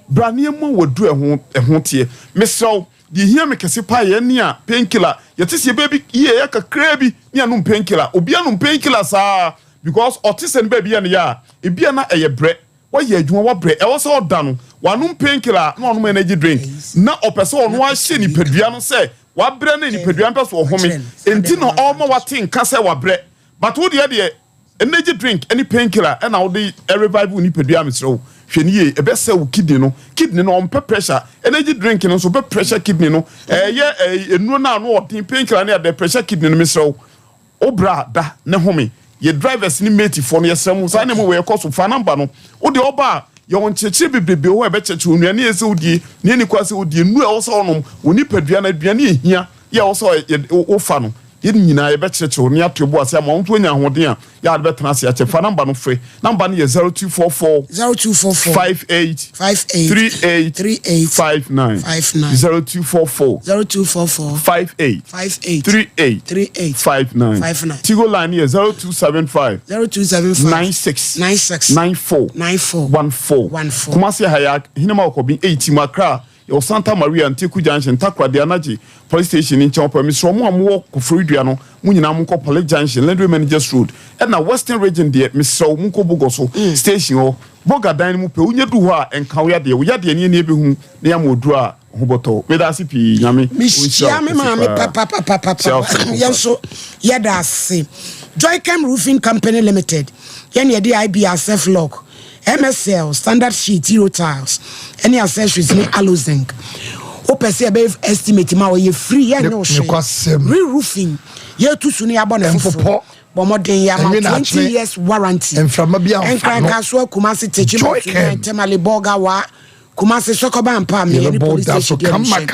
Bra na yɛmma wo aduru a ɛho ɛho teɛ. Mesrɛ wo, deɛ ɛhia me kɛse paa yɛ ɛne a painkiller. Yɛte sɛ yɛbɛyɛ bi yie yɛ kakraa bi ne yɛanom painkiller. Obi anom painkiller saa because ɔte sɛ ne baabi yɛ no ya a, ebia na ɛyɛ brɛ. Wayɛ adwuma, wabrɛ, ɛwɔ sɛ ɔda no, wanom painkiller na wanom energy drink. Na ɔpɛ sɛ ɔno ara hyɛ nipadua no sɛ wabrɛ na nipadua no pɛ sɛ ɔhome. Enti na ɔrema wate nka sɛ wabrɛ. But wo deɛ deɛ, Energy drink ne pain killer na wode revive wo nipadua mesrɛ wo hwɛ no yie ɛbɛsɛe wo kidney no kidney no ɔmpɛ pressure energy drink no nso bɛ pressure kidney no ɛyɛ nnuro no a ano ɔden pain killer ne adeɛ pressure kidney no mesrɛ wo wo bra da ne home yɛ drivers ne mate foɔ no yɛsrɛ mo saa nneɛma wei ɛkɔ so fa number no wo deɛ ɔba a yɛwɔ nkyerɛkyerɛ bebrebe wɔ hɔ a ɛbɛkyerɛkyerɛ wo nnuane a ɛsɛ sɛ wodie nea ɛni kwan sɛ wodie nnuro a ɛwɔ sɛ wonom wo nipadua no aduane a ɛhia Yɛ a ɔsɛ ɔ wofa no, yɛn nyinaa yɛbɛkyerɛkyerɛ wo na yɛato yɛn bo ase ama wo nso woanya ahoɔden a yɛ a wode bɛtena ase akyɛ. Fa namba no frɛ. Namba no yɛ 0244 0244 58 58 38 38 59 59 0244 0244 58 58 38 38 59 59. Tigo line no yɛ 0275 0275 96 96 94 94 14 14. Kumasi ha yɛ Ahenema Ɔkɔben 8 mu Accra Yɛwɔ Santa Maria, Nteku Junction, Takoradi Anagye Police Station no nkyɛn hɔ pɛɛ. Mesrɛ mo a mowɔ Koforidua no, mo nyinaa monkɔ Police Junction, Lendway Managers Road. Ɛna Western Region deɛ, mesrɛ wo monkɔ Bogoso Station hɔ, Boga dan no mu pɛ. Wonya du hɔ a, ɛnka wo yadeɛ. Wo yadeɛ no yɛn na yɛbɛhu na yɛama wo aduro a wo ho bɛtɔ wo. Meda ase pii. Nyame ɔnhyira Mehyia wo me kɛse maame paa. papapapapa. Kyia wo soronko Yɛn paa. nso yɛda ase. Joycam Roofing Company Limited, yɛn na yɛde IBR Self-Lock MSL, standard sheet, hero tiles, ɛne accessories ne aloe zinc. Wopɛ sɛ yɛbɛyɛ estimate ma wo, ɛyɛ free, yɛnyɛ wo hwee. Re-roofing, yɛtu so no yɛabɔ no foforɔ. Bɔ mmɔden yɛ ama wo 20 years warranty. Nkran, Kasoa, Kumasi, Techiman, Sunyani, Tamale, Bolga, Wa, Kumasi, Sokoba, Ampa, Meyɛ ne police station bi a mehyɛ.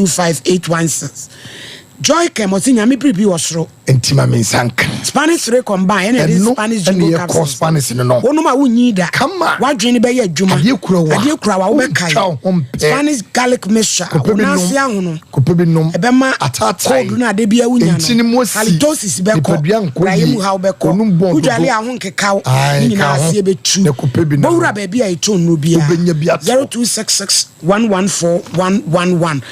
0540125816. Joy Kem, ɔse Nyame biribi wɔ soro. Nti ma me nsa nka. Spanish re combine ɛna ɛde Ɛno Spanish ɛna jumbo yɛkɔ capsules. Spanish no no. Wonom a wonyi da. Kama. W'adwene bɛyɛ adwuma. Adeɛ kura wa. Adeɛ kura wa wobɛkae. Wontwa wo ho mpɛ. Spanish garlic mixture. Kɔpɛ Wo bi nan nom. ase ahono. Kɔpɛ bi nom. Ɛbɛma Ataatae. cold no ade biara wonya no. Nkyene mu asi. Halitosis bɛkɔ. Nipadua nkɔ Brayɛ yie. mu haw bɛkɔ. Onum bɔn Wodwale dodo. a ho nkekaw. Ae, Ne ka nyinaa ho. aseɛ bɛtu. Na kɔpɛ bi nom. Bɔwura baabi a yɛtɔn nnuro biara. Wobɛnya bi atɔ. 0266 114 111.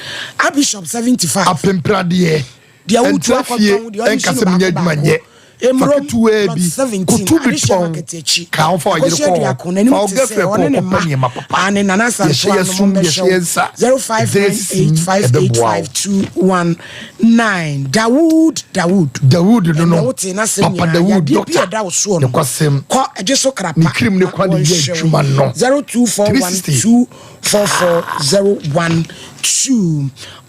Abishop 75. Apempradeɛ. Deɛ wotu Ɛntra fie akɔtɔn, deɛ ɔde ɛnka si no sɛ menyɛ baako adwuma baako. nyɛ. Fa Mmrom, ketewaa plot bi, 17, koto bi Adehyɛ tɔn, market akyi. ka ho fa wo yere Akosua kɔ hɔ, Duako, n'anim fa wo te sɛ girlfriend kɔ ɔne hɔ ne kɔpɛ mma. nneɛma papa. Aane, Nana Yɛhyɛ Asantewa yɛn nom som, bɛhyɛ yɛhyɛ wo. yɛn nsa, ɛdɛ yɛsisi mu, ɛbɛboa wo. 0598585219. Dawood Dawood. Dawood no Ɛnna no, wote n'asɛm Papa nyinaa, Dawood, yadeɛ bi a doctor, ɛda wo soɔ no, nokwasɛm, kɔ ɛgye so krapa ne kirim ne na kwan de yɛ wɔnhwɛ wo. adwuma no. 0241 360. 44012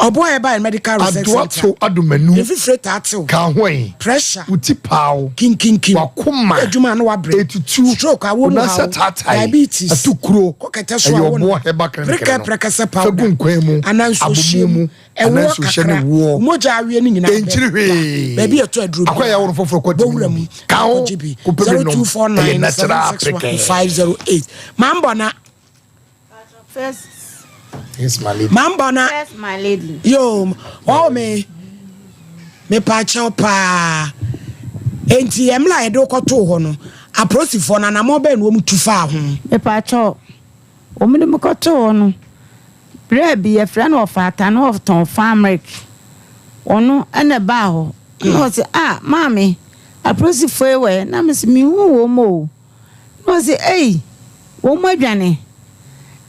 Ɔboa ɛba yɛ medical research Adoa center. to adomanu. Efifire taa tew. Ka ho ɛ. Pressure. Wo ti paaw. Kinkinkim. W'akoma. Adwuma ano wabrɛ. Etutu. Stroke awo mu Wo nan haw. sɛ taatae. Diabetes. Atu kuro. Kɔ kɛtɛ so Ɛyɛ awo no. ɔboɔ herbal clinic Prekɛ no. prɛkɛsɛ Fa gu powder. nkwan mu. Anaa nsuo hyeɛ Abomu mu. mu. Anaa Ɛwoɔ nsuo hyɛ ne kakra. woɔ. Mogya awie no nyinaa bɛ Ɛnkyiri ba. hwee. Baabi a ɛtɔ aduro Akɔ biara. yɛ wo no foforɔ kɔ Bɔ wura tumi mu. bi. Ka ho. Kɔgye bi. Kɔpɛ bi nom. Ɛyɛ 0249 natural 761 prekɛ. 508. Mambɔ na. First. Yes, my lady. Mambɔ na. First, my lady. Yo, wɔn me mepaakyɛw paa. Enti mmerɛ a yɛde wokɔtoo hɔ no, apolisifoɔ no anammɔn bɛn na wɔn tu faa ho? Mepaakyɛw, wɔn de me kɔtoo hɔ no, berɛ bi yɛfrɛ no ɔfaata na ɔtɔn famrik. Ɔno ɛna ɛbaa hɔ. Na ɔse, ah, maame, apolisifoɔ yi wɔ he? Na mese, menhuu wɔn o. Na ɔse ei wɔn adwane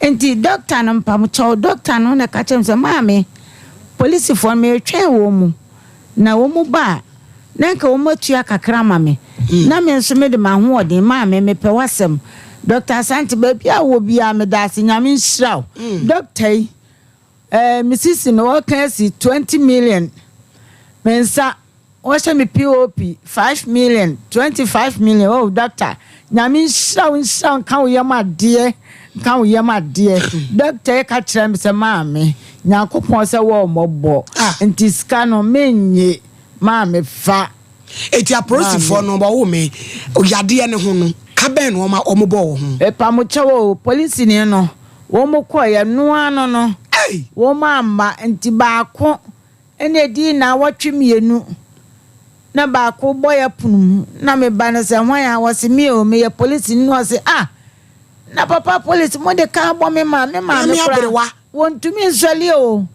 nti doctor no mpamokyɛw doctor no na ɛka kyerɛ me sɛ maame polisifoɔ no meretwɛn wɔn mu na wɔn mu ba a na nka wɔn atua kakra ama me na me nso mede m'ahoɔden maame mepɛ w'asɛm Doctor Asante baabi a wɔ biara meda ase Nyame nhyira wo doctor yi ɛɛ me sisi no wɔka asi 20 million me nsa Wɔhyɛ me POP 5 million, 25 million oh doctor Nyame nhyira wo nhyira wo nka wo yam adeɛ nka wo yam adeɛ Doctor yi ka kyerɛ me sɛ maame Nyankopɔn sɛ wɔ mmɔbɔ nti sika no mennye maame fa Eti apolisifoɔ Maame. no wɔwo me yadeɛ no ho no ka bɛn na wɔma wɔbɔɔ wo ho? Mepamokyɛw o polisini no wɔn kɔeɛ noa no no wɔn amma nti baako Ɛna ɛdii naawɔtwe mienu na baako bɔ yɛ pono mu na me ba no sɛ hwan a ɔse me o meyɛ polisini na ɔse ah Na papa police mo de kaa bɔ me maame me maame koraa wɔntumi nsɔle o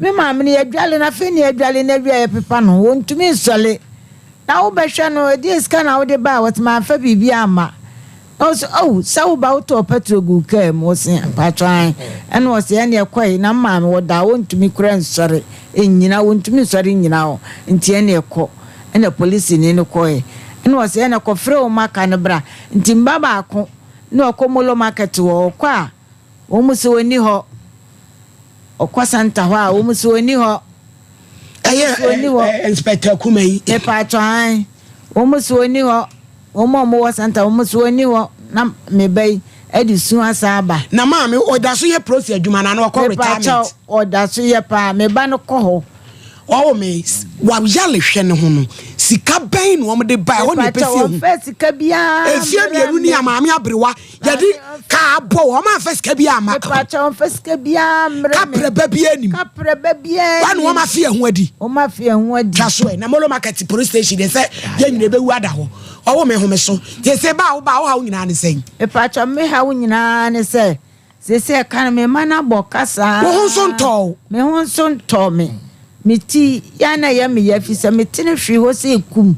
me maame no yɛdwale no afei na yɛdwale no awie a yɛpepa no wɔntumi nsɔle na wobɛhwɛ no ɛdeɛ sika na wode baa wɔte mamfa biribi amma na ɔsɛ oh sɛ woba wotɔɔ petrol gu kaa mu ɔse mpakyɛ an ɛna ɔse ɛne ɛkɔe na maame wɔda wɔntumi koraa nsɔre nnyina wɔntumi nsɔre nnyina hɔ nti ɛne ɛkɔ ɛna polisini no kɔe ɛna ɔse ɛna kɔfrɛ wɔn aka no bra nti mba baako na ɔkɔ molo market hɔ ɔkɔ a wɔn se ɔnni hɔ ɔkɔ center hɔ a wɔn se ɔnni hɔ ɛyɛ inspector kuma yi mepatwɔ an wɔn se ɔnni hɔ wɔn a wɔwɔ center wɔn se ɔnni hɔ na meba yi ɛde su asa aba. Na maame ɔda so yɛ prosi adwuma na na ɔkɔ retirement. Mepatwɔ ɔda so yɛ paa meba no kɔ hɔ. Ɔwɔ me wayale hwɛ ne ho no sika bɛn na wɔn de ba ɛhɔ na epesi ehu. Wɔn sika biara. Efie mmienu ni a maame aberewa yɛde kaa bɔ wɔn anfɛ sika biara ma. Mepatwɔ wɔn fɛ sika biara mmerɛ mi. Kaprɛ ba biara nim. Kaprɛ ba biara nim. Wɔn na wɔn afe ɛho adi. Wɔn afe ɛho adi. Twa so ɛ na molo market police station de sɛ yɛn nyina ebewu ada hɔ ɔwɔ me home so te sɛ ba a wo ba wo ha wo nyinaa ne sɛn. Mepatwɔ me ha wo nyinaa ne sɛ. Seesei ɛka no, me mma no abɔ ka saa. Wo ho nso ntɔɔ wo? Me ho nso ntɔɔ me. Me ti yɛ a na ɛyɛ me ya efisɛ me ti no hwee hɔ sɛ ekum.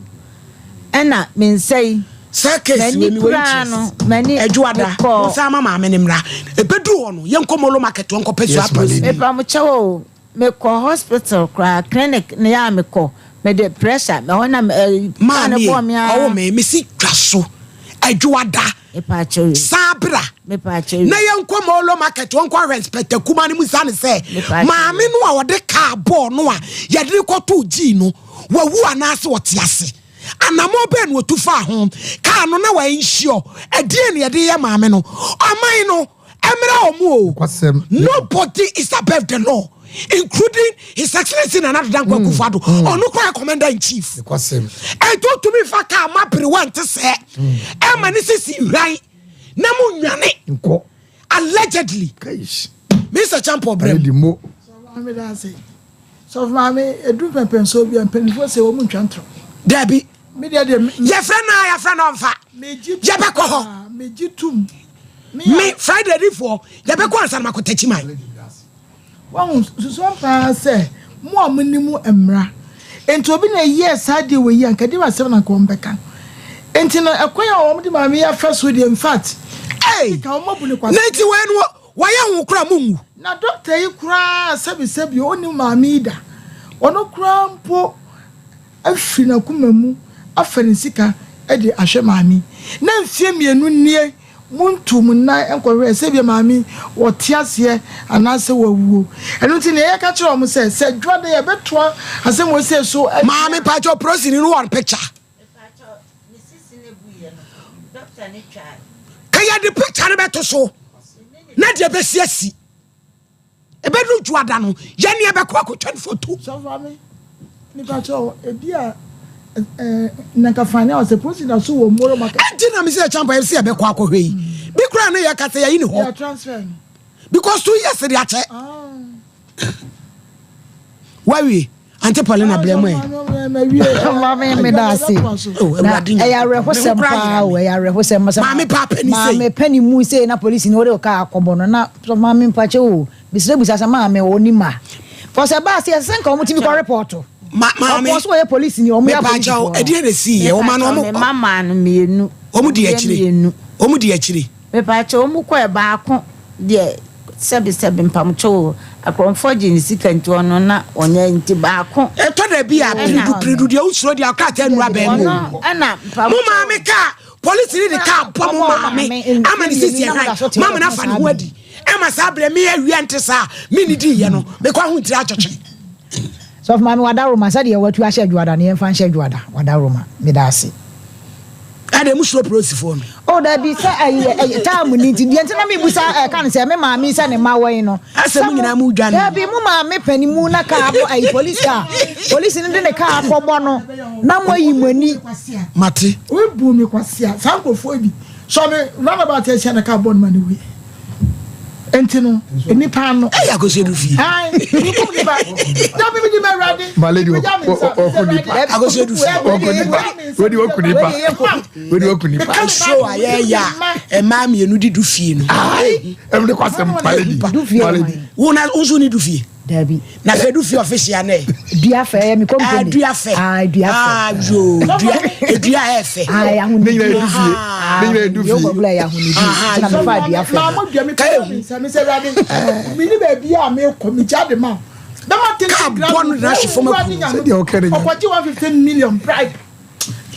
Ɛna me nsa yi, Saa case wei m'ani mewɔ koraa no, interest. m'ani Adwoada, mekɔɔ. monsan ma maame no mmra. Ɛbɛduru hɔ no, yɛnkɔ Molo Market hɔ nkɔpɛ Yes, my Suapros. lady. Mepa mo kyɛw o, mekɔ hospital koraa, clinic no yɛ a mekɔ, mede pressure, ɛhɔ na ɛ, kaa no Maame, bɔɔ me ara. ɔwo me, mesi twa so. Adwoada. San bra na yɛnkɔ Molo market wɔnkɔ ahwɛ inspector kuma no mu sa ne sɛ maame no a ɔde kaa bɔɔ no a yɛde no kɔtoo gyii no wawu anaasɛ ɔte ase anammɔn bɛn na ɔtu faa ho kaa no na wɔanhyio ɛdeɛn na yɛde yɛ maame no ɔman no ɛmmra ɔmo o nobody is above the law including his excellency Nana Addo Dankwa mm. Akufo-Addo mm. ɔno koraa commander in chief ɛnti otumi fa kaa ma berewa nte sɛ mm. ɛma ne sisi hwan na mo nwane allegedly Mr. Champo brɛ mu. Sɔfo maame edu mpɛmpɛnsoɔ bi a mpanyinfoɔ sɛ wɔn ntwa ntorɔ. Dabi. Yɛfrɛ no a yɛfrɛ no ɔmfa. Yɛbɛkɔ hɔ. Megye tum. Me Friday difoɔ yɛbɛkɔ ansa na makɔ Takyiman. Wahu, susuam paa sɛ mo a monim mmara. Enti obi na ɛyɛɛ saa adeɛ wei yi a, anka ɛdeɛn asɛm na anka wɔbɛka? Enti no, ɛkwan a wɔde maame yi afa so deɛ, in fact, Ei! ka wɔn abu no Na enti kwasea. wei no, wɔyɛ ho koraa monwu. Na dɔkta yi koraa, sɛbesɛbe, ɔnnim maame yi da. Ɔno koraa mpo afiri n'akoma mu afa ne sika de ahwɛ maame yi. Na mfeɛ mmienu nie Montu mo nan nkɔhwɛ sɛ ebia maame yi ɔte aseɛ anaasɛ wawuo. Ɛno nti nea yɛka kyerɛ wɔn sɛ, sɛ dwoada yɛbɛtoa asɛm wei sei so atua. Maame mpakyɛw prosini no wɔn picture. Ka yɛde picture no bɛto so na deɛ bɛsi asi. Ɛbɛduru dwoada no, yɛne yɛbɛkɔ akɔtwa no foto. Sɔfo maame, nipa kyɛw, ebi a ɛɛ nanka fani a ɔsɛ polisi da so wɔ moro market. Ɛnti na mesɛ champa yɛsɛ yɛbɛkɔ akɔhwɛ yi. Bi koraa ne yɛka sɛ yɛyi ne hɔ. Yɛ transfer no. Because 2 years de akyɛ. Wawie. Ante Paulina brɛ mu ɛ. Maame meda ase. Na ɛyɛ awerɛhosɛm paa o, ɛyɛ awerɛhosɛm. Maame paa pɛ ni sei. Maame pɛ ni mu sei na polisi ni ɔde kaa akɔbɔ no na maame mpakyɛ o. Mesrɛ busa sɛ maame ɔni ma. Kɔsɛ baa se ɛsɛ nka wɔn tumi kɔ repɔto. Maame ɔpɔ so ɔyɛ polisi ni wɔn yɛ apolisi foɔ. Ɛdeɛ na esi yɛ wɔn ano wɔn. Mama no mmienu. Wɔn di akyire. Wɔn di akyire. Mepakyɛw wɔn kɔɛ baako deɛ sɛbi sɛbi mpamokyɛw o akorɔmfoɔ gye ne sika nti ɔno na ɔnyɛ nti baako. Ɛtɔ da bi a piridu piridu deɛ wosuro deɛ ɔkrataa nnuru abɛn mu o. Ɛna mpamokyɛw. Mo maame kaa polisi ni de kaa bɔ mo maame ama ne sisi ɛhan maame na afa ne ho adi ɛma saa berɛ me awia nte saa me ne di yɛ no mekɔ ho ntiri atwetwe. Sɔfo maame wadaroma sɛdeɛ watu ahyɛ adwoada no yɛmfa nhyɛ adwoada wadaroma meda ase. Ɛna emu suro polisifoɔ no. Oh dabi sɛ ɛyɛ ɛyɛ time ni nti deɛ nti na mi busa ɛka no sɛ me maame sɛ ne mma wɔn no. Asɛ mu nyinaa mu dwa no. Dabi mo maame pɛni mu na kaa bɔ ɛyi polisi kaa polisi no de ne kaa akɔbɔ no na mo ayi mo ani. Mate. Obi bu mi kwasia saa nkurɔfoɔ bi sɔ mi roundabout ahyia na kaa bɔ no ma ne wie. Nti no nipa ano. Ɛyɛ akosua du fie. Ayi nipa nipa dabi mi di ma awurade. My lady ɔkò nipa. Akosua du fie. Ɔkò nipa. Wedi ɔkò nipa. Wedi ɔkò nipa. Show a yɛyɛ a mmaa mmienu di du fie no. Ayi ɛmu de kɔ asɛm my lady. My lady. Wo na nso ni du fie. Dabi. Na fɛ du fie official nɛ. Dua fɛ ɛyɛ mi company. Ah dua fɛ. Ah dua fɛ. Ah yoo dua edua yɛ fɛ. Ah ɛyɛ ahoni. Ne nyina edu fie. Ne nyina edu fie. Yɛ kɔ ɛyɛ ahoni di. Tina mi fa dua fɛ. Maa mo dua mi kɔ mi nsa mi sɛ ɛwurade mi ni baabi a mi kɔ mi gya de ma o. Bɛma tete Kaa bɔ no na ahwe fam aku. Sɛdeɛ ɔka ne nya. Ɔkɔgye 150 million bribe.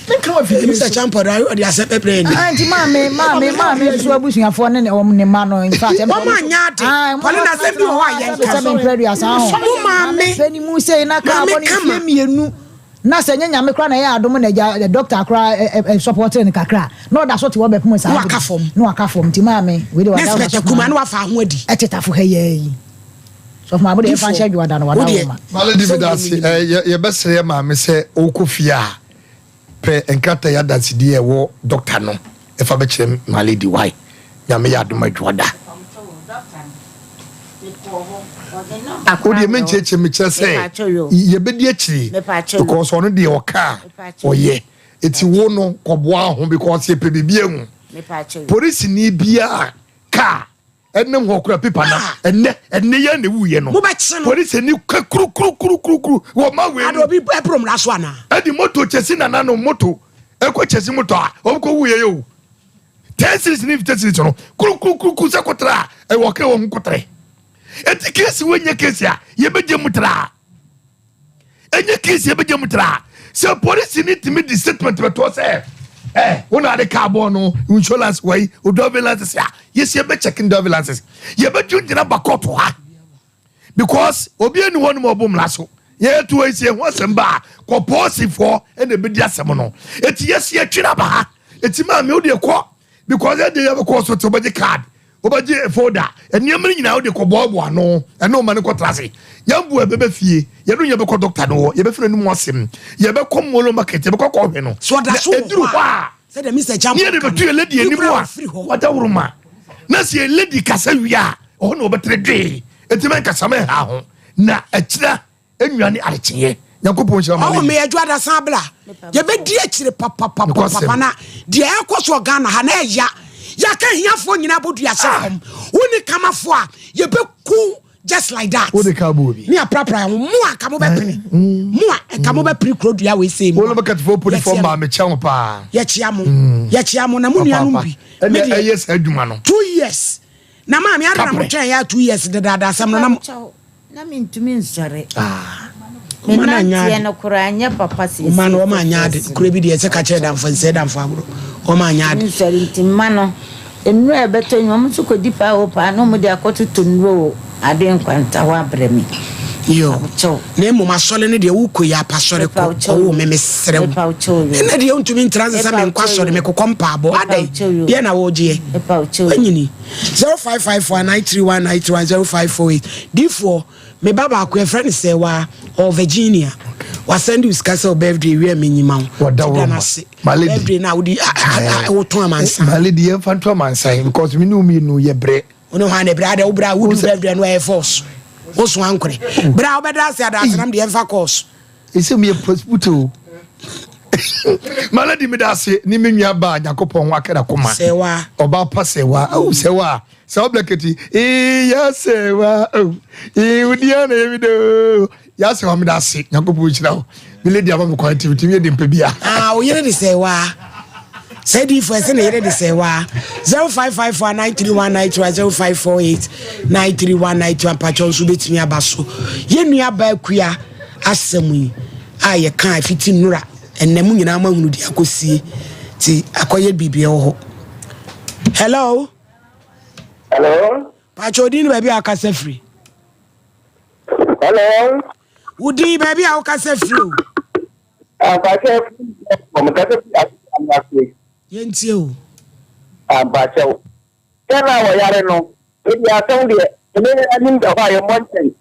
Mr. Champo da ɔde asɛ pɛprɛ ni. Ah, nti maame maame maame nso abusuafoɔ ne wɔn ne ma no in fact. Wɔn anya ade. Pɔle na asɛm bi wɔ hɔ a yɛn ka. Sɛ mpere aduasa ho. Mo maame. Sɛ ni mu sɛ na kaa bɔ ne mfie mmienu na sɛ nye nyame kora na ɛyɛ adom na agya dɔkta kora ɛ support no kakra na ɔda so te hɔ bɛpem saa. Na waka fam. Na waka fam nti maame wei de wada. Nɛsɛ pɛtɛ kuma na wafa ho adi. Ɛtetafo ha yɛ yi. Sɔfo maame de yɛfa nhyɛ adwoada no wada wo ma. Maame di mi da ase yɛbɛsrɛ yɛ maame sɛ ɔkɔ fie a pɛ nkrataa yi adansedie a ɛwɔ dɔkta no ɛfa bɛkyerɛ my lady why nyame yɛ adom adwoada. Wodeɛ menkyerɛkyerɛ mekyerɛ sɛ yɛbɛdi akyiri because ɔno deɛ ɔka a ɔyɛ eti wo no kɔboa ho because yɛpɛ biribi ahu polisini biara kaa ɛnam hɔ kura pipa na ɛnɛ ɛnɛ yɛn na ewu yɛ no polisi ni ka kurukurukurukuru wɔ ma wei mu. Obi ɛpro mmara so ana. Ɛdi moto kyɛsi nana no moto ɛkɔ kyɛsi moto a wɔn kɔ wu yɛ yɛ o ten series ne fifty series no kurukurukuru sɛ kotere a ɛwɔ kɛ wɔn ho kotere eti keesi wɔ nyɛ keesi a yɛbɛgye mu tra. Ɛnyɛ case yɛbɛgya mu tra. Sɛ polisi ni tumi di statement bɛtoɔ sɛ ɛ wo na ade car bɔɔ no insurance wai wo driving license a yɛsi yɛbɛ check driving license yɛbɛtwe gyina ba court ha because obi ani hɔ nom ɔbo mmara so yɛto ayi sɛ ɛho asɛm ba a kɔ polisifoɔ ɛna ɛbɛdi asɛm no ɛti yɛsi yɛtwe no aba ha ɛti maame wo deɛ kɔ because ɛdeɛ yɛbɛkɔ so te wobɛgye card Wobɛgye folder, nneɛma no nyinaa wode kɔboaboa ano, ɛne wo ma no kɔtra ase. Yɛn bo ɛbɛba fie, yɛne wo yɛbɛkɔ dɔkta no hɔ, yɛbɛfrɛ no mu asɛm, yɛbɛkɔ Molo market, yɛbɛkɔ akɔhwɛ no. So ɔda so Na wɔ ɛduru hɔ hɔ a, a, sɛdeɛ Mr. ne Champon yɛde ka bɛto no, yɛn lady bi anim koraa a, ɔfiri hɔ. wadaworoma. Na sɛ yɛn lady kasa wie a, ɛhɔ na ɔbɛtere dwee. Enti mɛnkasa mɛnha ho. Na akyira Enwura ne adekyeeɛ. Nyankopɔn nhyira ma Ɔwɔ lady. meyɛ adwo san bla. Yɛbɛdi akyire papapapapa na deɛ ɛkɔ so wɔ Ghana ha na ɛya. Yɛaka ahiafoɔ nyinaa bɔ dua hyɛ fam. Wonni kamafoɔ a yɛbɛku just like that. Wode ka bɔ obi. Ne aprapra ho. Mo a nka mobɛpene. Mo a nka mobɛpene kuro dua wei sei mu. Wolo bɛkɛtefoɔ polifoɔ maa mekyia mo paa. Yɛkyia mo. Yɛkyia mo na mo nuanom bi. Ɛnɛ ɛyɛ saa adwuma no. 2 years. Na maame ada na motwɛn yɛ 2 years dedaada asɛm no na mo. Na mentumi nsɔre. Ah. Me nanteɛ no koraa nyɛ papa seesei. Ɔma no ɔma anyɛ ade. Kura bi deɛ sɛ ka kyerɛ damfo nsɛ damfo agorɔ. Ɔma anyɛ ade. Nsɔre nti mma no nnuro a ɛbɛtɔ nyi wɔn nso kɔdi paa o paa na wɔn de akɔtoto nnuro o ade nkwanta hɔ abrɛ me. Yo. Na mmom asɔre no deɛ wokɔ yi apa sɔre kɔ ɔwɔ me mesrɛ wo. Ɛnna deɛ wontumi ntra ase sɛ menkɔ asɔre mekokɔ mpaabɔ adɛn deɛ na wɔgyeɛ. Wanyini. 0554 931 931 0548 Difoɔ, me ba baako yɛfrɛ no Sɛɛwaa, ɔwɔ Virginia. Wasɛnde wo sika sɛ wo birthday wie a menyima wo. Wɔda Nti wo da no ma. ase. My lady. Birthday no a wode wotɔn amansan. My lady, yɛmfa nto amansan because me ne wo mmienu yɛ brɛ. Wo ne hwan na ɛbrɛ? Adɛ wo brɛ a wodu birthday no ɛyɛ force. Woso ankorɛ. Brɛ a wobɛda ase adaase deɛ ɛmfa course. Ɛsɛ mu yɛ pɔsiputo o. My lady meda ase ne me nua baa Nyankopɔn ho akɛda koma. Sɛwa. Ɔbaa pa sɛwa. Oh sɛwa. Sɛwa blaketi. Ee ya sɛwa. Oh. Ee udia na yemi do. Ya sɛwa meda ase. Nyankopɔn nhyira wo. Me lady ama me kwan timi timi yɛ de mpɛ bia. Ah, wo yere de sɛwa. Sɛ diifo ɛsɛ ne yere de sɛwa. 0554 931 931 0548 931 931 mpakyɛw nso betumi aba so. Yɛn nua baa kua asɛm yi a yɛkaa fiti nnora ɛnnɛ mo nyinaa moahunu deɛ akɔsie nti akɔyɛ biribi ɛwɔ hɔ. Hello. Hello. Pakyɛ odin ne baabi a wokasa firi. Hello. Wodin baabi a wokasa firi o. Mpakyɛ mekasa firi ase. Yɛntie o. Mpakyɛ wo. Sɛ na wɔyare no, ebi asɛm deɛ, ɛne anim da hɔ a yɛmmɔ nkyɛn.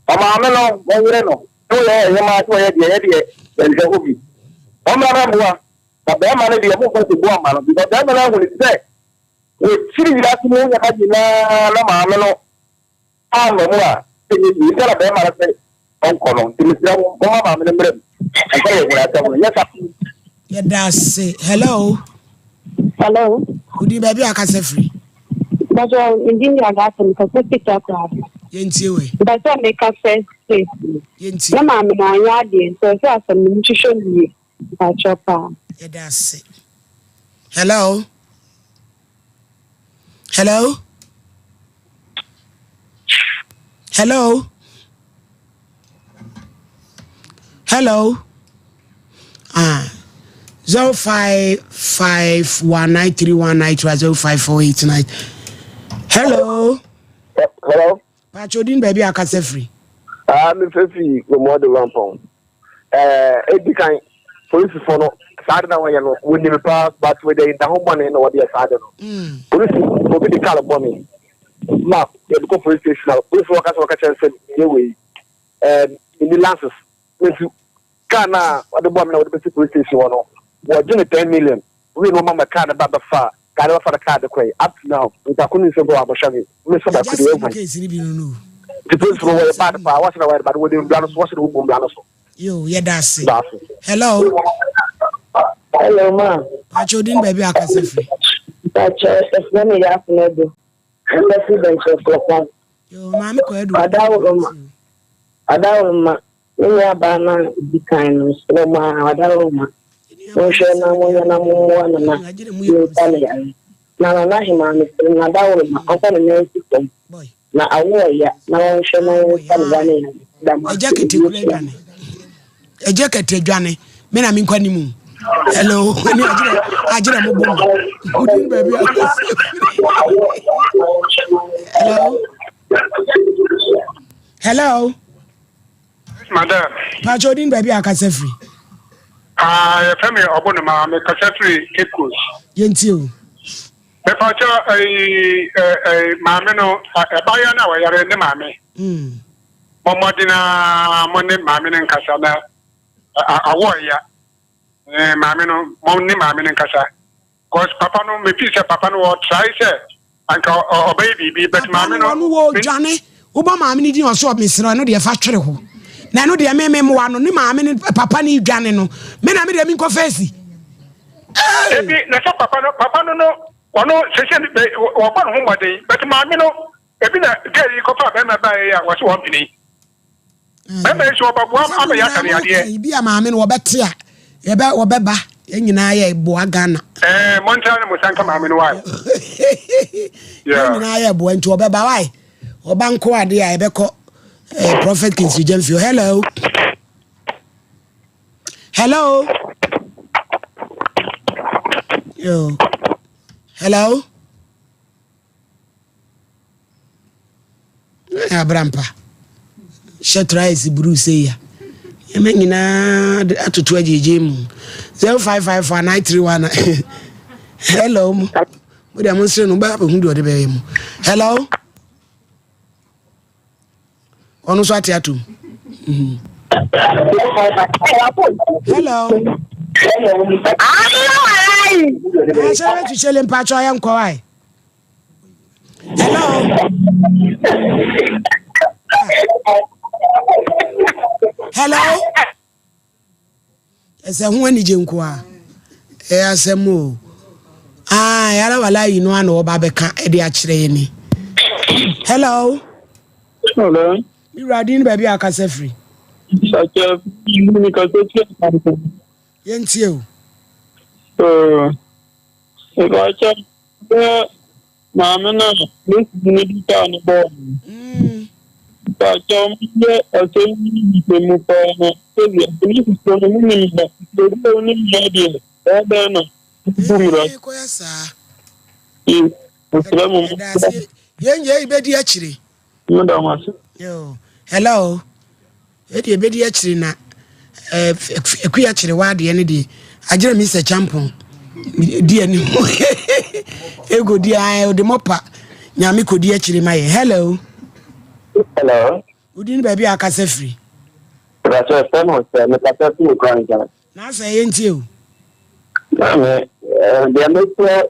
Ɔmaame no, wɔyere no, sɛ wɔyɛ ɔhemaa sɛ wɔyɛ deɛ, yɛ deɛ yɛnhwɛ hɔ bi. Ɔmmra mɛboa, na bɛrima no deɛ momfa soboɔ mma no, because bɛrima no ahu no te sɛ. Wɔkyiri wiase mu nneɛma nyinaa na maame no amma mu a, ɛnyɛ yie. Nti na bɛrima no sɛ ɔnkɔ no. Nti mesrɛ mo, momma maame no mmra mu ansa na yɛahunu asɛm no. Nyɛ saa. Yɛda ase. Hello. Hello. Wodin baabi a akasa firi? Bàtò mi din de Agata mi kasa fi Takoradi. Yɛntie wɛ. Bàtò mi ka first case no. Yɛntie. Na maame no anyɛ adeɛ nti ɔsɛ asɛm no mu hwehwɛ mu yie. Bàtò paa. Yɛda ase. Hello. Hello. Hello. Hello. Ah. 05519319 0548 Hello. Hello. Pacho din baabi a akasa firi. Ah, me fɛ fi Gomoa de Wampɔn. Ɛɛ, edi kan polisifo no saa de na wɔyɛ no wɔnim paa but wɔde nda ho bɔne na wɔde yɛ saa de no. Polisi obi de kar bɔ me na yɛde kɔ police station a polisi wɔka sɛ wɔka kyerɛ sɛ meyɛ wei ɛɛ menni lances nti kaa no a wɔde bɔ me na wɔde bɛsi police station hɔ no wɔgye no 10 million wei na wɔma ma kaa no ba bɛfa kaa no bɛfa no kaa de kɔe up to now nti ako ne nsɛm bɔ abɔhwɛ me me sɛ baako deɛ ɛhwan nti polisi no wɔyɛ bad paa wɔsɛ na wɔyɛ bad wɔde mbra no so wɔsɛ na wɔbu mbra no so. Yo, yɛda ase. Hello. Hello, ma. Pacho din baabi a akasa firi. Pacho, ɛfrɛ me yɛ afena do. Ɛfɛ fi bɛnkyɛ kɔkɔn. Yo, maame kɔ adu. Ɔdaworo ma. Ɔdaworo ma. Me nua baa na di kan no mesrɛ mo a ɔdaworo ma. Monhwɛ na monyɛ na mommoa no na mensa no yare. Na Nana Hemaa mesrɛ no adaworo ma ɔmfa ne nan nsi fam. Na awo ɔya na wɔnhwɛ na wɔnsa ne ba no yare. Da mo Agya ase kete ebi kura dwane. Agya kete dwane. Me na menkɔ anim. Hello. Ne agyerɛ agyerɛ mo bɔ mu. Wodin baabi a Hello. Hello. Madam. Pacho odin baabi a akasa firi. Ah, yɛfrɛ me Ɔbonoma, mekasa firi Cape Coast. Yɛntie o. Mepakyɛ ɛyi ɛyi maame no ɛbayewa no a wɔyare ne maame. Mo mmɔden a mo ne maame no nkasa na awɔ ya. Maame no mo ne maame no nkasa. Cause papa no me feel sɛ papa no wɔ try sɛ anka ɔbɛyɛ biribi but maame no. Papa no wɔ dwane wobɔ maame no din ɔsɛ ɔmesrɛ ɛno deɛ fa twere hɔ na ɛno deɛ me me mmoa no ne maame no papa no dwane no me na me deɛ menkɔ fɛsi. Ebi na sɛ papa no papa no no ɔno sese wɔbɔ ne ho mmɔden but maame no ebi na girl yi kɔfa bɛrima baeɛ a wɔsɛ wɔn pene bɛrima yi so ɔbɛboa ama yɛ aka ne adeɛ. Bi a maame no wɔbɛte a yɛbɛ wɔbɛba yɛn nyinaa yɛ boa Ghana. Ɛɛ mɔntra ne mo sanka maame no wae. Yɛn nyinaa yɛ boa nti wɔbɛba wae ɔba nko adeɛ a yɛbɛkɔ ɛɛ Prophet Kingsley Gyamfio hello. Hello. Yo. Hello. Abrampa. Hyɛ trice blue sei ya. Ɛmɛ nyinaa atoto agyegye mu. 0554 931. Hello. Mo deɛ mo nsere no ba bɛhu deɛ ɔde bɛyɛ mu. Hello. ɔno nso ate atom mhm. hello ahyɛrɛ kyikyɛle mpakyɛ ɔyɛ nkɔ ae hello hello Ɛsɛ ho anigye nko a. Ɛyɛ asɛm o. Ah, yàrá wàlá yi no ano ɔba bɛka ɛde akyerɛ yɛn ni. Hello. Hello. Mi wura din baabi a akasa firi. Sàkyɛ mi kasa firi Akanfo. Yɛn tie o. Sàkyɛ bɛ Maame no a polisi no de kaa no bɔɔ no. Mpakyɛw monyɛ asɛm yi nhwehwɛmu paa na sɛdeɛ apolisifoɔ no monim mmara nti obi a onim mmara deɛ ɛyɛ dɛn na ɔbu mmara. Ee, kɔyɛ saa. Nti mesrɛ mo Ɛda ase. Yɛn yɛ bɛdi akyire. Meda mo ase. Yo, hello. Ɛdeɛ ɛbɛdi akyire na akua kyerɛ w'adeɛ no deɛ agyerɛ mi sɛ kyampɔn di anim ego di ayɛ ɔde mɔpa nyame kɔdi akyire ma yɛ hello. Hello. Wodi ne baabi a akasa firi. Ìbàṣẹ fẹ́ mọ̀ sẹ́ mekasa firi kwan nkyɛn. Na asɛ yɛ ntie o. Maame, deɛ mɛsrɛ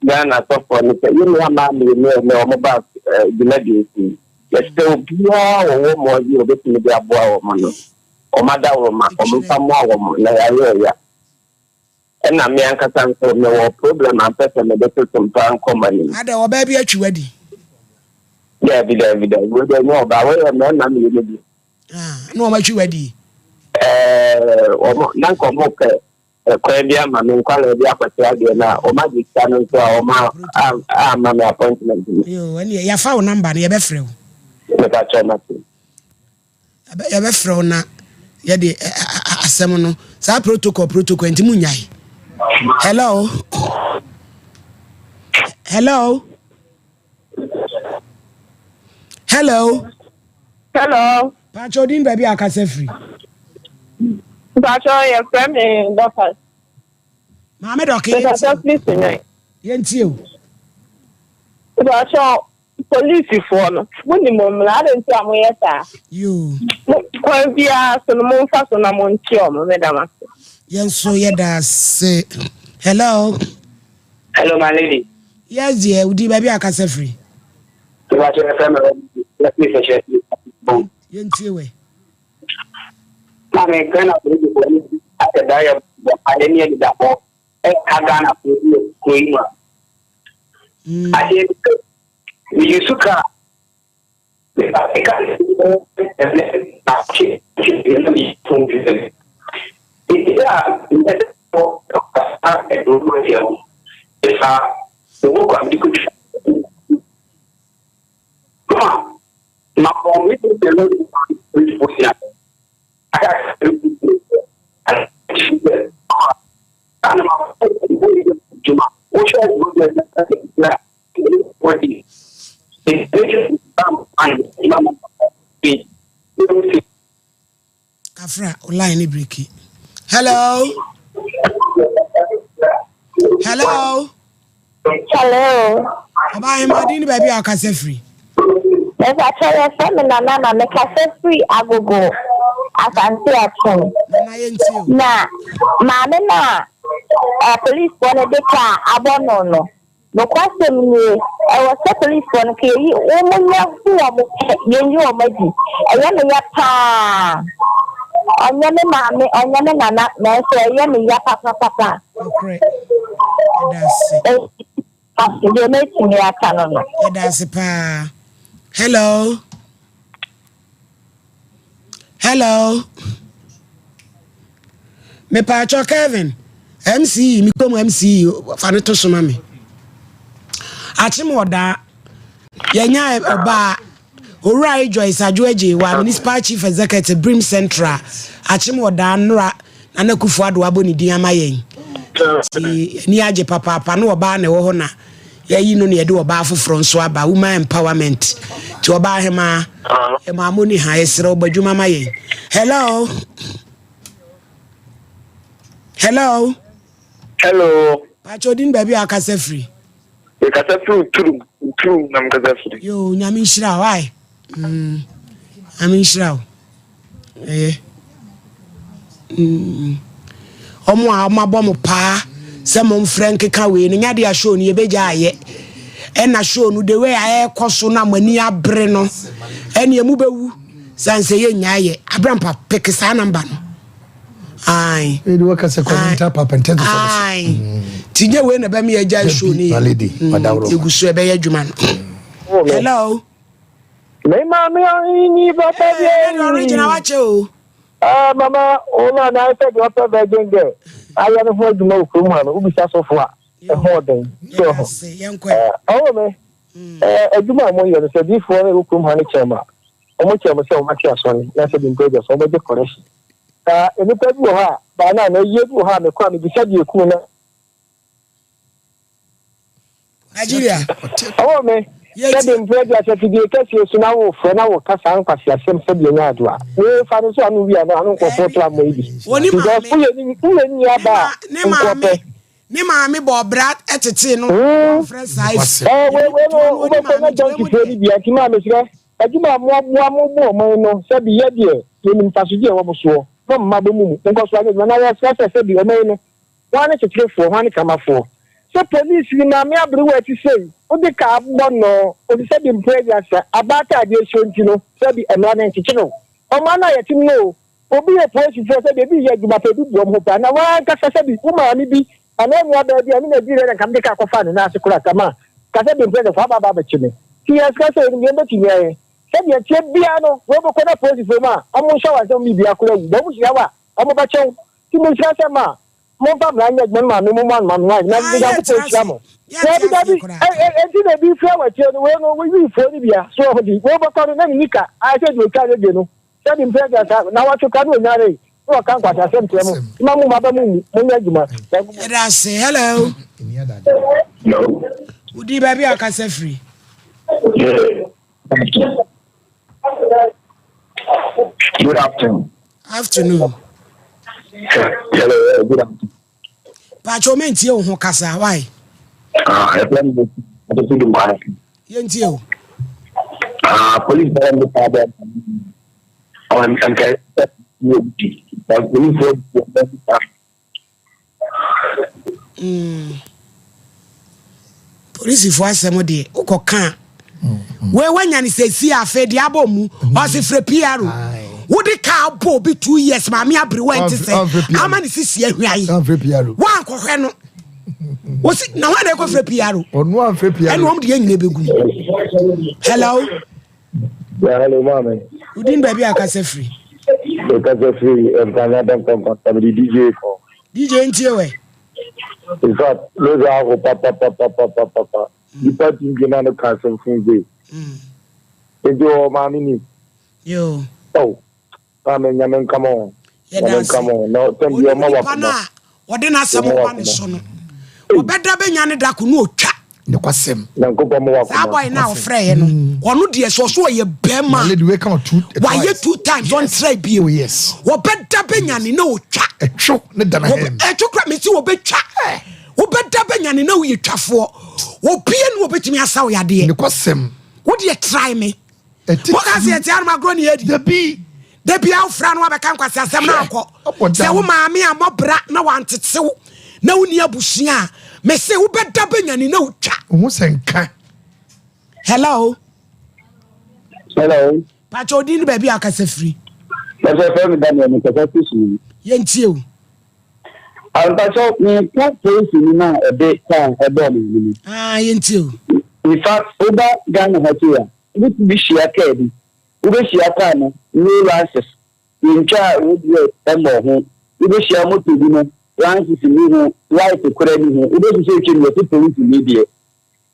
Ghana asɔfoɔ no sɛ yɛn nua mmaa mmienu a ɛnɛ wɔn ba dwumadie so yi, yɛsrɛ obiara a ɔwɔ mmoa bi a ɔbɛtumi de aboa wɔn no, wɔn adaworoma, wɔn mfa mmoa wɔn na yɛayɛ ɛya. Ɛna me ankasa nso mewɔ problem a mpɛ sɛ mede toto mpa nkɔ m'anim. Adɛ ɔbaa bi atwi wadi? Daabi daabi daabi, wei deɛ ɛnyɛ ɔbaa, wei yɛ mmarima mmienu bi. Ah, na wɔn atwi wadi? Ɛɛ, wɔn na nka wɔn pɛ kwan bi ama me nkwadaa bi akɔkyerɛ adeɛ na wɔn agye sika no nso a wɔn amma me appointment no. Yoo, ɛnneɛ yɛafa wo number no yɛbɛfrɛ wo. Mepa kyɛw mate. Yɛbɛfrɛ wo na yɛde asɛm no saa protocol protocol nti mu nyae. Hello. Hello. Hello. Hello. Pacho odin baabi a akasa firi. Pacho yɛ frɛ me Dorcas. Maame Dɔke yɛn tie o. Mekasa firi Yɛn tie o. Pacho polisifoɔ no mo nim mmara adɛn nti a moyɛ saa. Yoo. Mo kwan biara so no momfa so na monkye ɔmo meda mo ase. Yɛn nso yɛda ase. Hello. Hello my lady. Yes dear, wodi baabi a akasa firi. Mepakyɛ yɛfrɛ me Wesley Sɛkyerɛ. Yɛntie wɛ. Maame Ghana polisifoɔ no bi asɛ da yɛ bɔ adeɛ ne anidahɔ ɛka Ghana foɔ bi wɔ kuro yi mu a. Adeɛ bi sɛ meyi su kaa mefa sika Kafra, o line ne breaki. Hello. Hello. Hello. Ɔbaa ahema din ne baabi a ɔkasa firi. Mepakyɛ yɛfrɛ me Nana na mekasa firi Agogo Asante Akyem. Nana yɛntie o. Na maame no a policefoɔ no de kaa abɔ no no Nokwasɛm nie, ɛwɔ sɛ polisfoɔ no ka yɛyi wɔn nya hu wɔn pɛ, yɛnyi wɔn adi. Ɛyɛ me ya paa. Ɔnyɛ me maame, ɔnyɛ me nana, nanso ɛyɛ me ya papapapa. Nokorɛ. Yɛda ase. Enti, deɛ mɛtumi aka no no. Yɛda ase paa. Hello. Hello. Mepaakyɛ Kevin, MCE, me kurom MCE, fa no to so ma me. Akyem ɔdaa, yɛnya ɔbaa, Owura Joyce Adwo Adjei wa Municipal Chief Executive Brim Central, Akyem ɔdaa nnora Nana Akufo Addo abɔ ne din ama yɛn. Nti ani agye papaapa na ɔbaa na ɛwɔ hɔ na Yɛayi no na yɛde ɔbaa foforɔ nso aba, woman empowerment. Nti ɔbaa hemaa, yɛmaa mo ni ha, yɛsrɛ wo bɔ adwuma ma yɛn. Hello? Hello? Hello. Pakyɛ odin baabi a akasa firi? Mekasa firi Turum, Turum na mekasa firi. Yo, nyame nhyira wo, ai. Mm. Nyame nhyira wo. Ɛyɛ. Mm. Ɔmo a ɔmo abɔ mo paa sɛ mo mfrɛ nkeka wei no nyɛ adeɛ a show no yɛbɛgya ayɛ. Ɛna show no the way a ɛrekɔ so na mo ani abere no ɛne emu bɛwu sane sɛ yɛnnya ayɛ. Abrampa peke saa namba no. Ae. Ebi wɔ kasa kɔ nta papa ntɛntɛ sɛ. Ae. Ti nyɛ wei na bɛmi yɛgya show no yɛ. Yɛgu so ɛbɛyɛ adwuma no. Hello. Me maame ɔhene papa bi ayi. Ɛna original wakyɛ o. Ah mama wo na na sɛ deɛ ɔpɛ virgin girl ayɛ ne ho adwuma wɔ kurom ha no wobisa sɔfo a ɛho ɔden so ho. Ɔwɔ me adwuma a wɔyɛ no sɛ diifoɔ no ɛwɔ kurom ha no kyɛn ma wɔn kyɛn mo sɛ wɔn ate asɔre na sɛ bi mpo agya sɛ wɔbɛgye correction. Na nnipa bi wɔ hɔ a baa na na ayie bi wɔ hɔ a mekɔ a mebisa deɛ ɛkuu no. Nigeria. Ɔwɔ me sɛ de mprɛ aduasa fidie kɛseɛ so na wofrɛ na woka saa nkwaseasɛm sɛ deɛ nya adoa. Wei fa no so ano wia no ano nkurɔfoɔ tra mmɔ yi bi. Because woyɛ ne woyɛ ne nua ba a nkurɔpɛ. Ne maame bɔ ɔbra tetee no wɔmfrɛ saa efi. Ɛɛ wei wei no wobɛkɔ na junkifoɔ no bia nti maa mesrɛ adwuma a moaboa mo bɔ ɔman no sɛbi yɛ deɛ yɛnim mfasodie a ɛwɔ mo soɔ mo mma bɔ mu mu monkɔ so anyɛ adwuma na yɛsrɛ sɛ sɛbi ɔman no Hwan ne kyekyerefoɔ, hwan ne kamafoɔ? Sɛ polisini maame aberewa a ɛte sei, wode kaa bɔ no, ɔsi sɛbi mpo aduasa, aba ataadeɛ hyɛ nti no, sɛbi mmara no nkyekye no. Ɔman no a yɛte mu no o, obi yɛ polisifoɔ sɛbi ebi reyɛ adwuma pɛ, ebi bu wɔn ho paa, na w'ankasa sɛbi wo maame bi anaa wo nuabaa bi a ɛno na ɛdi dɛ na nka mede kaa kɔfaa ne nan ase koraa kama a, ka sɛbi mpo aduasa aba aba abɛkye me. Nti yɛn sika sɛ yɛnim deɛ yɛbɛtumi ayɛ. Sɛdeɛ ɛteɛ biara no, wobɛkɔ na polisifoɔ mu a, wɔnhyɛ wo ansa wɔn biribiara koraa awu. Wɔn hyia wo a, wɔbɛkye wo. Nti mesrɛ sɛ ma Momfa mmara nyɛ adwuma no maame mo mo anoma me na Ah, Nyankopɔn yɛntra nhyira ase. mo. Yɛntra Dabi aseɛ dabi koraa. ɛ ɛ enti na ebi fira wɔ akyire no wei no woyi fuo no bia so ɔho di wei bɛkɔ no na ne nika ayɛ sɛ deɛ otwa radio no sɛbi mpɛ aduasa na wɔtwe kora no onyare na wɔka nkwasi asɛm kyerɛ mo ma mo maba mo mu monyɛ adwuma. Yɛda ase. Hello. Hello. Wodi baabi a ɔkasa firi. Yeah. Good afternoon. Afternoon. Hello, good afternoon. Pacho me ntie wo ho kasa why? Ah, ɛfɛ mi ɔtɔ do nkwa. Yɛ ntie o. Ah, police bɛrɛ mi pa bɛ. Ɔn nkɛ yɛ bi. Police bɛ bɛ pa. Mm. Polisifoɔ asɛm deɛ wokɔ ka a wei wanya ne sɛsi afei deɛ abɔ mu ɔse frɛ PR wode kaa bɔ obi 2 years maame abere wante sɛ ama ne sisi ahwiae woankɔhwɛ no wosi na hɔ na ɛkɔfrɛ PR ɛne ɔm deɛ nyina bɛgu hello. Yeah, hello, maame. Wodin baabi a kasa firi? Mekasa firi Nkran Adamkwa mede DJ kɔ. DJ ntie wɛ. In fact, lose aho papapapapapa. Nipa tumi na no ka asɛm fun sei. Nti wɔ maame ni. Yo. Oh, maame nyame nka mo. Yɛda Nyame ase. nka mo. Na tɛm bi ɔma Nipa no wakoma. a wɔde n'asɛm ba ne so no, ɔbɛda bɛnya ne da ko na ɔtwa. Nokwasɛm. Nyankopɔn ma wakoma. Saa boy na ɔfrɛ yɛ no, ɔno deɛ sɛ ɔso ɔyɛ bɛrima. Lady wey come two. Wayɛ two times ɔntra bio. Oh yes. Wɔbɛda bɛnya ne na ɔtwa. Ɛtwo ne da na hɛm. Ɛtwo kora mesi wɔbɛtwa. Wobɛda bɛnya ne na woyɛ twafoɔ. Obia ne wɔbɛtumi asa wo yadeɛ. Nokwasɛm. Wodeɛ try me. Woka sɛ yɛte anom agorɔ ne yɛdi. Dabi. Dabi a wofra no wabɛka nkwasi asɛm na akɔ. Sɛ wo maame a mɔbra na wantetew na wonni abusua a, mese wobɛda bɛnya ne na wotwa. Wo sɛ nka. Hello. Hello. Pakyɛ odin ne baabi a akasa firi. Pakyɛ fɛ mi Daniel mi kasa fi su. Yɛntie o. Mpakyɛ mi kɔ polisi ni na ɛde kaa ɛbɔɔ mi mi. Ah yɛntie o. In fact, woba Ghana ha sei a, wobɛtumi hyia kaa bi. Wobɛhyia kaa no, no license, yɛntwaa road work mmɔɔ ho. Wobɛhyia moto bi no, license nni ho, light koraa nni ho. Wobɛhwehwɛ akyire no, yɛse polisi ni deɛ.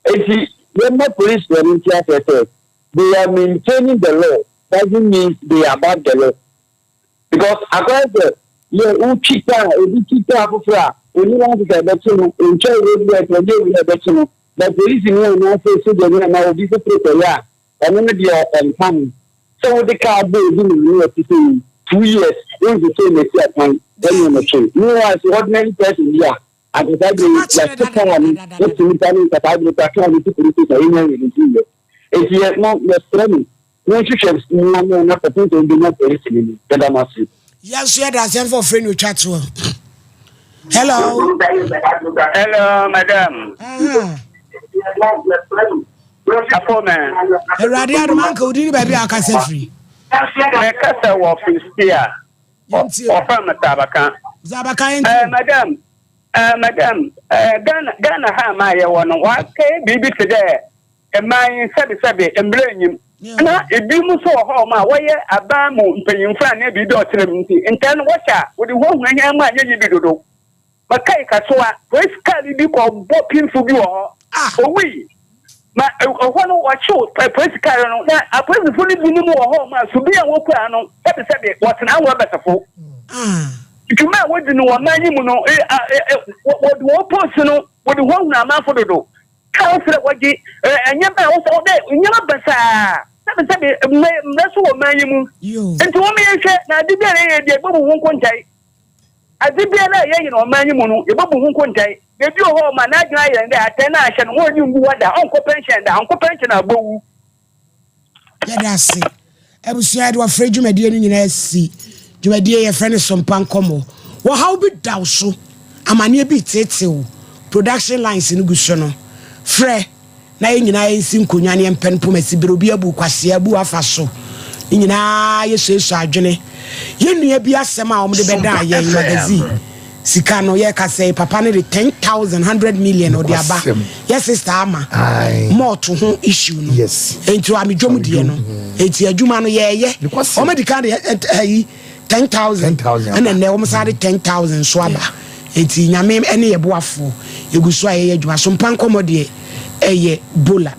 Enti yɛmma polisifoɔ no nte aseɛ sɛ they are maintaining the law doesn't mean they are above the law. Because akɔyɛ sɛ yɛ wotwi kaa, obi twi kaa foforɔ a, ɔnni license a ɛbɛkye no, ɔntwa road work, ɔnyɛ wei a ɛbɛkye no. But polisini anaasɛ sogyani anaa obi foforɔ kɔyɛ a, ɔno no deɛ ɔmfa ho. Sɛ wode kaa bɔ obi maame a ɛte sɛ yi, 2 years, wonhwehwɛɛ n'asi akwan, ɛnyɛ no hwee. Meanwhile, sɛ ordinary person bi a, anka saa berɛ yi, yɛate kaa no, yɛte nipa no, nka saa berɛ koraa kaa no si police station a, yɛnnya release yɛ. Enti yɛ, mo, yɛsrɛ mo, monhwehwɛ mmoa no na kɔpem sɛ mobɛnya polisini no. Yɛda mo ase. Yɛn nso yɛda ase mfa ɔfrɛ ne otwa toɔ. Hello. Hello, madam. Afɔ me. Awurade adom anka odi ne baabi a akasa firi. Mekasa wɔ Filistia. Wɔfrɛ me Sabaka. Sabaka yɛn ti. Madam, madam, Ghana Ghana ha ma yɛwɔ no, wɔakɛyɛ biribi te dɛ mmaa yi sɛbesɛbe mmerɛ nyim. Na ebinom nso wɔ hɔ a wɔyɛ aban mu mpanyimfo anaa biribi a ɔkyerɛ mu nti, ntaa no wɔhyɛ a wɔde huahua hɛn mu a yɛnyi bi dodo. Mekae kasoa, polisi kaar bi kɔbɔ pimfo bi wɔ hɔ, owui. Ma ɛhɔ no wɔhyew polisi kaar no, na apolisifo no binom wɔ hɔ a suban a wokura no, sɛbesɛbe wɔtena anwɔrɔbɛsefo. Dwuma a wodzi no wɔ ɔman yi mu no, wɔde wɔn post no wɔde huahua amanfo dodo. Ka wo frɛ wɔgye nneɛma a wosɛ wode nneɛma basaa sɛbesɛbe mmerɛ so wɔ man yi mu. Nti wɔn yɛnhwɛ na ade biara yɛyɛ deɛ yɛbɛbu ho nkontae. Ade biara a yɛyɛ no ɔman yi mu no yɛbɛbu ho nkontae. Na ebi wɔ hɔ ɔma n'adwene ayɛ no dɛ atɛn no a ahyɛ no wɔnyi ngu hɔ da, ɔnkɔ pɛnhyɛn da, ɔnkɔ pɛnhyɛn a ɔbɛwu. Yɛda ase. Abusua yɛde wɔfrɛ dwumadie no nyinaa asi. Dwumadie yɛfrɛ no Sompa Nkɔmmɔ. Wɔhaw bi da wo so, amaneɛ bi reteetee wo. Production lines no gu so no, frɛ na yɛn nyinaa yɛnsi nkonnwa ne yɛmpɛ no poma si berɛ obi abu kwasea abu afa so. Ne nyinaa yɛsuasua adwene. Yɛn nua bi asɛm a wɔde bɛdaa yɛn magazine sika no yɛka sɛ papa no de 10,000 100 million ɔde aba yɛ sister ama mɔɔto ho issue no. Enti amedwom deɛ no enti adwuma no yɛɛyɛ wɔn adi kan de ayi 10,000 ɛna nnɛ wɔn san de 10,000 so aba. Enti Nyame ne yɛ boafoɔ, yɛgu so a yɛyɛ adwuma. Sompa nkɔmmɔ deɛ ɛyɛ bola.